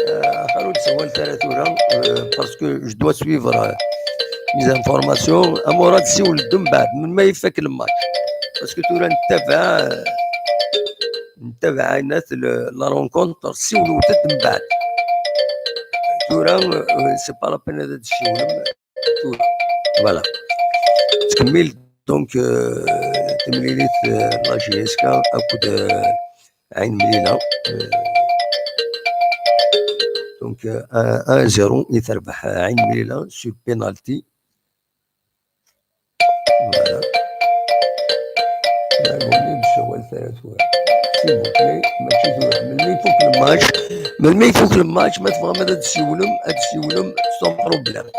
Euh, axir ur d-tsawal ara tura, euh, parce que je dois suivre, euh, les informations. Amur ad tsiwel d mbeɛd, melmi ay ifak le match. Parce que tura nettabaɛ, euh, nettabaɛ aynat le, la rencontre, siwlet-d mbeɛd. Tura, euh, c'est pas la peine ad d-tsiwlem. Voilà. Tkemmil, donc, euh, timlilit, euh, la J S K akked, euh, Ain Melila. Euh, donc, euh, un zéro i terbeḥ Ain Melila sur penalty. Voilà. S'il vous plaît, mačči tura. Melmi ifuk le match, melmi ifuk le match, ma tebɣam ad d-tsiwlem, ad d-tsiwlem sans problème.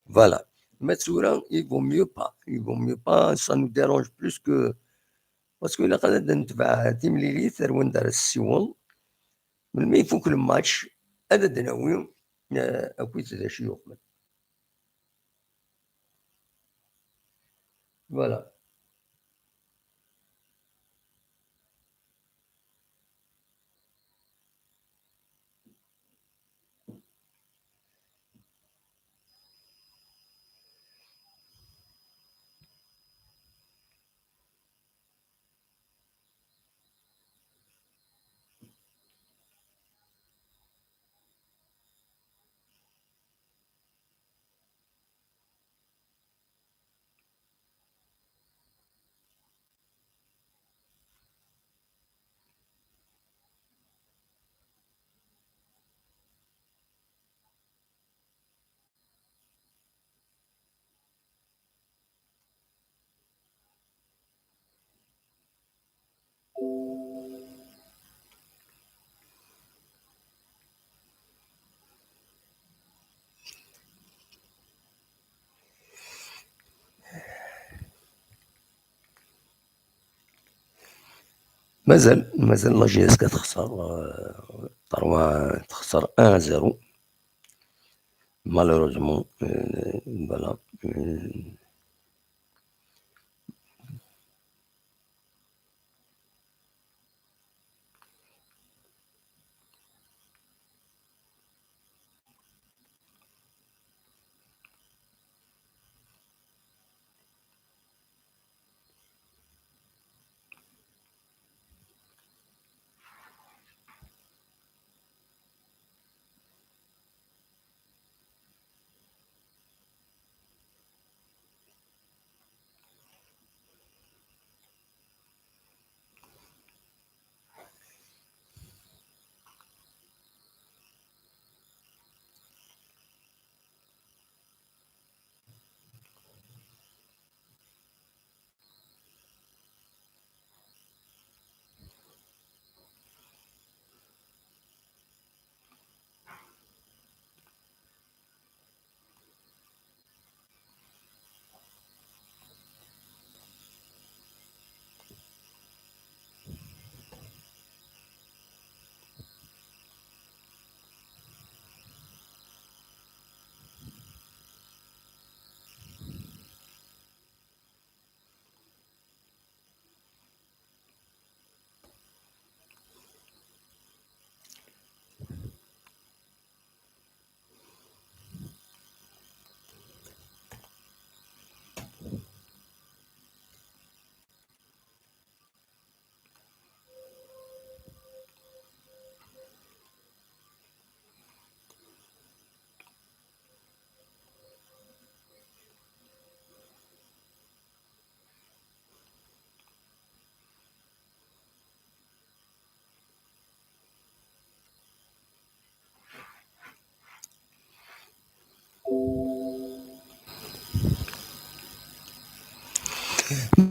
Voilà. Mais tura, il vaut mieux pas. Il vaut mieux pas, ça nous dérange plus que, parce que ilaq ad netbeɛ timlilit ar wanda ara tessiweḍ. Melmi ifuk le match, ad d-nawi, euh, akkit d acu yuqmen. Voilà. Mazal, mazal la J S K texṣer, euh, terwa texṣer un zéro. Malheureusement, euh, voilà. Euh,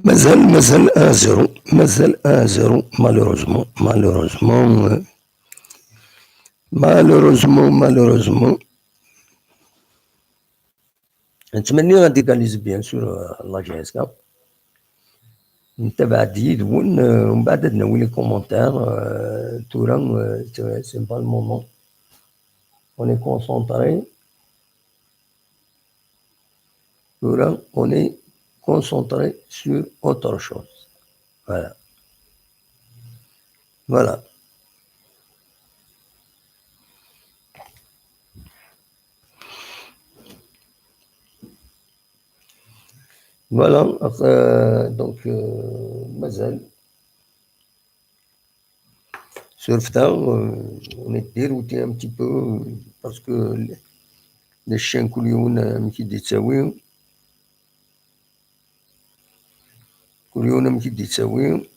Mazal, mazal un zéro, mazal un zéro, malheureusement, malheureusement, euh, malheureusement, malheureusement. Nettmenni ad égaliser, bien sûr, euh, la J S K. Ntabaɛ-d yid-wen, euh, mbeɛd ad nawi les commentaires, euh, tura, euh, c'est, c'est pas le moment. On est concentré. Tura, on est concentré sur autre chose. Voilà. Voilà. Voilà, euh, donc, euh, mazal. Sur ça, euh, on est dérouté un petit peu, euh, parce que les, les chiens, كل يوم، euh, amek i d-yettawi. كل يوم amek i d-yettawi.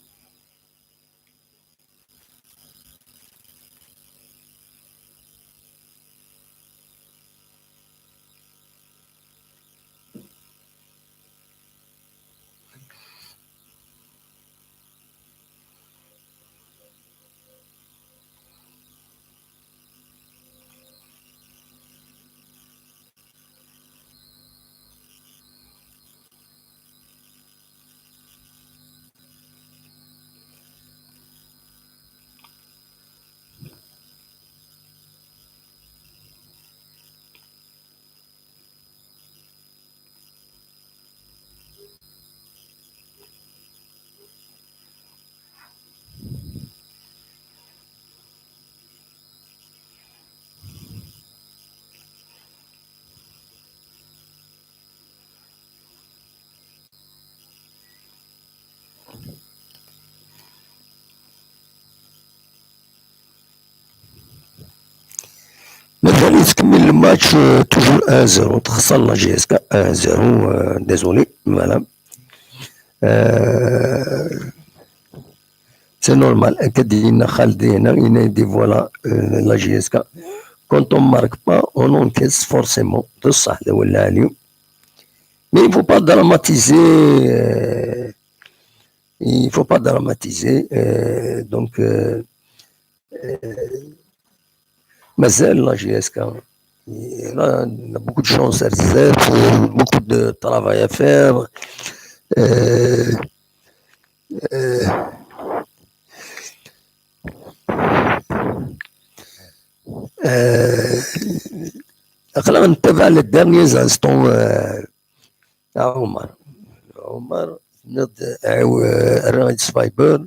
Mazal yettkemmil le match, euh, toujours un zéro. Txesser la J S K un zéro, euh, désolé, voilà. Euh, c'est normal. Akka d-yenna Xaled, yenna, yenna-yi-d, voilà, euh, la J S K. Quand on marque pas, on encaisse forcément. D ṣṣeḥ, d awal lɛali. Mais il faut pas dramatiser, euh, il faut pas dramatiser. Euh, donc, euh, euh, mazal la J S K. Il y a, il y a beaucoup de chance à faire, beaucoup de travail à faire. Euh, euh, euh, aql-aɣ nettabaɛ les derniers instants, euh, à Omar. Omar, tenniḍ-d, euh, rriɣ-d s Viber.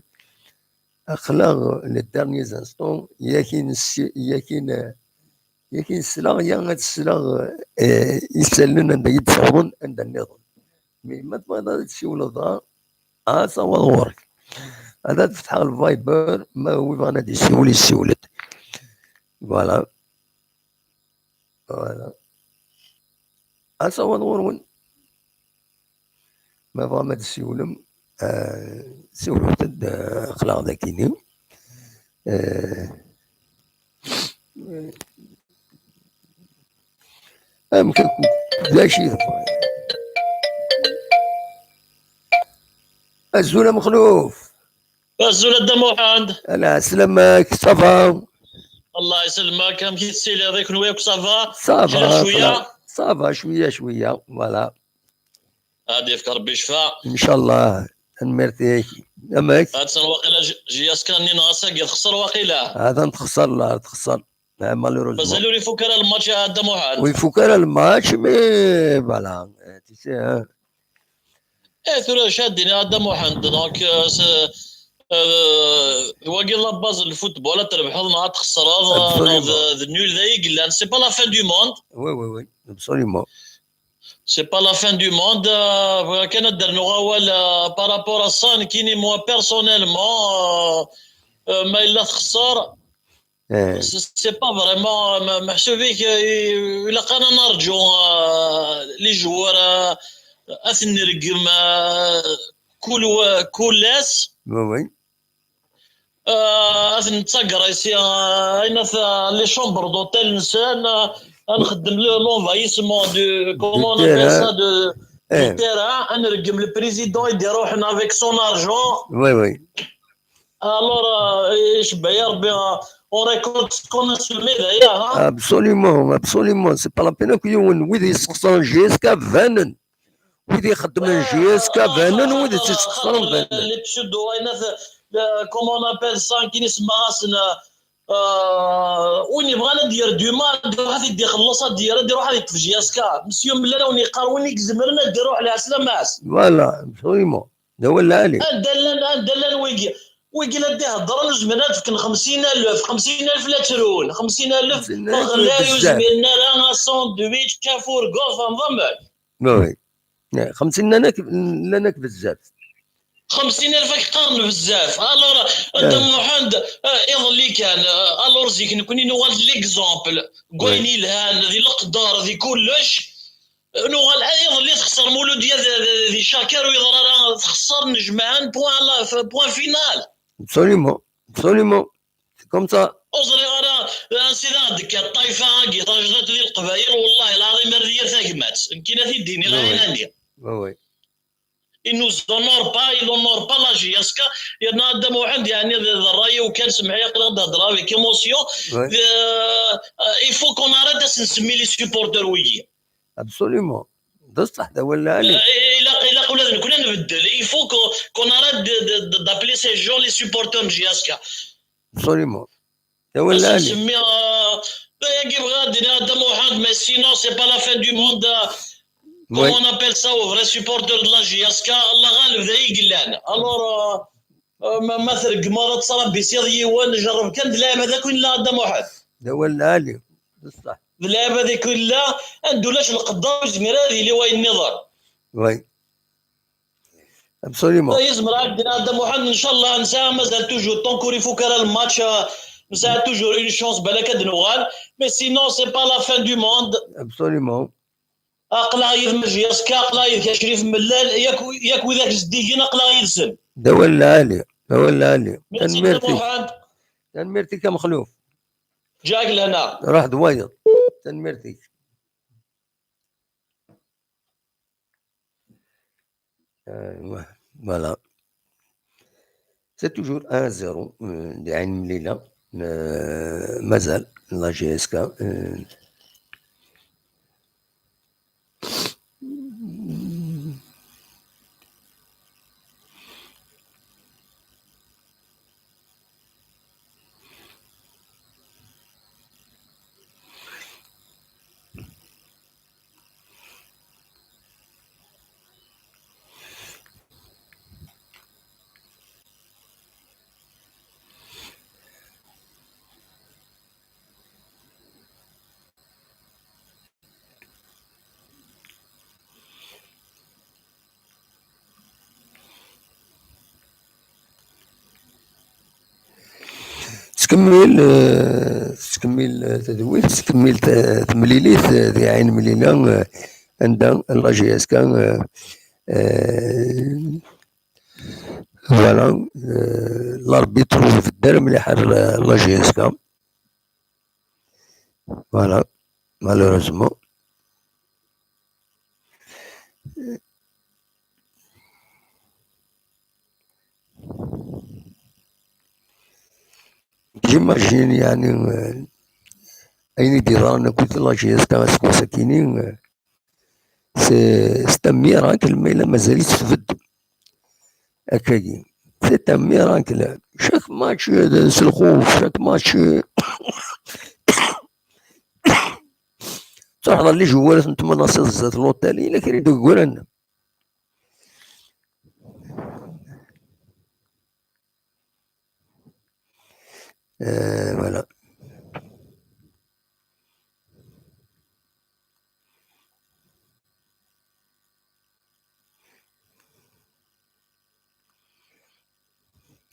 Aql-aɣ les derniers instants, yak i nessi-, yak i n-, yak i nesla, ya ad sleɣ, eh, isallen anda i d-sawḍen, anda nniḍen. Mi ma tebɣiḍ ad d-tsiwleḍ dɣa, ad taweḍ ɣur-k. Ad d-fetḥeɣ le Viber, ma wi bɣan ad isiwel, isiwel-d. Voilà. Voilà. Ad taweḍ ɣur-wen. Ma tebɣam ad d-tsiwlem, eh, siwlet-d, eh, aql-aɣ d akini. Eh, amek akk, d acu i tebɣam? Azul a Mexluf. Azul a Dda Muḥend. Ala, sslam-ak, ça va? Allah yesselmek, amek i tettiliḍ, i kenwi akk ça va? Ça va, cwiya? Ça va, cwiya, cwiya, voilà. Ad yefk Rebbi ccfa. Ncallah. Tanemmirt-ik. Amek? Ad tt-nwaɣ waqila J-, J S K-nni neɣ ass-agi texṣer waqila. Atan texṣer, la texṣer. Ah, malheureusement. Mazal ur ifuk ara lmatch a Dda Muḥend. Ur ifuk ara lmatch, mais voilà. Euh, tu sais, hein. Eh, tura acu ad d-iniɣ a Dda Muḥend, donc, euh, c'est, euh, wagi d la base n lfutbol, ad trebḥeḍ neɣ ad txeṣreḍ, euh, neɣ d, d nul d ay yellan. C'est pas la fin du monde. Oui, oui, oui, absolument. C'est pas la fin du monde. Euh, bɣiɣ kan ad d-rnuɣ awal, euh, par rapport à ça, nekkini, moi, personnellement, euh, euh, ma yella texṣer, c'est, c'est pas vraiment, euh, ma-, meḥsub-ik, euh, ilaq ad narǧu, euh, les joueurs, euh, ad ten-nreggem, euh, kul wa-, kul ass. Oui, oui. Euh, ad ten-nettager ici, euh, ayen at, euh, les chambres d'hôtel-nsen, euh, ad nxeddem le, l'envahissement de, comment on appelle ça, de, du terrain, ad nreggem le président i d-iruḥen avec son argent. Oui, oui. Alors, euh, icebbeḥ ya Rebbi, euh, on récolte ce qu'on a semé d'ailleurs, hein. Absolument, absolument. C'est pas la peine que yiwen, wid yessexṣaren J S K banen. Wid ixeddmen J S K banen, wid tt-yessexṣaren banen. Les pseudo, ayen at, le, comment on appelle ça, akken i semmaɣ-asen, euh, win yebɣan ad d-yerr du mal, ad iruḥ ad t-id-ixelleṣ, ad d-yerr, ad iruḥ ad yeṭṭef J S K. Monsieur Mellal a wen-yeqqar, win i izemren ad d-iruḥ, lɛeslama-s. Voilà, absolument. D awal lɛali. Anda llan, anda llan wigi? Wigi la d-iheddren ur zmiren ad fken xemsin alef, xemsin alef la ttrun, xemsin alef xemsin alef ur zmiren ara ad sandwich, afurgu, tfehmeḍ amek? Oui, oui. Eh, xemsin llan akk, llan akk bezzaf. Xemsin alef ad k-qqaren bezzaf. Alors, eh, Dda Muḥend, eh, iḍelli kan, eh, alors zik nekni nuɣal d l'exemple deg wayen yelhan, di leqder, di kullec. Nuɣal, eh, iḍelli texṣer Mulud ya di, di, di Caker ur yeḍra ara, texṣer, nejmaɛen, point, la, point final. Absolument, absolument. C'est comme ça. Ur ẓriɣ ara, eh, ansi d aɣ-d-tekka ṭṭayfa-agi tajdiṭ di Leqbayel, wallahi lɛaḍim ar d yir tagmat. Nekki la t-id-iniɣ, oui, ɛinani. Oui, oui. Il nous honore pas, il honore pas la J S K. Yerna Dda Muḥend, yeɛni, d, d ṛṛay-iw kan, semmeḥ-iyi, aql-aɣ d-heddreɣ avec émotion. Oui. Euh, euh, il faut qu'on arrête ad s-nsemmi les supporters wigi. Absolument. D ṣṣeḥ, d awal lɛali. Euh, ilaq, ilaq ula d nekkni ad nbeddel. Il faut qu'on, qu'on arrête de, de, de, d'appeler ces gens les supporters de J S K. Absolument. D awal lɛali. Semmi, euh, d ayagi bɣiɣ ad d-iniɣ a Dda Muḥend, mais sinon, c'est pas la fin du monde, euh, comment on appelle ça, aux vrais supporters de la J S K, Allah ɣaleb, d ay yellan. Alors, euh, euh, ma, ma tregmeḍ ad tṛabbisiḍ yiwen, jerreb kan d lɛibad akk i nella a Dda Muḥend. D awal lɛali, d ṣṣeḥ. D lɛibad akk i nella, anda ulac lqedder, ur yezmir ara ad yili wayen nniḍen. Oui. Absolument. Yezmer ad d-nini a Dda Muḥend, ncallah, nesɛa mazal toujours, tant ur ifuk ara lmatch, euh, nesɛa toujours une chance, balak ad d-nuɣal. Mais sinon, c'est pas la fin du monde. Absolument. Aql-aɣ yid-m a J S K, aql-aɣ yid-k a Crif Mellal, yak, yak widak zeddigen, aql-aɣ yid-sen. D awal lɛali, d awal lɛali. Merci a Dda Muḥend. Tanemmirt-ik a Mexluf. Ǧǧiɣ-ak lehna. Ruḥ d wayeḍ. Tanemmirt-ik. Euh, ouais, voilà. C'est toujours un zéro, euh, di Ɛin Mlila. Euh, mazal la J S K, euh, Tettkemmil, eh, tettkemmil, eh, tadwilt, tettkemmil t-, temlilit, eh, di Ɛin Mlila, eh, anda la J S K, eh, eh, voilà, eh, l'arbitre ur ibedd ara mliḥ ar, eh, la J S K. Voilà, malheureusement. J'imagine, yeɛni, euh, ayen i d-yeḍran akked la J S K aseggas-akini, euh, c'est, c'est un miracle, ma yella mazal-itt tbedd. Akkagi. C'est un miracle. Chaque match, euh, s lxuf, chaque match, euh, truḥeḍ ɣer les joueurs n tmanasiḍ zdat l'hôtel, yella kra i d-uguren. Euh, voilà.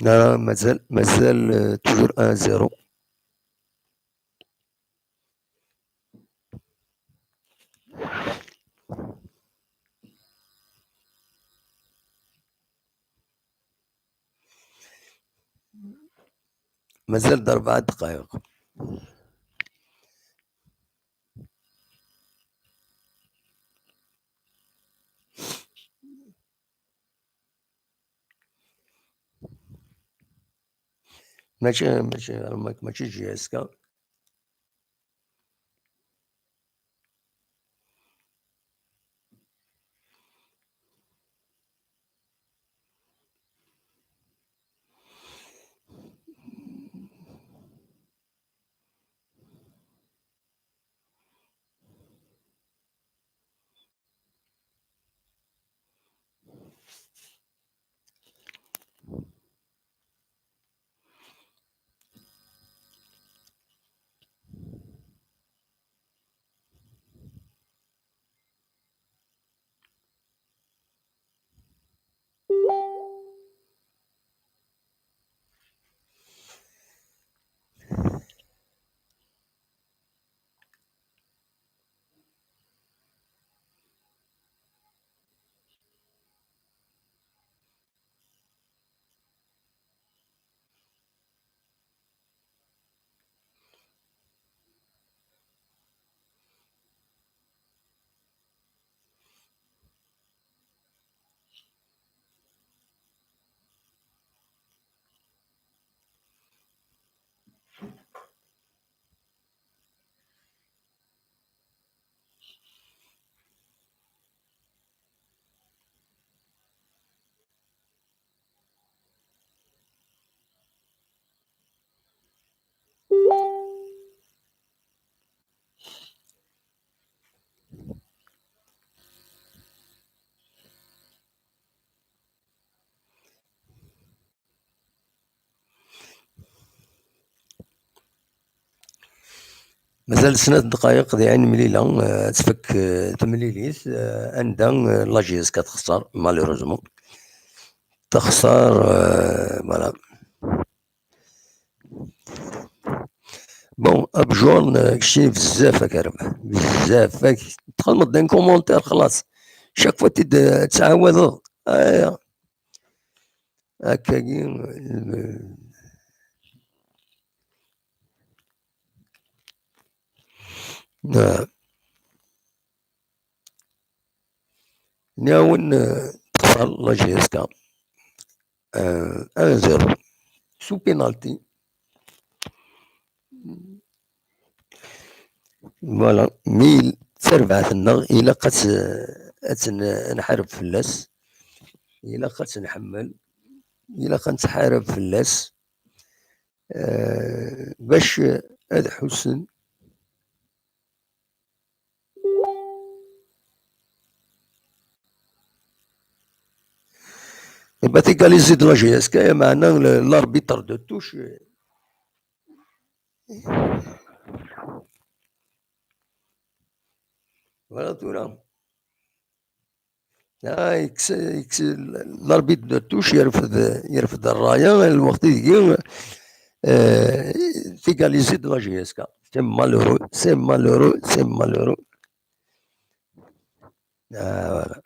Non, non, mazal, mazal, euh, toujours un zéro. Mazal-d rebɛa ddqayeq. Mačči, mačči, mačči J S K. Mazal snat ddqayeq d ɛin mlila, eh, ad tfek, eh, temlilit, eh, anda, eh, la J S K texṣer, malheureusement. Texṣer, eh, voilà. Bon, abjurn, eh, keččini bezzaf ad k-rbeḥ. Bezzaf, ad k-, txedmeḍ un commentaire, xlaṣ. Chaque fois, tid, eh, tettɛawadeḍ. Aya. Akkagi, eh, ah. Nniɣ-awen, eh, texṣer la J S K. Eh, un zéro. Sous penalty. Voilà. Mi d tarbaɛt-nneɣ, ilaq ad tt-, ad tt-, nḥareb fell-as. Ilaq ad tt-nḥemmel. Ilaq ad nettḥareb fell-as. Eh, bac ad ḥussen. Iba égalisé-d la J S K, meɛna le, l'arbitre de touche. Voilà tura. Ah, yekkes, yekkes l'arbitre de touche, yerfed, yerfed rraya, lweqt ideg, eh, égalisé-d la J S K. C'est malheureux, c'est malheureux, c'est malheureux. Ah, voilà.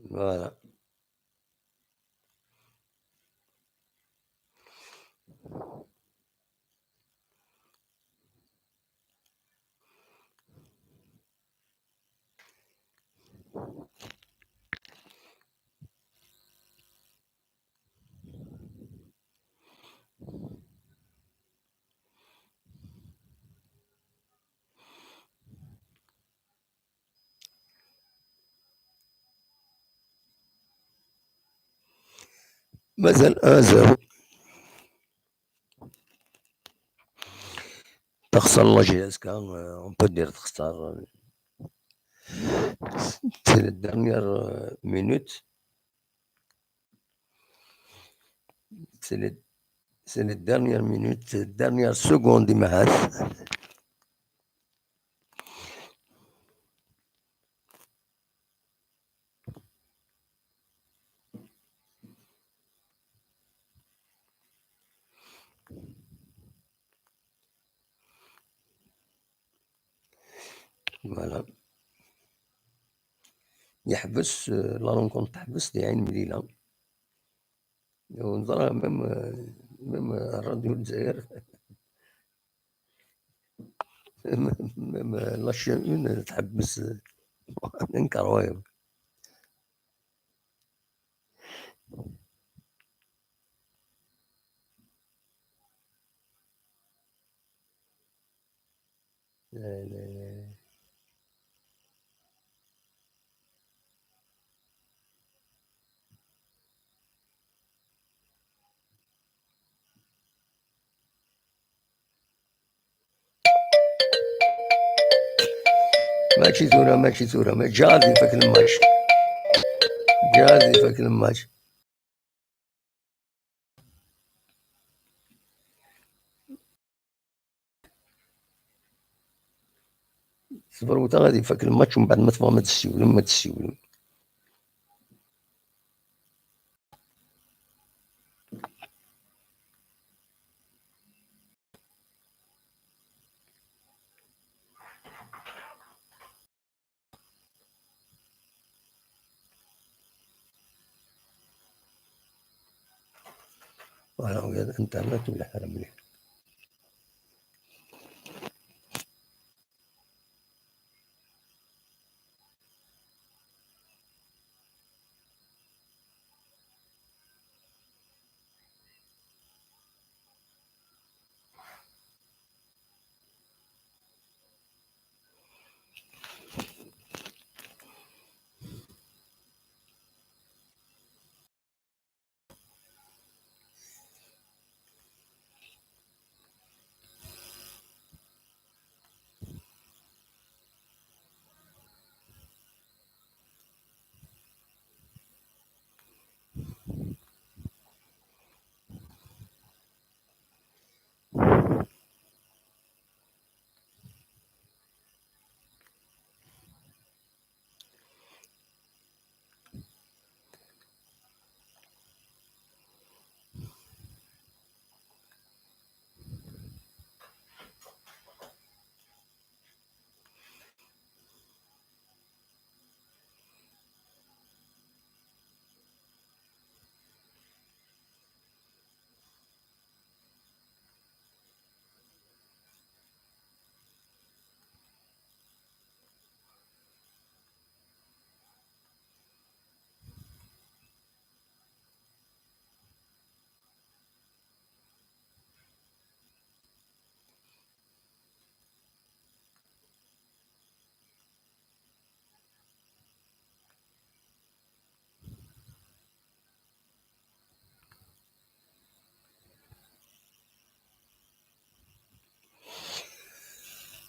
Voilà. Mazal un zéro. Texṣer la J S K, euh, on peut dire texṣer. C'est la dernière, euh, minute. C'est les, c'est les dernières minutes, dernière seconde, imahat. Voilà. Yeḥbes, euh, la rencontre teḥbes di ɛin mlila. Ur neẓra même, euh, même, euh, الراديو الجزائر. Même, même, euh, la chaîne un, euh, تحبس. Incroyable. لا، لا، لا. ماشي ثورة، ماشي ثورة، ما جاز يفك الماتش. جاز يفك الماتش. صبر وتا غادي يفك الماتش، ومن بعد ما تبغى ما تسيولم، ما تسيولم. Voilà, ويا الانترنت ولا حاجة مليح.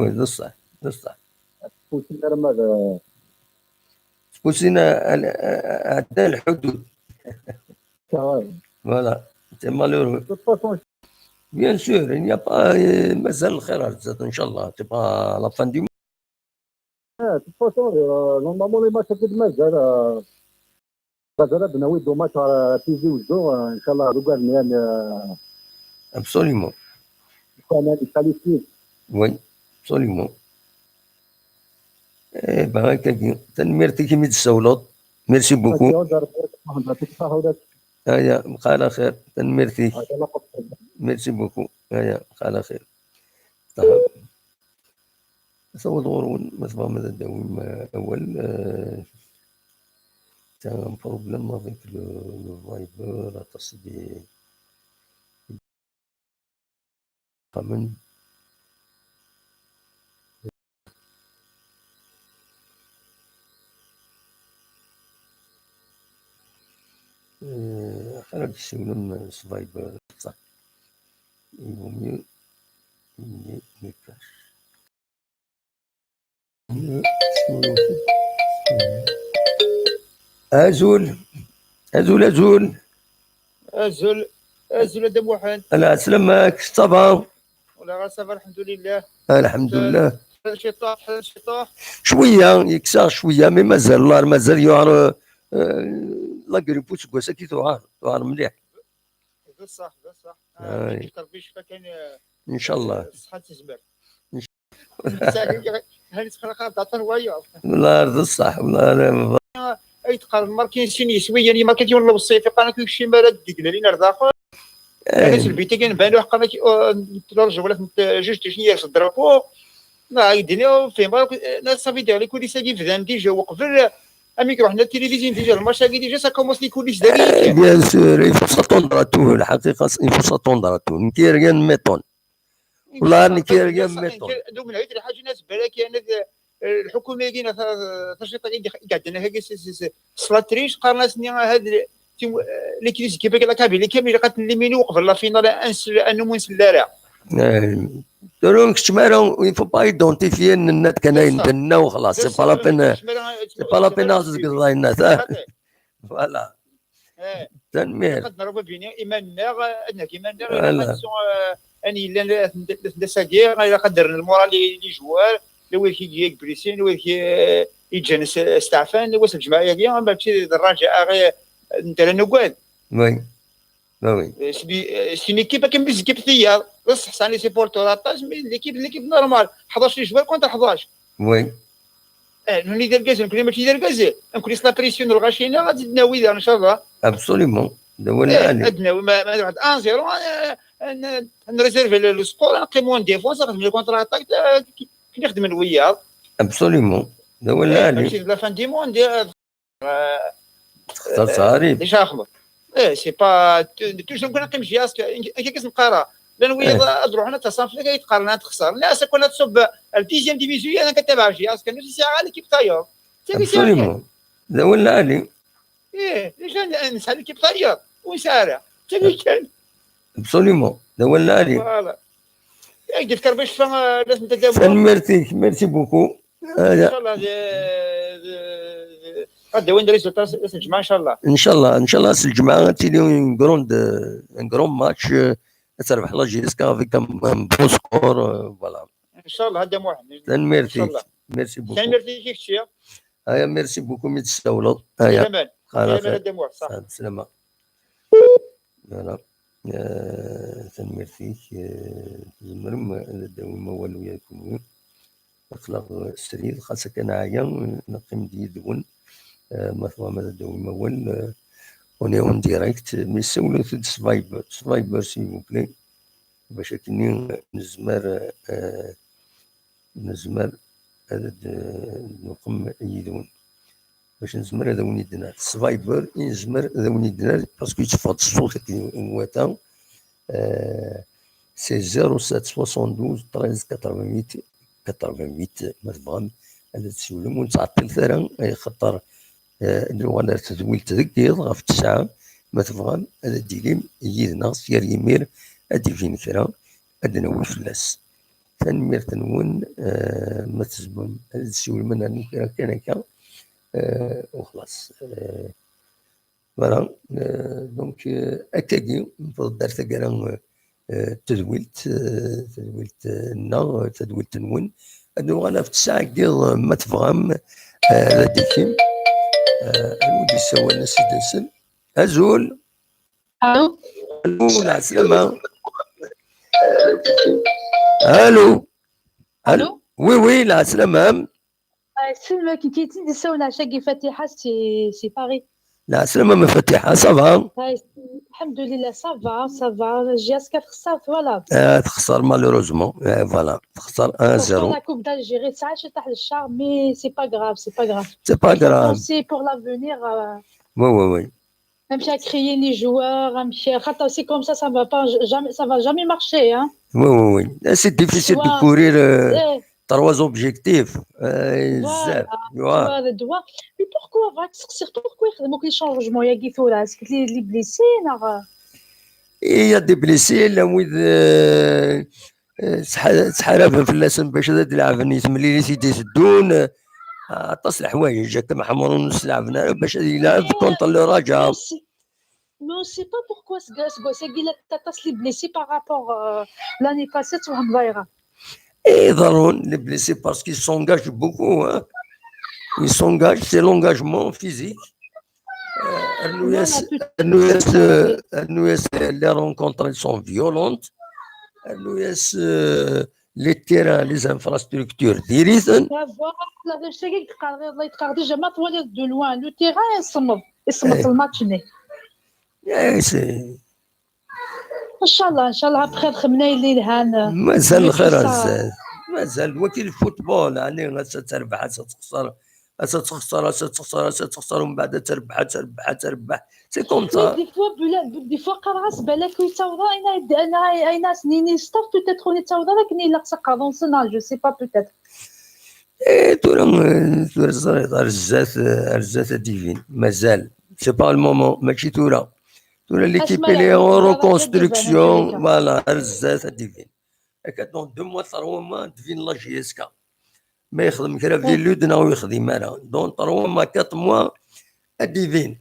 oui, d ṣṣeḥ, d ṣṣeḥ. Ur ttfusin ara ma d... Ttfusin a-, a-, a-, ɛeddan lḥudud. Voilà, c'est malheureux. De toute façon, bien sûr, il n'y a pas, euh, mazal lxir ar zdat, inchallah, c'est pas la fin du monde. Ah, de toute façon, euh, normalement, les matchs, c'est de mazal, euh, mazal ad nawi deux matchs à Tizi Ouzou, euh, inchallah, le gardien, euh, absolument. Quand même, il qualifie. Oui. Absolument. Eh ben, akkagi. Tanemmirt-ik imi d-tessawleḍ. Merci beaucoup. Aya, bqa ɛla xir. Tanemmirt-ik. Merci beaucoup. Aya, bqa ɛla xir. Taweḍ ɣur-wen, ma tebɣam ad d-tawim, eh, awal, eh, c'est un problème avec le, le Viber, aṭas di, eh, axir ad d-tessiwlem s Viber, صح. Il vaut mieux, mieux, mieux cash. Azul. Azul, azul. Azul. Azul, a Dda Muḥend. Ala, sslam-ik, ça va? Wala, ça va, alḥemdulillah. Alḥemdulillah. Ciṭuḥ, ciṭuḥ. Cwiya, yekkes-aɣ cwiya, mais mazal, Allah, mazal yuɛer, euh, euh, la grippe useggas-agi tuɛer, tuɛer mliḥ. D ṣṣeḥ, d ṣṣeḥ. Ah, ay. Ṛebbi yecfa kan, eh, ncallah. Eh, ṣṣeḥḥa d tezmert. Nc- Netta, hani txelq ad aṭṭan wayeḍ. Wala d ṣṣeḥ, wala d- Ay teqqaren markin sin yiswiyen, i markin yiwen lewṣif, iqqaren akk yekcim ara d-iglalin ar daxel. Eh. Anas lbit-agi nban uḥqan akk, eh, n tlorja wala n t-, justice n yers drapo. Neɣ ay d-iniɣ, fehmeɣ akk, eh, ça veut dire, les coulisses-agi bdan déjà uqbel, Ami iruḥen ar tilivizyin, déjà, le match-agi, déjà, ça commence les coulisses dagi. Eh, bien sûr, il faut s'attendre à tout, الحقيقة, il faut s'attendre à tout. Nekk, rien ne m'étonne. Wala, nekk, rien ne m'étonne. Donc, نعيد الحاجة، الناس بالك، يعني، الحكومة يجينا، تشريط يجي قاعدين هكا، سلاتريش، قال الناس إن هذا، les coulisses كيف، la Kabylie كامل قد نلمينو قبل la finale، أنس-، أنو منسلارة. Eh, tura ur nkeččem ara, il faut pas identifier, nenna-d kan ayen d-nenna u xlaṣ, c'est pas la peine, c'est pas la peine ad tzegreḍ ayen-nna. Voilà. Eh, tanemmirt. Qed nṛebbi bini iman-nneɣ, ad nehg iman-nneɣ, ilaq ad nsu, eh, ayen yellan, eh, d-, d-, d-, ass-agi, ilaq ad d-rren lmural i, i joueurs, la wid i, i blessés, la wid i, eh, yeǧǧan s-, steɛfan, wa s lǧemɛa-agi, mačči d rraǧa, aɣi, eh, netta la nugad. Oui. Ah oui. Euh, c'est des, euh, c'est une équipe comme des équipes tiyaḍ. D ṣṣeḥ sɛan les supporters aṭas, mais l'équipe, l'équipe normale. Ḥdac les joueurs contre ḥdac. Oui. Eh, nuni d irgazen, nekkni mačči d irgazen. Nekkni s la pression n lɣaci-nneɣ, ad d-nawi da, ncallah. Absolument. D awal lɛali. Eh, ad d-nawi, ma, ma nrebḥ un zéro, eh, n-, nréserver le, le score, nqim en défense, nxedm le contre-attaque, eh, ki, ki nxedmen wiyaḍ. Absolument. D awal lɛali. Eh, mačči d la fin du monde, eh, Textaṛ ttɛarib. D acu ara xedmeḍ? Eh, c'est pas, tu, tu, tu, nekkni neqqim jiyask, akka i s-neqqara. Llan wiyaḍ ad ruḥen ad taṣanf, akka i teqqaren ad texṣer. Nniɣ-as akk ad tṣubb ar dixième division, ad tabaɛ jiyask, nniɣ-as yesɛa l'équipe tayeḍ. Absolument. D awal lɛali. Eh, déjà nesɛa l'équipe tayeḍ, ur nesɛi ara. D tagi kan. Absolument. D awal lɛali. Voilà. Ad k-d-yefk Rebbi ccfa, eh, la tedda. Tanemmirt-ik, merci beaucoup. Inchallah, d, d, d, ad d-awin résultat s, s lǧemɛa, inchallah. Inchallah, inchallah, s lǧemɛa ad tili une grande, un grand match, euh, ad terbeḥ la J S K avec un, un bon score, euh, voilà. Inchallah, a Dda Muḥend. Tanemmirt-ik. Inchallah. Merci beaucoup. Tanemmirt-ik i kečči. Aya, merci beaucoup, mi d-tessawleḍ. Aya. Laman. Xalaṣ. Laman, a Dda Muḥend, ṣaḥ. Salama. Voilà. Eh, tanemmirt-ik, eh, tzemrem ad d-tawim awal uya d kunwi. Aql-aɣ srid, xas akken neɛya, neqqim-d yid-wen. Eh, ma tebɣam ad d-tawim awal, eh, on est en direct, mais siwlet-d s Viber, s Viber, s'il vous plaît, bac akken nezmer, eh, nezmer ad d-, nqim yid-wen. Bac nezmer ad awen-id-nerr. S Viber i nezmer ad awen-id-nerr, parce que yetteffeɣ-d ṣṣut akken iwata. Euh, c'est zéro sept soixante-douze treize quatre-vingt-huit quatre-vingt-huit, ma tebɣam ad d-tessiwlem, ur nettɛeṭṭilet ara, ay xaṭer, euh, ad nuɣal ar tedwilt deg yiḍ ɣef ttesɛa, ma tebɣam ad d-tilim yid-neɣ s yir yimir, ad d-ibin kra, ad d-nawi fell-as. Tanemmirt-nwen, eh, ma tzemrem ad d-ssiwlem, ad nernu kra kan akka, eh, u xlaṣ. Eh, voilà, eh, donc, eh, akkagi, newweḍ-d ar taggara, eh, tadwilt, eh, tadwilt, eh, nneɣ, eh, tadwilt-nwen. Ad nuɣal ɣef ttesɛa deg yiḍ, eh, ma tebɣam, eh, ad d-ikim. Eh, anwa d-yessawalen, ad s-id-nsel? Azul. Allô? Allô, lɛeslama. Allô? Allô ? Oui, oui, la salam. Ah, excuse-moi, qui, qui dit ça, on a chaque Fatiha, c'est, c'est Paris. La salam, ma Fatiha, ça va ? Ah, alhamdoulilah, ça va, ça va. J'ai quatre ça, voilà. Ah, تخسر, malheureusement. Ah, voilà, تخسر un zéro. La Coupe d'Algérie, ça, c'est le char, mais c'est pas grave, c'est pas grave. C'est pas grave. C'est pour l'avenir. Euh... Oui, oui, oui. نمشي نكريي les joueurs, نمشي خاطر c'est comme ça, ça va pas jamais, ça va jamais marcher, hein. Oui, oui, oui. C'est difficile de courir euh, trois objectifs. Euh, voilà. Mais pourquoi, va تسقسي pourquoi يخدموك les changements يا كي ثورة؟ Est-ce que les, les blessés نغ... Il y a des blessés, là, oui, euh, euh, تحاربن فلاسن باش هذا يلعبن يتمليلي سيدي سدون. آه، عطاس الحوايج، جاك محمر نص لعبنا باش يلعب contre le Raja. Mais on sait pas pourquoi ce gars, ce gars, c'est qu'il a attaqué les blessés par rapport euh, l'année passée, tu vois, Mbaïra. Et les blessés parce qu'ils s'engagent beaucoup. Hein. Ils s'engagent, c'est l'engagement physique. Euh, elle nous laisse, elle nous laisse, euh, elle nous laisse les rencontres, elles sont violentes. Elle nous laisse euh, les terrains, les infrastructures, diri-ten. Voilà, d acu-agi i d-qqareɣ, iḍ-a yeqqar déjà ma twaliḍ de loin le terrain, isemmeḍ, isemmeḍ الماتش-nni. Eh, c'est... Inchallah, inchallah, après, xemna yelli yelhan. Mazal lxir ar zdat. Mazal, wagi le football, يعني, ass-a terbeḥ, ass-a texṣer, ass-a texṣer, ass-a texṣer, ass-a texṣer, ومن بعد terbeḥ, terbeḥ, terbeḥ. C'est comme ça. Des fois, des fois, qqareɣ-as balak ur yettaweḍ ara ayen, ayen, ayen as-nini staff, peut-être ur yettaweḍ ara akken ilaq s aqerru-nsen, je sais pas, peut-être. Eh, tura, eh, tura ẓriɣ, ar zdat, eh, ar zdat ad d-ibin. Mazal. C'est pas le moment, mačči tura. Tura l'équipe elle est en reconstruction, voilà, ar zdat ad d-ibin. Akka, dans deux mois, trois mois, d-ibin la J S K. Ma yexdem kra Vilud neɣ ur yexdim ara. Dans trois mois, quatre mois, ad d-ibin.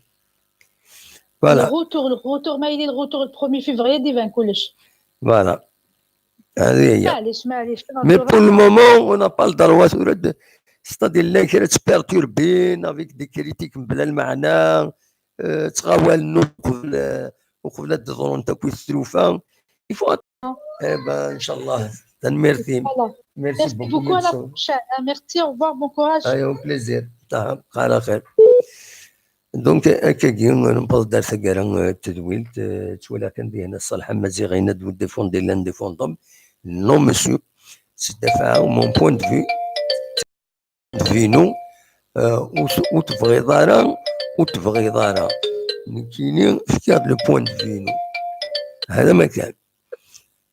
Voilà. Le retour, le retour, ma yili le retour le premier février, ad d-ibin kullec. Voilà. هذه هي. معليش، معليش. Mais pour le moment, on n'a pas le droit tura de, c'est-à-dire, la crise perturbée, avec des critiques بلا المعنى, euh, ttɣawalen uqbel, euh, uqbel ad d-ḍrun takk tlufa. Il faut attendre. Eh ben, inchallah. Tanemmirt-im. Merci beaucoup, à la prochaine. Merci, au revoir, bon courage. Ayo, plaisir. Taha, ala xir. Donc, akkagi, newweḍ-d ar taggara, eh, n tedwilt, eh, ttwaliɣ kan dihin Ṣaleḥ Amaziɣ yenna-d vous défendez l'indéfendable. Non, monsieur. C'est mon point de vue. Point de vue-inu, eh, ur t-, ur tebɣiḍ ara, ur tebɣiḍ ara. Nekkini, fkiɣ-d le point de vue-inu. Hada ma kan.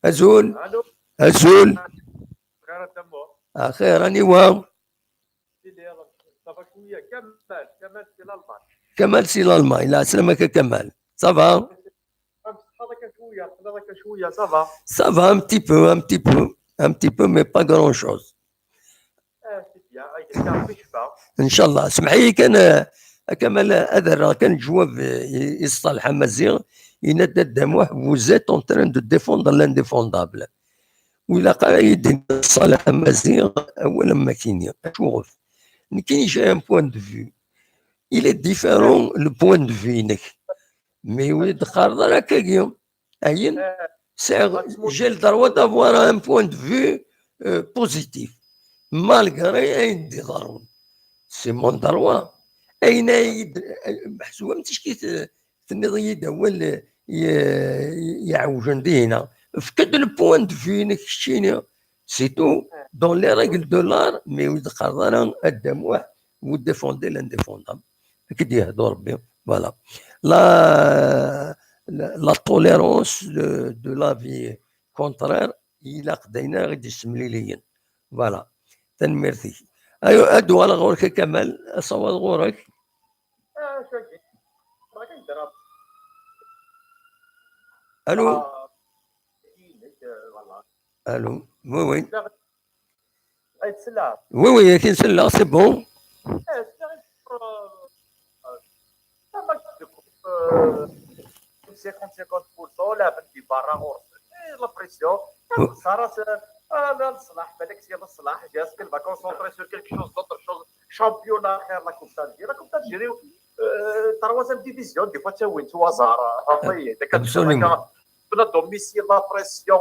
Azul. Allô. Azul. Axir, aniwa? Kamal, Kamal si l'Allemagne. Kamal si l'Allemagne. La, salam aleykum Kamal. Ça va? Ça va, un petit peu, un petit peu, un petit peu, mais pas grand-chose. Inchallah. Smeḥ-iyi kan, eh, a Kamal, ad rreɣ kan lejwab, eh, i, i Ṣaleḥ Amaziɣ, yenna-d Dda Muḥ, vous êtes en train de défendre l'indéfendable. Ur ilaq ara ad yi-d-tiniḍ Ṣaleḥ Amaziɣ awal am wakini. Acuɣef? Nekkini, j'ai un point de vue. Il est différent le point de vue-inek. Mais ur yi-d-teqqareḍ ara akkagi. Ayen, sɛiɣ, j'ai le droit d'avoir un point de vue, euh, positif. Malgré ayen d-iḍerrun. C'est mon droit. Ayen ay d-, meḥsub am ticki t-, tenniḍ-iyi-d awal, eh, ye-, yeɛwjen dihina. Efk-d le point de vue-inek keččini. C'est tout. Dans les règles de l'art, mais ur d-qqareḍ ara a Dda Muḥ, vous défendez l'indéfendable. Ad k-id-yehdu Rebbi. Voilà. La, la, la tolérance de, de l'avis contraire, ilaq d ayen ara ɣ-d-yessemliliyen. Voilà. Tanemmirt-ik. Ayo, ad d-uɣaleɣ ɣur-k a Kamal, asawaḍ ɣur-k. Allô ? Allô ? Oui, oui. Oui, oui, c'est bon. Cinquante, cinquante pour cent, la pression. Ah, là, Salah, Alex, il y a Salah, est-ce qu'il va concentrer sur quelque chose d'autre chose ? Championnat, la Coupe d'Algérie. La Coupe d'Algérie, euh, troisième division, des fois, tu as un hasard. Absolument. Domicile, la pression,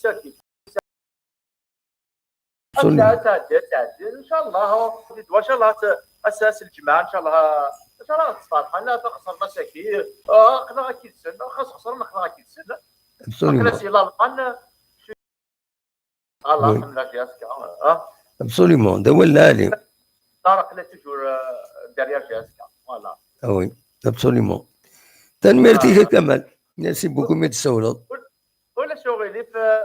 Sakin. Absolument. Ad tɛeddi, ad tɛeddi. Inchallah, inchallah, ass, ass lǧemɛa, inchallah, inchallah, ad tferḥen, ad xesren asaki. Ah, aql-aɣ akid-sen, xas xesren, aql-aɣ akid-sen. Absolument. Aql-as i Lalman, Allah, oui. Ḥemmleɣ Jessica, ah. Absolument, d awal lɛali. Ṭareq la toujours, euh, derrière Jessica, voilà. Ah oui, absolument. Tanemmirt-ik a Kamal. Merci beaucoup mi d-tsawleḍ. Ulac aɣilif, euh,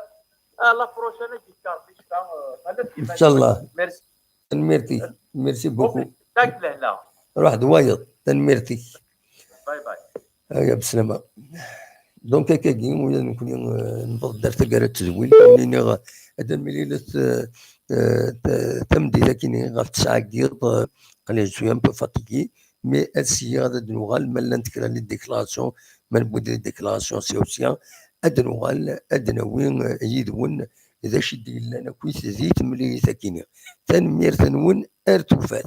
à la prochaine, ad yekk Rebbi ccfa, euh, Inchallah. Merci. Tanemmirt-ik. Merci beaucoup. Ruḥ d wayeḍ. Tanemmirt-ik. Bye bye. Aya, beslama. Donc, akkagi, ula d nekkni, euh, newweḍ-d ar taggara n tedwilt, nniɣ, ad d-nemlilet, euh, euh, ta-, tameddit akkin ɣef ttesɛa n yiḍ, euh, aql-i je suis un peu fatigué, mais ad syiɣ ad d-nuɣal, ma llant kra n les déclarations, ma newwi-d les déclarations sya u sya, ad d-nuɣal, ad d-nawi, euh, yid-wen d acu i d-yellan akkit di temlilit akkin. Tanemmirt-nwen, ar tufat.